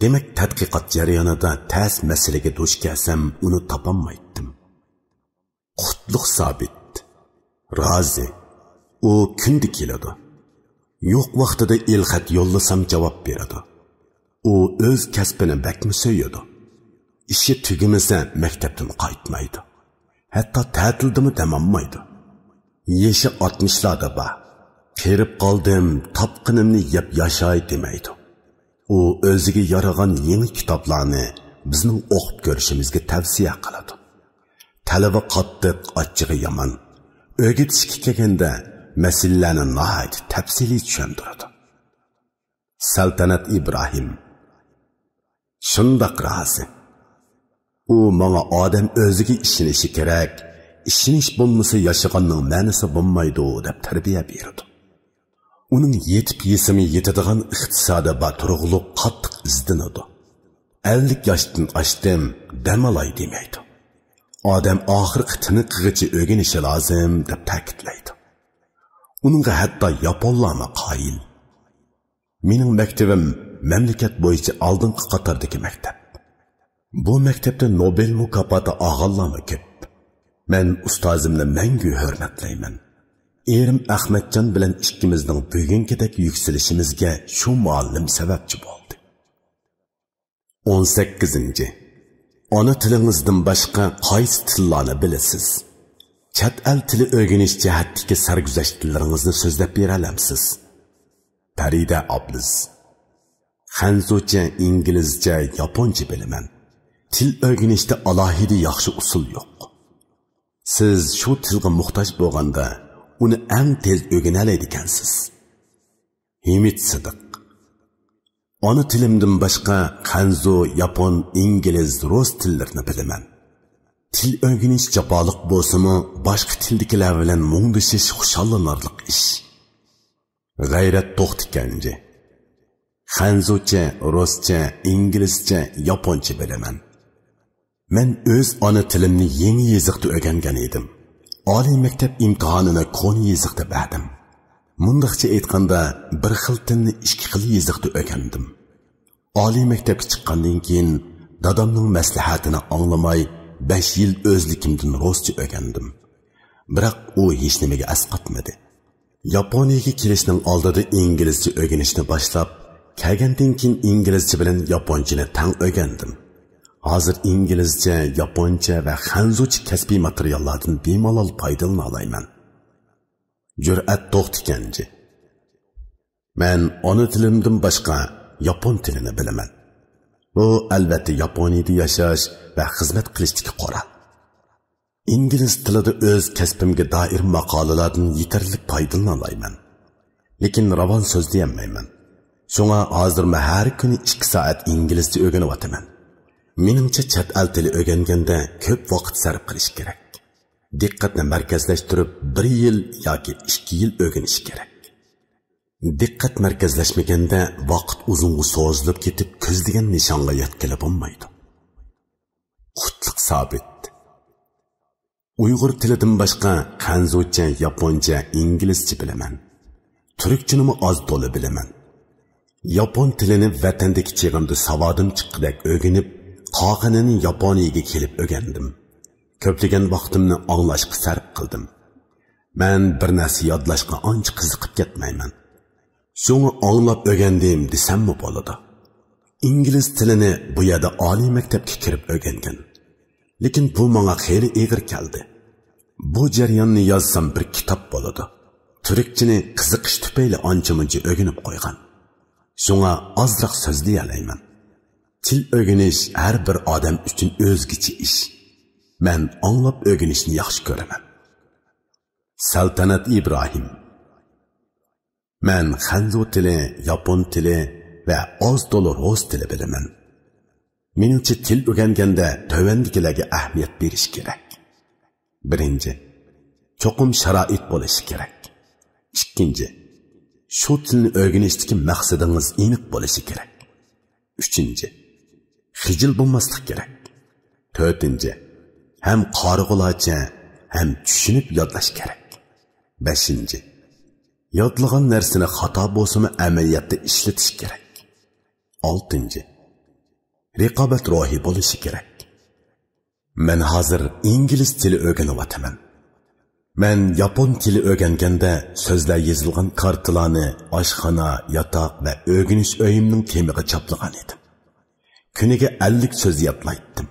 دېمەك، تەتقىقات جەريانىدا تەس مەسىلىگە دۇچ كەلسەم، ئۇنى تاپالمايتتىم. قۇتلۇق سابىت: رازى. ئۇ كۈندە كېلىدۇ. يوق ۋاقتىدا ئېلخەت يوللىسام جاۋاب بېرىدۇ. ئۇ ئۆز كەسپىنى بەكمۇ سۆيىدۇ. ئىشى تۈگىمىسە مەكتەپتىن قايتمايدۇ. ھەتتا تەتىلدىمۇ دەم ئالمايدۇ. يېشى ئاتمىشلاردا بار. قېرىپ قالدىم، تاپقىنىمنى يەپ ياشاي دېمەيدۇ. ئۇ ئۆزىگە يارىغان يېڭى كىتابلارنى بىزنىڭ ئوقۇپ كۆرۈشىمىزگە تەۋسىيە قىلىدۇ. تەلىپى قاتتىق، ئاچچىقى يامان. ئۆگىتىشكە كەلگەندە مەسىلىلەرنى ناھايىتى تەپسىلىي چۈشەندۈرىدۇ. سەلتەنەت ئىبراھىم: شۇنداق رازى. ئۇ ماڭا ئادەم ئۆزىگە ئىشىنىشى كېرەك، ئىشىنىش بولمىسا ياشىغاننىڭ مەنىسى بولمايدۇ دەپ تەربىيە بېرىدۇ. ئۇنىڭ يېتىپ يېسىمۇ يېتىدىغان ئىقتىسادى بار تۇرغۇلۇق قاتتىق ئىزدىنىدۇ. ئەللىك ياشتىن ئاشتىم، دەم ئالاي دېمەيدۇ. ئادەم ئاخىرقى تىنىقىغىچە ئۆگىنىشى لازىم دەپ تەكىتلەيدۇ. ئۇنىڭغا ھەتتا ياپونلارمۇ قايىل. مېنىڭ مەكتىۋىم مەملىكەت بويىچە ئالدىنقى قاتاردىكى مەكتەپ. بۇ مەكتەپتە نوبېل مۇكاپاتى ئالغانلارمۇ كۆپ. مەن ئۇستازىمنى مەڭگۈ ھۆرمەتلەيمەن. ئېرىم ئەخمەتجان بىلەن ئىككىمىزنىڭ بۈگۈنكىدەك يۈكسىلىشىمىزگە شۇ مۇئەللىم سەۋەبچى بولدى. ئون سەككىزىنچى. ئانا تىلىڭىزدىن باشقا قايسى تىللارنى بىلىسىز؟ چەت ئەل تىلى ئۆگىنىش جەھەتتىكى سەرگۈزەشتلىرىڭىزنى سۆزلەپ بېرەلەمسىز؟ پەرىدە ئابلىز. خەنزۇچە، ئىنگلىزچە، ياپونچە بىلىمەن. تىل ئۆگىنىشتە ئالاھىدە ياخشى ئۇسۇل يوق. سىز شۇ تىلغا موھتاج بولغاندا، ئۇنى ئەڭ تېز ئۆگىنەلەيدىكەنسىز. ھىمىت سىدىق. ئانا تىلىمدىن باشقا خەنزۇ، ياپون، ئىنگلىز، رۇس تىللىرىنى بىلىمەن. تىل ئۆگىنىش جاپالىق بولسىمۇ، باشقا تىلدىكىلەر بىلەن مۇڭدىشىش خۇشاللىنارلىق ئىش. غەيرەت توختى كەنجى. خەنزۇچە، رۇسچە، ئىنگلىزچە، ياپونچە بىلىمەن. مەن ئۆز ئانا تىلىمنى يېڭى يېزىقتا ئۆگەنگەن ئىدىم. ئالىي مەكتەپ ئىمتىھانىنى كونا يېزىقتا بەردىم. مۇنداقچە ئېيتقاندا، بىر خىل تىلنى ئىككى خىل يېزىقتا ئۆگەندىم. ئالىي مەكتەپكە چىققاندىن كېيىن، دادامنىڭ مەسلىھەتىنى ئاڭلىماي، بەش يىل ئۆزلۈكۈمدىن رۇسچە ئۆگەندىم. بىراق ئۇ ھېچنېمىگە ئەسقاتمىدى. ياپونىيەگە كېلىشنىڭ ئالدىدا ئىنگلىزچە ئۆگىنىشنى باشلاپ، كەلگەندىن كېيىن ئىنگلىزچە بىلەن ياپونچىنى تەڭ ئۆگەندىم. ھازىر ئىنگلىزچە، ياپونچە ۋە خەنزۇچە كەسپىي ماتېرىياللاردىن بىمالال پايدىلىنالايمەن. جۈرئەت توختى كەنجى. مەن ئانا تىلىمدىن باشقا ياپون تىلىنى بىلىمەن. بۇ، ئەلۋەتتە، ياپونىيەدە ياشاش ۋە خىزمەت قىلىشتىكى قورال. ئىنگلىز تىلىدا ئۆز كەسپىمگە دائىر ماقالىلاردىن يېتەرلىك پايدىلىنالايمەن. لېكىن راۋان سۆزلىيەلمەيمەن. شۇڭا ھازىرمۇ ھەر كۈنى ئىككى سائەت ئىنگلىزچە ئۆگىنىۋاتىمەن. مېنىڭچە، چەت ئەل تىلى ئۆگەنگەندە كۆپ ۋاقىت سەرپ قىلىش كېرەك. دىققەتنى مەركەزلەشتۈرۈپ، بىر يىل ياكى ئىككى يىل ئۆگىنىش كېرەك. دىققەت مەركەزلەشمىگەندە، ۋاقىت ئۇزۇنغا سوزۇلۇپ كېتىپ، كۆزلىگەن نىشانغا يەتكىلى بولمايدۇ. قۇتلۇق سابىت. ئۇيغۇر تىلىدىن باشقا خەنزۇچە، ياپونچە، ئىنگلىزچە بىلىمەن. تۈركچىنىمۇ ئاز تولا بىلىمەن. ياپون تىلىنى ۋەتەندىكى چېغىمدا ساۋادىم چىققۇدەك ئۆگىنىپ، قالغىنىنى ياپونىيەگە كېلىپ ئۆگەندىم. كۆپلىگەن ۋاقتىمنى ئاڭلاشقا سەرپ قىلدىم. مەن بىر نەرسە يادلاشقا ئانچە قىزىقىپ كەتمەيمەن. شۇڭا ئاڭلاپ ئۆگەندىم دېسەممۇ بولىدۇ. ئىنگلىز تىلىنى بۇ يەردە ئالىي مەكتەپكە كىرىپ ئۆگەنگەن. لېكىن بۇ ماڭا خېلى ئېغىر كەلدى. بۇ جەرياننى يازسام بىر كىتاب بولىدۇ. تۈركچىنى قىزىقىش تۈپەيلى ئانچە-مۇنچە ئۆگىنىپ قويغان. شۇڭا ئازراق سۆزلىيەلەيمەن. تىل ئۆگىنىش ھەر بىر ئادەم ئۈچۈن ئۆزگىچە ئىش. مەن ئاڭلاپ ئۆگىنىشنى ياخشى كۆرىمەن. سەلتەنەت ئىبراھىم. مەن خەنزۇ تىلى، ياپون تىلى ۋە ئاز تولا رۇس تىلى بىلىمەن. مېنىڭچە، تىل ئۆگەنگەندە تۆۋەندىكىلەرگە ئەھمىيەت بېرىش كېرەك. بىرىنچى، چوقۇم شارائىت بولۇشى كېرەك. ئىككىنچى، شۇ تىلنى ئۆگىنىشتىكى مەقسىتىڭىز ئېنىق بولۇشى كېرەك. ئۈچىنچى، خىجىل بولماسلىق كېرەك. تۆتىنچى، ھەم قارىغۇلارچە، ھەم چۈشىنىپ يادلاش كېرەك. بەشىنچى، يادلىغان نەرسىنى خاتا بولسىمۇ ئەمەلىيەتتە ئىشلىتىش كېرەك. ئالتىنچى، رىقابەت روھى بولۇشى كېرەك. مەن ھازىر ئىنگلىز تىلى ئۆگىنىۋاتىمەن. مەن ياپون تىلى ئۆگەنگەندە سۆزلەر يېزىلغان كارتىلارنى ئاشخانا، ياتاق ۋە ئۆگىنىش ئۆيۈمنىڭ تېمىغا چاپلىغان ئىدىم. كۈنىگە ئەللىك سۆز يادلايتتىم.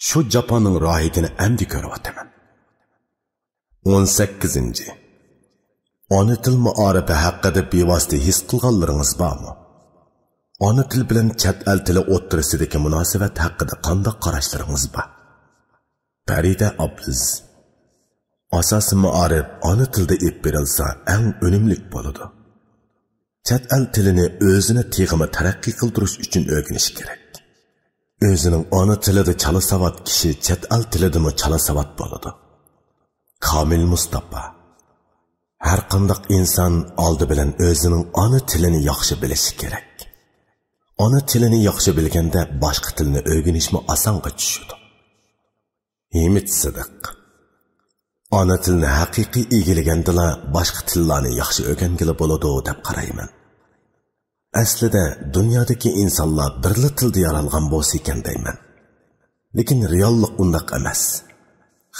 شۇ جاپانىڭ راھىتىنى ئەمدى كۆرۈۋاتىمەن. ئون سەككىزىنچى. ئانا تىل مائارىپى ھەققىدە بىۋاسىتە ھېس قىلغانلىرىڭىز بارمۇ؟ ئانا تىل بىلەن چەت ئەل تىلى ئوتتۇرىسىدىكى مۇناسىۋەت ھەققىدە قانداق قاراشلىرىڭىز بار؟ پەرىدە ئابلىز. ئاساسىي مائارىپ ئانا تىلدا ئېلىپ بېرىلسا ئەڭ ئۈنۈملۈك بولىدۇ. چەت ئەل تىلىنى ئۆزىنى تېخىمۇ تەرەققىي قىلدۇرۇش ئۈچۈن ئۆگىنىش كېرەك. ئۆزىنىڭ ئانا تىلىدا چالا ساۋات كىشى چەت ئەل تىلىدىمۇ چالا ساۋات بولىدۇ. كامىل مۇستاپا. ھەر قانداق ئىنسان ئالدى بىلەن ئۆزىنىڭ ئانا تىلىنى ياخشى بىلىشى كېرەك. ئانا تىلىنى ياخشى بىلگەندە باشقا تىلنى ئۆگىنىشمۇ ئاسانغا چۈشىدۇ. ھىمىت سىدىق. ئانا تىلنى ھەقىقىي ئىگىلىگەندىلا باشقا تىللارنى ياخشى ئۆگەنگىلى بولىدۇ دەپ قارايمەن. ئەسلىدە دۇنيادىكى ئىنسانلار بىرلا تىلدا يارالغان بولسا ئىكەن دەيمەن. لېكىن رېئاللىق ئۇنداق ئەمەس.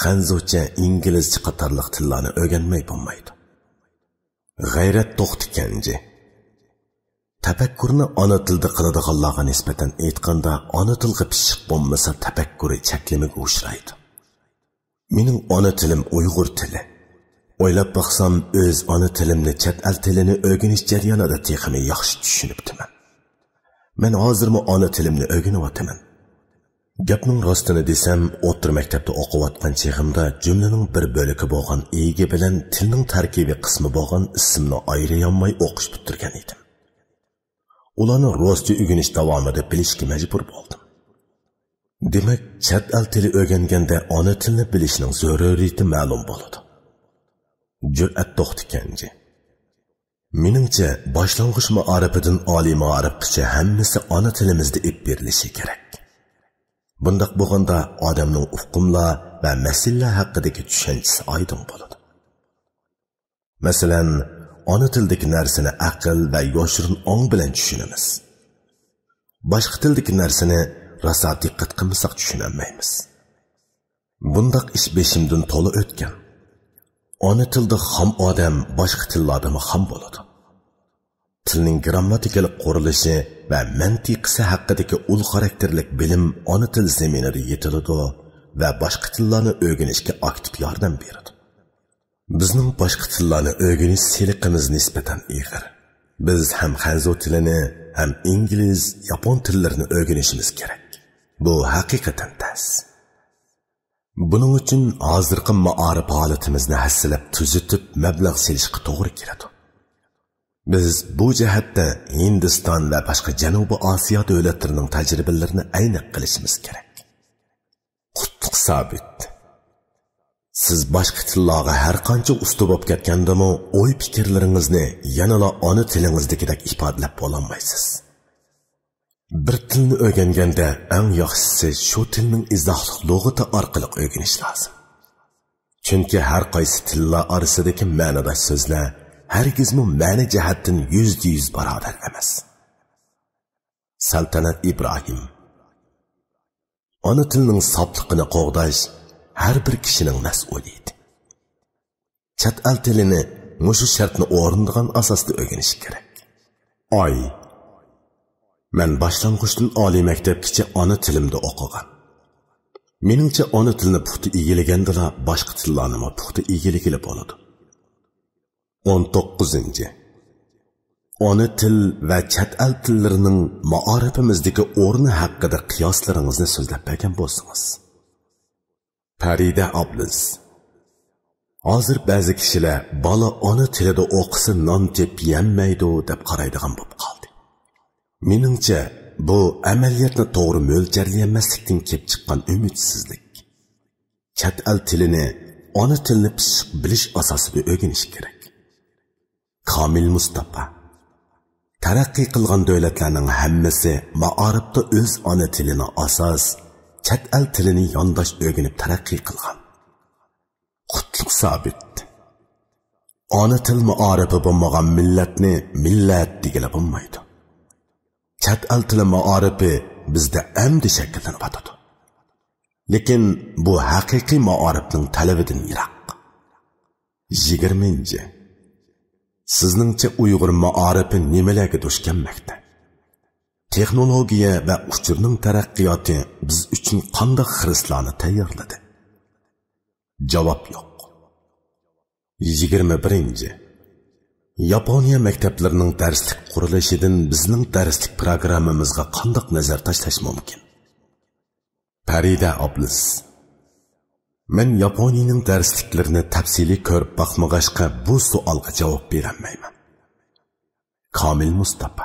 خەنزۇچە، ئىنگلىزچە قاتارلىق تىللارنى ئۆگەنمەي بولمايدۇ. غەيرەت توختىكەنجى. تەپەككۇرنى ئانا تىلدا قىلىدىغانلارغا نىسبەتەن ئېيتقاندا، ئانا تىلغا پىششىق بولمىسا، تەپەككۇرى چەكلىمىگە ئۇچرايدۇ. مېنىڭ ئانا تىلىم ئۇيغۇر تىلى. ئويلاپ باقسام، ئۆز ئانا تىلىمنى چەت ئەل تىلىنى ئۆگىنىش جەريانىدا تېخىمۇ ياخشى چۈشىنىپتىمەن. مەن ھازىرمۇ ئانا تىلىمنى ئۆگىنىۋاتىمەن. گەپنىڭ راستىنى دېسەم، ئوتتۇرا مەكتەپتە ئوقۇۋاتقان چېغىمدا جۈملىنىڭ بىر بۆلىكى بولغان ئىگە بىلەن تىلنىڭ تەركىبىي قىسمى بولغان ئىسىمنى ئايرىيالماي ئوقۇش پۈتتۈرگەن ئىدىم. ئۇلارنى راستچە ئۆگىنىش داۋامىدا بىلىشكە مەجبۇر بولدۇم. دېمەك، چەت ئەل تىلى ئۆگەنگەندە ئانا تىلنى بىلىشنىڭ زۆرۈرىيىتى مەلۇم بولىدۇ. جۈرئەت توختىكەنجى. مېنىڭچە، باشلانغۇچ مائارىپىدىن ئالىي مائارىپقىچە ھەممىسى ئانا تىلىمىزدا ئېلىپ بېرىلىشى كېرەك. بۇنداق بولغاندا ئادەمنىڭ ئۇقۇملار ۋە مەسىلىلەر ھەققىدىكى چۈشەنچىسى ئايدىڭ بولىدۇ. مەسىلەن، ئانا تىلدىكى نەرسىنى ئەقىل ۋە يوشۇرۇن ئاڭ بىلەن چۈشىنىمىز. باشقا تىلدىكى نەرسىنى راسا دىققەت قىلمىساق چۈشىنەلمەيمىز. بۇنداق ئىش بېشىمدىن تولا ئۆتكەن. ئانا تىلدا خام ئادەم باشقا تىللاردىمۇ خام بولىدۇ. تىلنىڭ گىرامماتىكىلىق قۇرۇلۇشى ۋە مەنتىقىسى ھەققىدىكى ئۇل خاراكتېرلىك بىلىم ئانا تىل زېمىنىدا يېتىلىدۇ ۋە باشقا تىللارنى ئۆگىنىشكە ئاكتىپ ياردەم بېرىدۇ. بىزنىڭ باشقا تىللارنى ئۆگىنىش سېلىقىمىز نىسبەتەن ئېغىر. بىز ھەم خەنزۇ تىلىنى، ھەم ئىنگلىز، ياپون تىللىرىنى ئۆگىنىشىمىز كېرەك. بۇ ھەقىقەتەن تەس. بۇنىڭ ئۈچۈن ھازىرقى مائارىپ ھالىتىمىزنى ھەسسىلەپ تۈزىتىپ، مەبلەغ سېلىشقا توغرا كېلىدۇ. بىز بۇ جەھەتتە ھىندىستان ۋە باشقا جەنۇبىي ئاسىيا دۆلەتلىرىنىڭ تەجرىبىلىرىنى ئەينەك قىلىشىمىز كېرەك. قۇتلۇق سابىت. سىز باشقا تىللارغا ھەر قانچە ئۇستا بولۇپ كەتكەندىمۇ، ئوي-پىكىرلىرىڭىزنى يەنىلا ئانا تىلىڭىزدىكىدەك ئىپادىلەپ بولالمايسىز. بىر تىلنى ئۆگەنگەندە ئەڭ ياخشىسى شۇ تىلنىڭ ئىزاھلىق لۇغىتى ئارقىلىق ئۆگىنىش لازىم. چۈنكى ھەر قايسى تىللار ئارىسىدىكى مەنىداش سۆزلەر ھەرگىزمۇ مەنە جەھەتتىن يۈزدە يۈز باراۋەر ئەمەس. سەلتەنەت ئىبراھىم. ئانا تىلنىڭ ساپلىقىنى قوغداش ھەر بىر كىشىنىڭ مەسئۇلىيىتى. چەت ئەل تىلىنى مۇشۇ شەرتنى ئورۇندىغان ئاساستا ئۆگىنىش كېرەك. ئاي. مەن باشلانغۇچتىن ئالىي مەكتەپكىچە ئانا تىلىمدا ئوقۇغان. مېنىڭچە، ئانا تىلنى پۇختا ئىگىلىگەندىلا، باشقا تىللارنىمۇ پۇختا ئىگىلىگىلى بولىدۇ. ئون توققۇزىنچى. ئانا تىل ۋە چەت ئەل تىللىرىنىڭ مائارىپىمىزدىكى ئورنى ھەققىدە قىياسلىرىڭىزنى سۆزلەپ بەرگەن بولسىڭىز. پەرىدە ئابلىز. ھازىر بەزى كىشىلەر «بالا ئانا تىلىدا ئوقۇسا نان تېپىپ يەلمەيدۇ» دەپ قارايدىغان بولۇپ قالدى. مېنىڭچە، بۇ ئەمەلىيەتنى توغرا مۆلچەرلىيەلمەسلىكتىن كېلىپ چىققان ئۈمىدسىزلىك. چەت ئەل تىلىنى ئانا تىلنى پىششىق بىلىش ئاساسىدا ئۆگىنىش كېرەك. كامىل مۇستاپا. تەرەققىي قىلغان دۆلەتلەرنىڭ ھەممىسى مائارىپتا ئۆز ئانا تىلىنى ئاساس، چەت ئەل تىلىنى يانداش ئۆگىنىپ تەرەققىي قىلغان. قۇتلۇق سابىت. ئانا تىل مائارىپى بولمىغان مىللەتنى مىللەت دېگىلى بولمايدۇ. چەت ئەل تىلى مائارىپى بىزدە ئەمدى شەكىللىنىۋاتىدۇ. لېكىن بۇ ھەقىقىي مائارىپنىڭ تەلىپىدىن يىراق. يىگىرمىنچى. سىزنىڭچە ئۇيغۇر مائارىپى نېمىلەرگە دۇچ كەلمەكتە؟ تېخنولوگىيە ۋە ئۇچۇرنىڭ تەرەققىياتى بىز ئۈچۈن قانداق خىرىسلارنى تەييارلىدى؟ جاۋاب يوق. يىگىرمە بىرىنچى. ياپونىيە مەكتەپلىرىنىڭ دەرسلىك قۇرۇلۇشىدىن بىزنىڭ دەرسلىك پىروگراممىمىزغا قانداق نەزەر تاشلاش مۇمكىن؟ پەرىدە ئابلىز. مەن ياپونىيىنىڭ دەرسلىكلىرىنى تەپسىلىي كۆرۈپ باقمىغاچقا، بۇ سوئالغا جاۋاب بېرەلمەيمەن. كامىل مۇستاپا.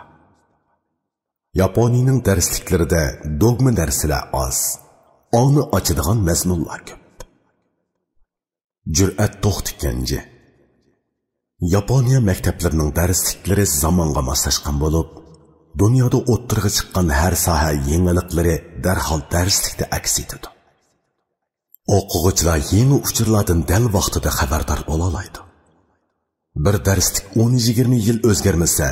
ياپونىيىنىڭ دەرسلىكلىرىدە دوگما دەرسلەر ئاز، ئاڭنى ئاچىدىغان مەزمۇنلار كۆپ. جۈرئەت توختى كەنجى. ياپونىيە مەكتەپلىرىنىڭ دەرسلىكلىرى زامانغا ماسلاشقان بولۇپ، دۇنيادا ئوتتۇرىغا چىققان ھەر ساھە يېڭىلىقلىرى دەرھال دەرسلىكتە ئەكس ئېتىدۇ. ئوقۇغۇچىلار يېڭى ئۇچۇرلاردىن دەل ۋاقتىدا خەۋەردار بولالايدۇ. بىر دەرسلىك ئون يىگىرمە يىل ئۆزگەرمىسە،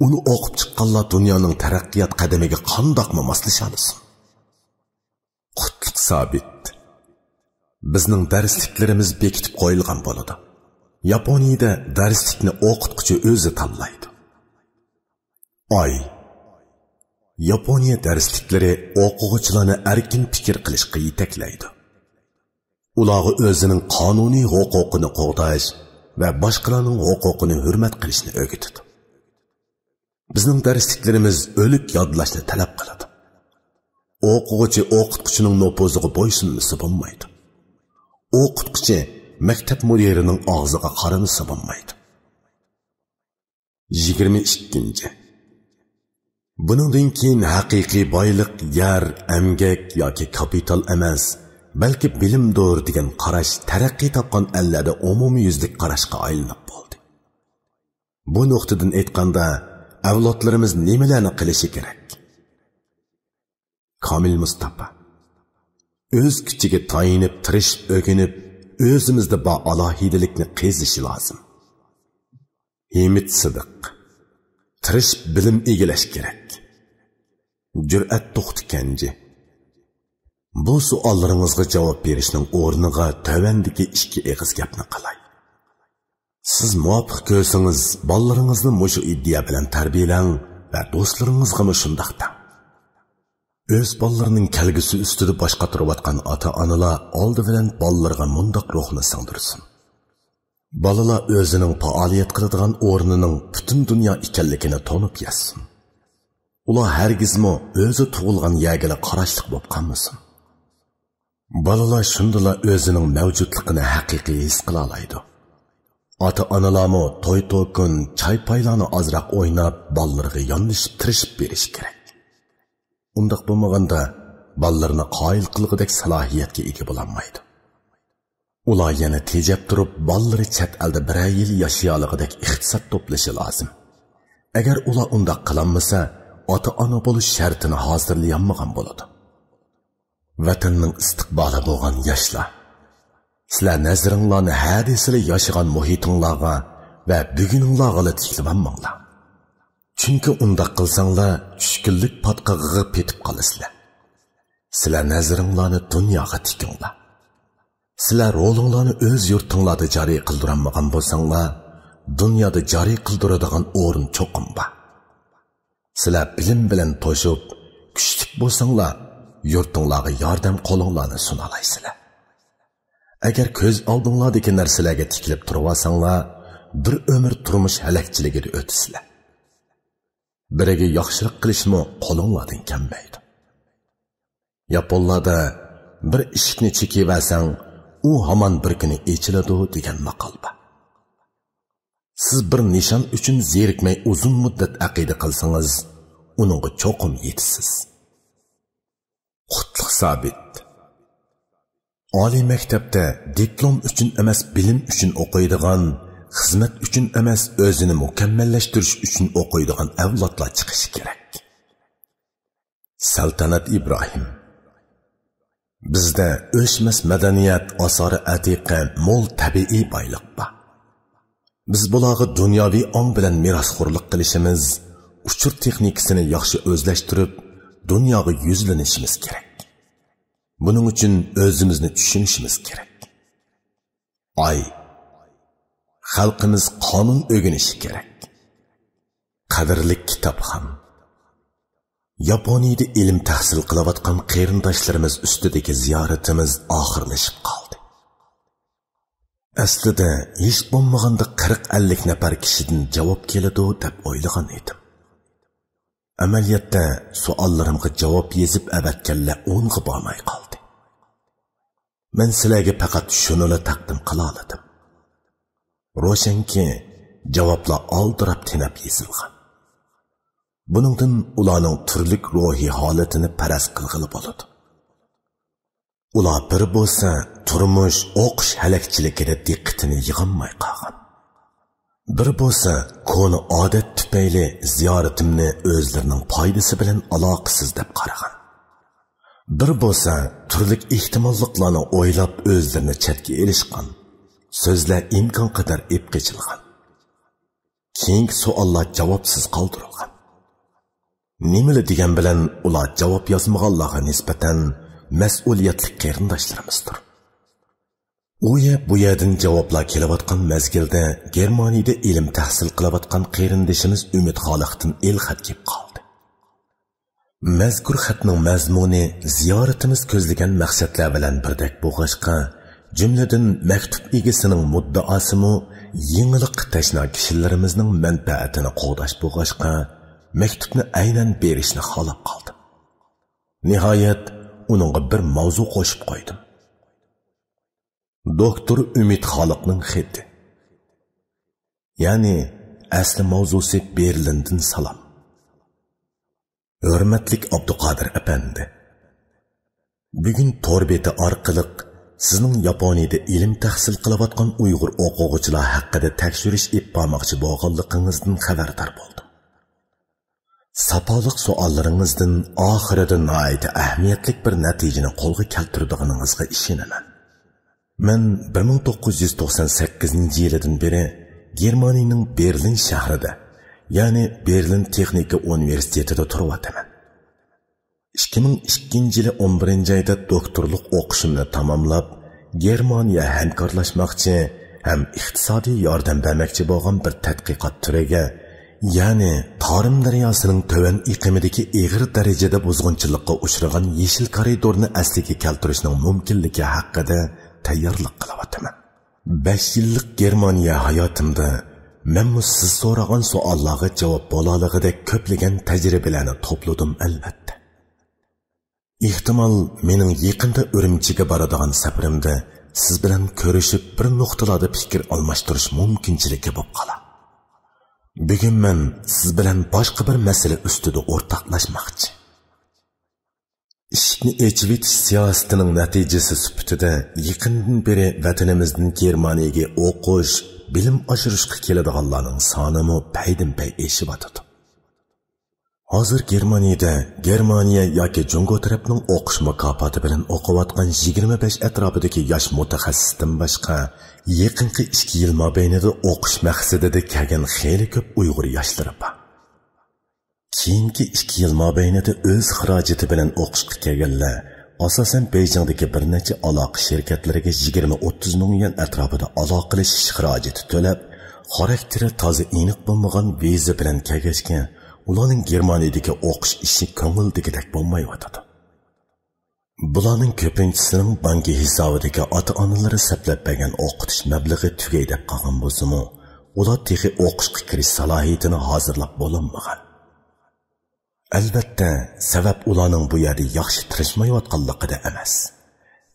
ئۇنى ئوقۇپ چىققانلار دۇنيانىڭ تەرەققىيات قەدىمىگە قانداقمۇ ماسلىشالىسۇن؟ قۇتلۇق سابىت. بىزنىڭ دەرسلىكلىرىمىز بېكىتىپ قويۇلغان بولىدۇ. ياپونىيىدە دەرسلىكنى ئوقۇتقۇچى ئۆزى تاللايدۇ. ئاي. ياپونىيە دەرسلىكلىرى ئوقۇغۇچىلارنى ئەركىن پىكىر قىلىشقا يېتەكلەيدۇ. ئۇلارغا ئۆزىنىڭ قانۇنىي ھوقۇقىنى قوغداش ۋە باشقىلارنىڭ ھوقۇقىنى ھۆرمەت قىلىشنى ئۆگىتىدۇ. بىزنىڭ دەرسلىكلىرىمىز ئۆلۈك يادلاشنى تەلەپ قىلىدۇ. ئوقۇغۇچى ئوقۇتقۇچىنىڭ نوپۇزىغا بويسۇنمىسا بولمايدۇ. ئوقۇتقۇچى مەكتەپ مۇدىرىنىڭ ئاغزىغا قارىمىسا بولمايدۇ. يىگىرمە ئىككىنچى. بۇنىڭدىن كېيىن ھەقىقىي بايلىق يەر، ئەمگەك ياكى كاپىتال ئەمەس، بەلكى بىلىمدۇر دېگەن قاراش تەرەققىي تاپقان ئەللەردە ئومۇميۈزلۈك قاراشقا ئايلىنىپ بولدى. بۇ نۇقتىدىن ئېيتقاندا، ئەۋلادلىرىمىز نېمىلەرنى قىلىشى كېرەك؟ كامىل مۇستاپا. ئۆز كۈچىگە تايىنىپ، تىرىشىپ ئۆگىنىپ، ئۆزىمىزدە بار ئالاھىدىلىكنى قېزىشى لازىم. ھىمىت سىدىق. تىرىشىپ بىلىم ئىگىلەش كېرەك. جۈرئەت توختى كەنجى. بۇ سوئاللىرىڭىزغا جاۋاب بېرىشنىڭ ئورنىغا تۆۋەندىكى ئىككى ئېغىز گەپنى قىلاي. سىز مۇۋاپىق كۆرسىڭىز، بالىلىرىڭىزنى مۇشۇ ئىدىيە بىلەن تەربىيەلەڭ ۋە دوستلىرىڭىزغىمۇ شۇنداق دەڭ. ئۆز بالىلىرىنىڭ كەلگۈسى ئۈستىدە باش قاتۇرۇۋاتقان ئاتا-ئانىلار ئالدى بىلەن بالىلىرىغا مۇنداق روھنى سىڭدۈرسۇن. بالىلار ئۆزىنىڭ پائالىيەت قىلىدىغان ئورنىنىڭ پۈتۈن دۇنيا ئىكەنلىكىنى تونۇپ يەتسۇن. ئۇلار ھەرگىزمۇ ئۆزى تۇغۇلغان يەرگىلا قاراشلىق بولۇپ قالمىسۇن. بالىلار شۇندىلا ئۆزىنىڭ مەۋجۇتلۇقىنى ھەقىقىي ھېس قىلالايدۇ. ئاتا-ئانىلارمۇ توي-توكۇن، چاي-پايلارنى ئازراق ئويناپ، بالىلىرىغا ياندىشىپ تىرىشىپ بېرىشى كېرەك. ئۇنداق بولمىغاندا، بالىلىرىنى قايىل قىلغۇدەك سالاھىيەتكە ئىگە بولالمايدۇ. ئۇلار يەنە تېجەپ تۇرۇپ، بالىلىرى چەت ئەلدە بىرەر يىل ياشىيالىغۇدەك ئىقتىساد توپلىشى لازىم. ئەگەر ئۇلار ئۇنداق قىلالمىسا، ئاتا-ئانا بولۇش شەرتىنى ھازىرلىيالمىغان بولىدۇ. ۋەتەننىڭ ئىستىقبالى بولغان ياشلار، سىلەر نەزىرىڭلارنى ھە دېسىلە ياشىغان مۇھىتىڭلارغا ۋە بۈگۈنۈڭلارغىلا تىكلىۋالماڭلار. چۈنكى ئۇنداق قىلساڭلار، چۈشكۈنلۈك پاتقىقىغا پېتىپ قالىسىلەر. سىلەر نەزىرىڭلارنى دۇنياغا تىكىڭلار. سىلەر رولۇڭلارنى ئۆز يۇرتۇڭلاردا جارى قىلدۇرالمىغان بولساڭلار، دۇنيادا جارى قىلدۇرىدىغان ئورۇن چوقۇم بار. سىلەر بىلىم بىلەن توشۇپ، كۈچلۈك بولساڭلار، يۇرتۇڭلارغا ياردەم قولۇڭلارنى سۇنالايسىلەر. ئەگەر كۆز ئالدىڭلاردىكى نەرسىلەرگە تىكىلىپ تۇرۇۋالساڭلار، بىر ئۆمۈر تۇرمۇش ھەلەكچىلىكىدە ئۆتىسىلەر. بىرىگە ياخشىلىق قىلىشمۇ قولۇڭلاردىن كەلمەيدۇ. ياپونلاردا «بىر ئىشىكنى چېكىۋەرسەڭ، ئۇ ھامان بىر كۈنى ئېچىلىدۇ» دېگەن ماقال بار. سىز بىر نىشان ئۈچۈن زېرىكمەي ئۇزۇن مۇددەت ئەقىدە قىلسىڭىز، ئۇنىڭغا چوقۇم يېتىسىز. قۇتلۇق سابىت. ئالىي مەكتەپتە دىپلوم ئۈچۈن ئەمەس، بىلىم ئۈچۈن ئوقۇيدىغان، خىزمەت ئۈچۈن ئەمەس، ئۆزىنى مۇكەممەللەشتۈرۈش ئۈچۈن ئوقۇيدىغان ئەۋلادلار چىقىشى كېرەك. سەلتەنەت ئىبراھىم. بىزدە ئۆچمەس مەدەنىيەت، ئاسارە ئەتىقە، مول تەبىئىي بايلىق بار. بىز بۇلارغا دۇنياۋى ئاڭ بىلەن مىراسخورلۇق قىلىشىمىز، ئۇچۇر تېخنىكىسىنى ياخشى ئۆزلەشتۈرۈپ، دۇنياغا يۈزلىنىشىمىز كېرەك. بۇنىڭ ئۈچۈن ئۆزىمىزنى چۈشىنىشىمىز كېرەك. ئاي. خەلقىمىز قانۇن ئۆگىنىشى كېرەك. قەدىرلىك كىتابخان. ياپونىيىدە ئىلىم تەھسىل قىلىۋاتقان قېرىنداشلىرىمىز ئۈستىدىكى زىيارىتىمىز ئاخىرلىشىپ قالدى. ئەسلىدە ھېچ بولمىغاندا قىرىق ئەللىك نەپەر كىشىدىن جاۋاب كېلىدۇ دەپ ئويلىغان ئىدىم. ئەمەلىيەتتە سوئاللىرىمغا جاۋاب يېزىپ ئەۋەتكەنلەر ئونغا بارماي قالدى. مەن سىلەرگە پەقەت شۇنىلا تەقدىم قىلالىدىم. روشەنكى، جاۋابلار ئالدىراپ تېنەپ يېزىلغان. بۇنىڭدىن ئۇلارنىڭ تۈرلۈك روھىي ھالىتىنى پەرەز قىلغىلى بولىدۇ. ئۇلار بىر بولسا تۇرمۇش، ئوقۇش ھەلەكچىلىكىدە دىققىتىنى يىغالماي قالغان. بىر بولسا كونا ئادەت تۈپەيلى زىيارىتىمنى ئۆزلىرىنىڭ پايدىسى بىلەن ئالاقىسىز دەپ قارىغان. بىر بولسا تۈرلۈك ئېھتىماللىقلارنى ئويلاپ ئۆزلىرىنى چەتكە ئېلىشقان، سۆزلەر ئىمكانقەدەر ئېپ قېچىلغان. كېيىنكى سوئاللار جاۋابسىز قالدۇرۇلغان. نېمىلا دېگەن بىلەن ئۇلار جاۋاب يازمىغانلارغا نىسبەتەن مەسئۇلىيەتلىك قېرىنداشلىرىمىزدۇر. ئۇ يەر بۇ يەردىن جاۋابلار كېلىۋاتقان مەزگىلدە گېرمانىيەدە ئىلىم تەھسىل قىلىۋاتقان قېرىندىشىمىز ئۈمىد خالىقتىن ئېلخەت كېلىپ قالدى. مەزكۇر خەتنىڭ مەزمۇنى زىيارىتىمىز كۆزلىگەن مەقسەتلەر بىلەن بىردەك بولغاچقا، جۈملىدىن مەكتۇپ ئىگىسىنىڭ مۇددىئاسىمۇ يېڭىلىققا تەشنا كىشىلىرىمىزنىڭ مەنپەئەتىنى قوغداش بولغاچقا، مەكتۇپنى ئەينەن بېرىشنى خالاپ قالدىم. نىھايەت، ئۇنىڭغا بىر ماۋزۇ قوشۇپ قويدۇم. دوكتور ئۈمىد خالىقنىڭ خېتى. يەنى، ئەسلى ماۋزۇسى بېرلىندىن سالام. ھۆرمەتلىك ئابدۇقادىر ئەپەندى، بۈگۈن تور بېتى ئارقىلىق سىزنىڭ ياپونىيەدە ئىلىم تەھسىل قىلىۋاتقان ئۇيغۇر ئوقۇغۇچىلار ھەققىدە تەكشۈرۈش ئېلىپ بارماقچى بولغانلىقىڭىزدىن خەۋەردار بولدۇم. ساپالىق سوئاللىرىڭىزدىن ئاخىرىدا ناھايىتى ئەھمىيەتلىك بىر نەتىجىنى قولغا كەلتۈرىدىغىنىڭىزغا ئىشىنىمەن. مەن بىر مىڭ توققۇز يۈز توقسان سەككىزىنچى يىلىدىن بېرى گېرمانىيەنىڭ بېرلىن شەھىرىدە، يەنى بېرلىن تېخنىكا ئۇنىۋېرسىتېتىدا تۇرۇۋاتىمەن. ئىككى مىڭ ئىككىنچى يىلى ئون بىرىنچى ئايدا دوكتورلۇق ئوقۇشۇمنى تاماملاپ، گېرمانىيە ھەمكارلاشماقچى ھەم ئىقتىسادىي ياردەم بەرمەكچى بولغان بىر تەتقىقات تۈرىگە، يەنى تارىم دەرياسىنىڭ تۆۋەن ئېقىمىدىكى ئېغىر دەرىجىدە بۇزغۇنچىلىققا ئۇچرىغان يېشىل كارىدورنى ئەسلىگە كەلتۈرۈشنىڭ مۇمكىنلىكى ھەققىدە تەييارلىق قىلىۋاتىمەن. بەش يىللىق گېرمانىيە ھاياتىمدا مەنمۇ سىز سورىغان سوئاللارغا جاۋاب بولالىغۇدەك كۆپلىگەن تەجرىبىلەرنى توپلىدىم، ئەلۋەتتە. ئېھتىمال، مېنىڭ يېقىندا ئۈرۈمچىگە بارىدىغان سەپىرىمدە سىز بىلەن كۆرۈشۈپ، بىر نۇقتىلاردا پىكىر ئالماشتۇرۇش مۇمكىنچىلىكى بولۇپ قالار. بۈگۈن مەن سىز بىلەن باشقا بىر مەسىلە ئۈستىدە ئورتاقلاشماقچى. ئىشىكنى ئېچىۋېتىش سىياسىتىنىڭ نەتىجىسى سۈپىتىدە، يېقىندىن بېرى ۋەتىنىمىزدىن گېرمانىيەگە ئوقۇش، بىلىم ئاشۇرۇشقا كېلىدىغانلارنىڭ سانىمۇ پەيدىنپەي ئېشىۋاتىدۇ. ھازىر گېرمانىيەدە گېرمانىيە ياكى جۇڭگو تەرەپنىڭ ئوقۇش مۇكاپاتى بىلەن ئوقۇۋاتقان يىگىرمە بەش ئەتراپىدىكى ياش مۇتەخەسسىستىن باشقا، يېقىنقى ئىككى يىل مابەينىدە ئوقۇش مەقسىتىدە كەلگەن خېلى كۆپ ئۇيغۇر ياشلىرى بار. كېيىنكى ئىككى يىل مابەينىدە ئۆز خىراجىتى بىلەن ئوقۇشقا كەلگەنلەر، ئاساسەن، بېيجىڭدىكى بىر نەچچە ئالاقە شىركەتلىرىگە يىگىرمە ئوتتۇز مىڭ يۈەن ئەتراپىدا ئالاقىلىشىش خىراجىتى تۆلەپ، خاراكتېرى تازا ئېنىق بولمىغان ۋىزا بىلەن كەلگەچكە، ئۇلارنىڭ گېرمانىيەدىكى ئوقۇش ئىشى كۆڭۈلدىكىدەك بولمايۋاتىدۇ. بۇلارنىڭ كۆپىنچىسىنىڭ بانكا ھېسابىدىكى ئاتا-ئانىلىرى سەپلەپ بەرگەن ئوقۇتۇش مەبلىغى تۈگەي دەپ قالغان بولسىمۇ، ئۇلار تېخى ئوقۇشقا كىرىش سالاھىيىتىنى ھازىرلاپ بولالمىغان. ئەلۋەتتە، سەۋەب ئۇلارنىڭ بۇ يەردە ياخشى تىرىشمايۋاتقانلىقىدا ئەمەس،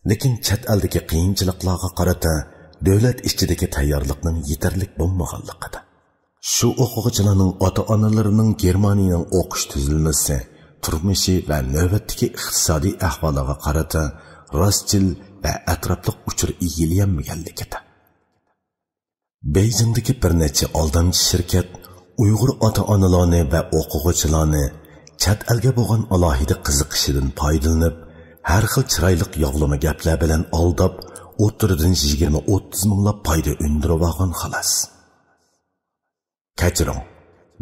لېكىن چەت ئەلدىكى قىيىنچىلىقلارغا قارىتا دۆلەت ئىچىدىكى تەييارلىقنىڭ يېتەرلىك بولمىغانلىقىدا. شۇ ئوقۇغۇچىلارنىڭ ئاتا-ئانىلىرىنىڭ گېرمانىيەنىڭ ئوقۇش تۈزۈلمىسى، تۇرمۇشى ۋە نۆۋەتتىكى ئىقتىسادىي ئەھۋالىغا قارىتا راستچىل ۋە ئەتراپلىق ئۇچۇر ئىگىلىيەلمىگەنلىكىدە. بېيجىڭدىكى بىر نەچچە ئالدامچى شىركەت ئۇيغۇر ئاتا-ئانىلارنى ۋە ئوقۇغۇچىلارنى چەت ئەلگە بولغان ئالاھىدە قىزىقىشىدىن پايدىلىنىپ، ھەر خىل چىرايلىق ياغلىما گەپلەر بىلەن ئالداپ، ئوتتۇرىدىن يىگىرمە ئوتتۇز مىڭلاپ پايدا ئۈندۈرۈۋالغان خالاس. كەچۈرۈڭ،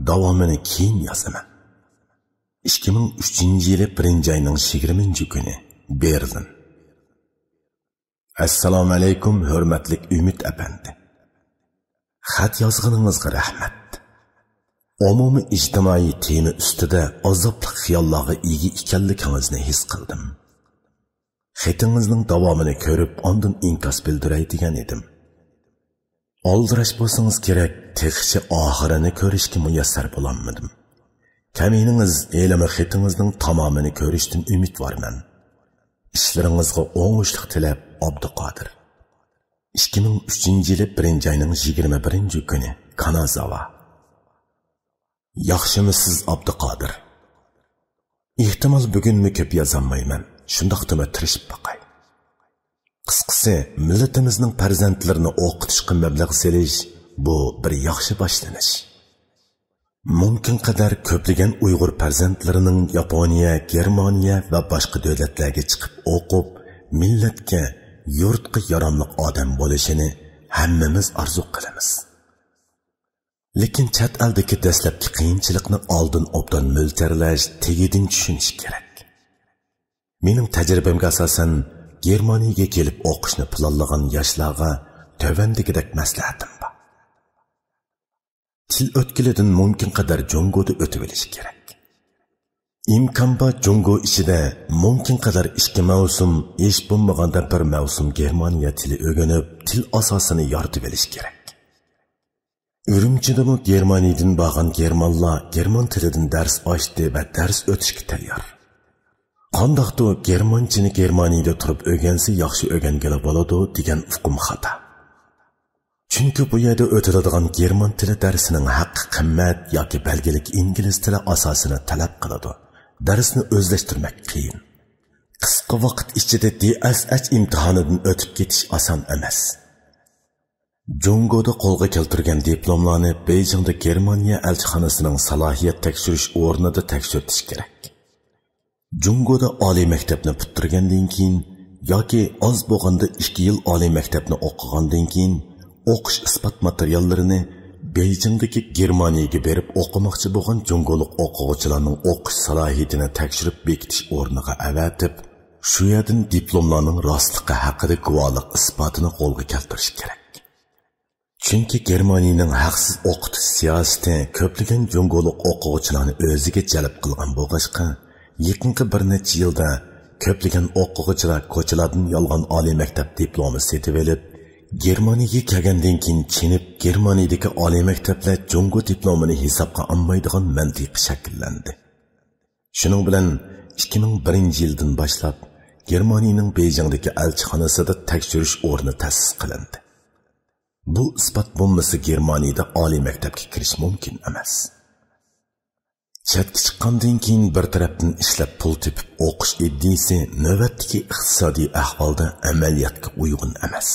داۋامىنى كېيىن يازىمەن. ئىككى مىڭ ئۈچىنچى يىلى بىرىنچى ئاينىڭ يىگىرمىنچى كۈنى، بېرلىن. ئەسسالامۇئەلەيكۇم، ھۆرمەتلىك ئۈمىد ئەپەندى. خەت يازغىنىڭىزغا رەھمەت. ئومۇمىي ئىجتىمائىي تېما ئۈستىدە ئازابلىق خىياللارغا ئىگە ئىكەنلىكىڭىزنى ھېس قىلدىم. خېتىڭىزنىڭ داۋامىنى كۆرۈپ، ئاندىن ئىنكاس بىلدۈرەي دېگەن ئىدىم. ئالدىراش بولسىڭىز كېرەك، تېخىچە ئاخىرىنى كۆرۈشكە مۇيەسسەر بولالمىدىم. كەمىنىڭىز ھېلىمۇ خېتىڭىزنىڭ تامامىنى كۆرۈشتىن ئۈمىدۋارمەن. ئىشلىرىڭىزغا ئوڭۇشلۇق تىلەپ، ئابدۇقادىر. ئىككى مىڭ ئۈچىنچى يىلى بىرىنچى ئاينىڭ يىگىرمە بىرىنچى كۈنى، كانازاۋا. ياخشىمۇسىز، ئابدۇقادىر؟ ئېھتىمال، بۈگۈنمۇ كۆپ يازالمايمەن، شۇنداقتىمۇ تىرىشىپ باقاي. قىسقىسى، مىللىتىمىزنىڭ پەرزەنتلىرىنى ئوقۇتۇشقا مەبلەغ سېلىش، بۇ بىر ياخشى باشلىنىش. مۇمكىن قەدەر كۆپلىگەن ئۇيغۇر پەرزەنتلىرىنىڭ ياپونىيە، گېرمانىيە ۋە باشقا دۆلەتلەرگە چىقىپ ئوقۇپ، مىللەتكە، يۇرتقا ياراملىق ئادەم بولۇشىنى ھەممىمىز ئارزۇ قىلىمىز. لېكىن چەت ئەلدىكى دەسلەپكى قىيىنچىلىقنى ئالدىن ئوبدان مۆلچەرلەش، تېگىدىن چۈشىنىش كېرەك. مېنىڭ تەجرىبەمگە ئاساسەن، گېرمانىيەگە كېلىپ ئوقۇشنى پىلانلىغان ياشلارغا تۆۋەندىكىدەك مەسلىھەتىم بار. تىل ئۆتكىلىدىن مۇمكىن قەدەر جۇڭگودا ئۆتۈۋېلىش كېرەك. ئىمكان بار جۇڭگو ئىچىدە مۇمكىن قەدەر ئىككى مەۋسۇم، ھېچ بولمىغاندا بىر مەۋسۇم گېرمانىيە تىلى ئۆگىنىپ، تىل ئاساسىنى يارىتىۋېلىش كېرەك. ئۈرۈمچىدىمۇ گېرمانىيەدىن بارغان گېرمانلار گېرمان تىلىدىن دەرس ئاچتى ۋە دەرس ئۆتۈشكە تەييار. قانداقتۇر گېرمانچىنى گېرمانىيەدە تۇرۇپ ئۆگەنسە ياخشى ئۆگەنگىلى بولىدۇ دېگەن ئۇقۇم خاتا. چۈنكى بۇ يەردە ئۆتۈلىدىغان گېرمان تىلى دەرسىنىڭ ھەققى قىممەت ياكى بەلگىلىك ئىنگلىز تىلى ئاساسىنى تەلەپ قىلىدۇ. دەرسنى ئۆزلەشتۈرمەك قىيىن. قىسقا ۋاقىت ئىچىدە دى ئەس ئەچ ئىمتىھانىدىن ئۆتۈپ كېتىش ئاسان ئەمەس. جۇڭگودا قولغا كەلتۈرگەن دىپلوملارنى بېيجىڭدا گېرمانىيە ئەلچىخانىسىنىڭ سالاھىيەت تەكشۈرۈش ئورنىدا تەكشۈرتۈش كېرەك. جۇڭگودا ئالىي مەكتەپنى پۈتتۈرگەندىن كېيىن ياكى ئاز بولغاندا ئىككى يىل ئالىي مەكتەپنى ئوقۇغاندىن كېيىن، ئوقۇش ئىسپات ماتېرىياللىرىنى بېيجىڭدىكى گېرمانىيەگە بېرىپ ئوقۇماقچى بولغان جۇڭگولۇق ئوقۇغۇچىلارنىڭ ئوقۇش سالاھىيىتىنى تەكشۈرۈپ بېكىتىش ئورنىغا ئەۋەتىپ، شۇ يەردىن دىپلوملارنىڭ راستلىقى ھەققىدە گۇۋاھلىق ئىسپاتىنى قولغا كەلتۈرۈش كېرەك. چۈنكى گېرمانىيەنىڭ ھەقسىز ئوقۇتۇش سىياسىتى كۆپلىگەن جۇڭگولۇق ئوقۇغۇچىلارنى ئۆزىگە جەلپ قىلغان بولغاچقا، يېقىنقى بىر نەچچە يىلدا كۆپلىگەن ئوقۇغۇچىلار كوچىلاردىن يالغان ئالىي مەكتەپ دىپلومى سېتىۋېلىپ، گېرمانىيەگە كەلگەندىن كېيىن چېنىپ، گېرمانىيەدىكى ئالىي مەكتەپلەر جۇڭگو دىپلومىنى ھېسابقا ئالمايدىغان مەنتىقە شەكىللەندى. شۇنىڭ بىلەن ئىككى مىڭ بىرىنچى يىلدىن باشلاپ گېرمانىيەنىڭ بېيجىڭدىكى ئەلچىخانىسىدا تەكشۈرۈش ئورنى تەسىس قىلىندى. بۇ ئىسپات بولمىسا گېرمانىيەدە ئالىي مەكتەپكە كىرىش مۇمكىن ئەمەس. چەتكە چىققاندىن كېيىن بىر تەرەپتىن ئىشلەپ پۇل تېپىپ ئوقۇش ئىدىيىسى نۆۋەتتىكى ئىقتىسادىي ئەھۋالدا ئەمەلىيەتكە ئۇيغۇن ئەمەس.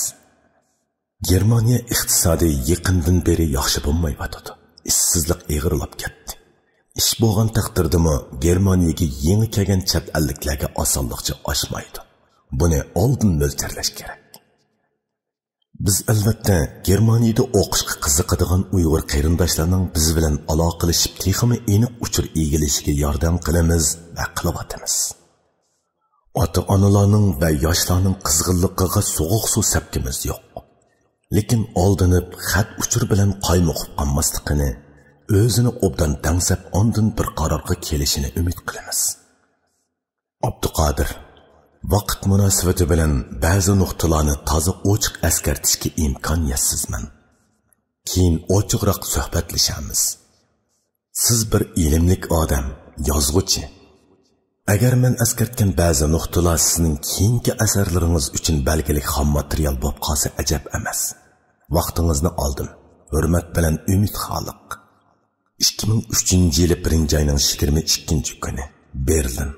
گېرمانىيە ئىقتىسادى يېقىندىن بېرى ياخشى بولمايۋاتىدۇ. ئىشسىزلىق ئېغىرلاپ كەتتى. ئىش بولغان تەقدىردىمۇ گېرمانىيەگە يېڭى كەلگەن چەت ئەللىكلەرگە ئاسانلىقچە ئاشمايدۇ. بۇنى ئالدىن مۆلچەرلەش كېرەك. بىز ئەلۋەتتە گېرمانىيەدە ئوقۇشقا قىزىقىدىغان ئۇيغۇر قېرىنداشلارنىڭ بىز بىلەن ئالاقىلىشىپ تېخىمۇ ئېنىق ئۇچۇر ئىگىلىشىگە ياردەم قىلىمىز ۋە قىلىۋاتىمىز. ئاتا-ئانىلارنىڭ ۋە ياشلارنىڭ قىزغىنلىقىغا سوغۇق سۇ سەپكىمىز يوق. لېكىن ئالدىنىپ خەت ئۇچۇر بىلەن قايمۇقۇپ قالماسلىقىنى، ئۆزىنى ئوبدان دەڭسەپ ئاندىن بىر قارارغا كېلىشىنى ئۈمىد قىلىمىز. ئابدۇقادىر، ۋاقىت مۇناسىۋىتى بىلەن بەزى نۇقتىلارنى تازا ئوچۇق ئەسكەرتىشكە ئىمكانىيەتسىزمەن. كېيىن ئوچۇقراق سۆھبەتلىشەرمىز. سىز بىر ئىلىملىك ئادەم، يازغۇچى. ئەگەر مەن ئەسكەرتكەن بەزى نۇقتىلار سىزنىڭ كېيىنكى ئەسەرلىرىڭىز ئۈچۈن بەلگىلىك خام ماتېرىيال بولۇپ قالسا ئەجەب ئەمەس. ۋاقتىڭىزنى ئالدىم. ھۆرمەت بىلەن، ئۈمىد خالىق. ئىككى مىڭ ئۈچىنچى يىلى بىرىنچى ئاينىڭ يىگىرمە ئىككىنچى كۈنى، بېرلىن.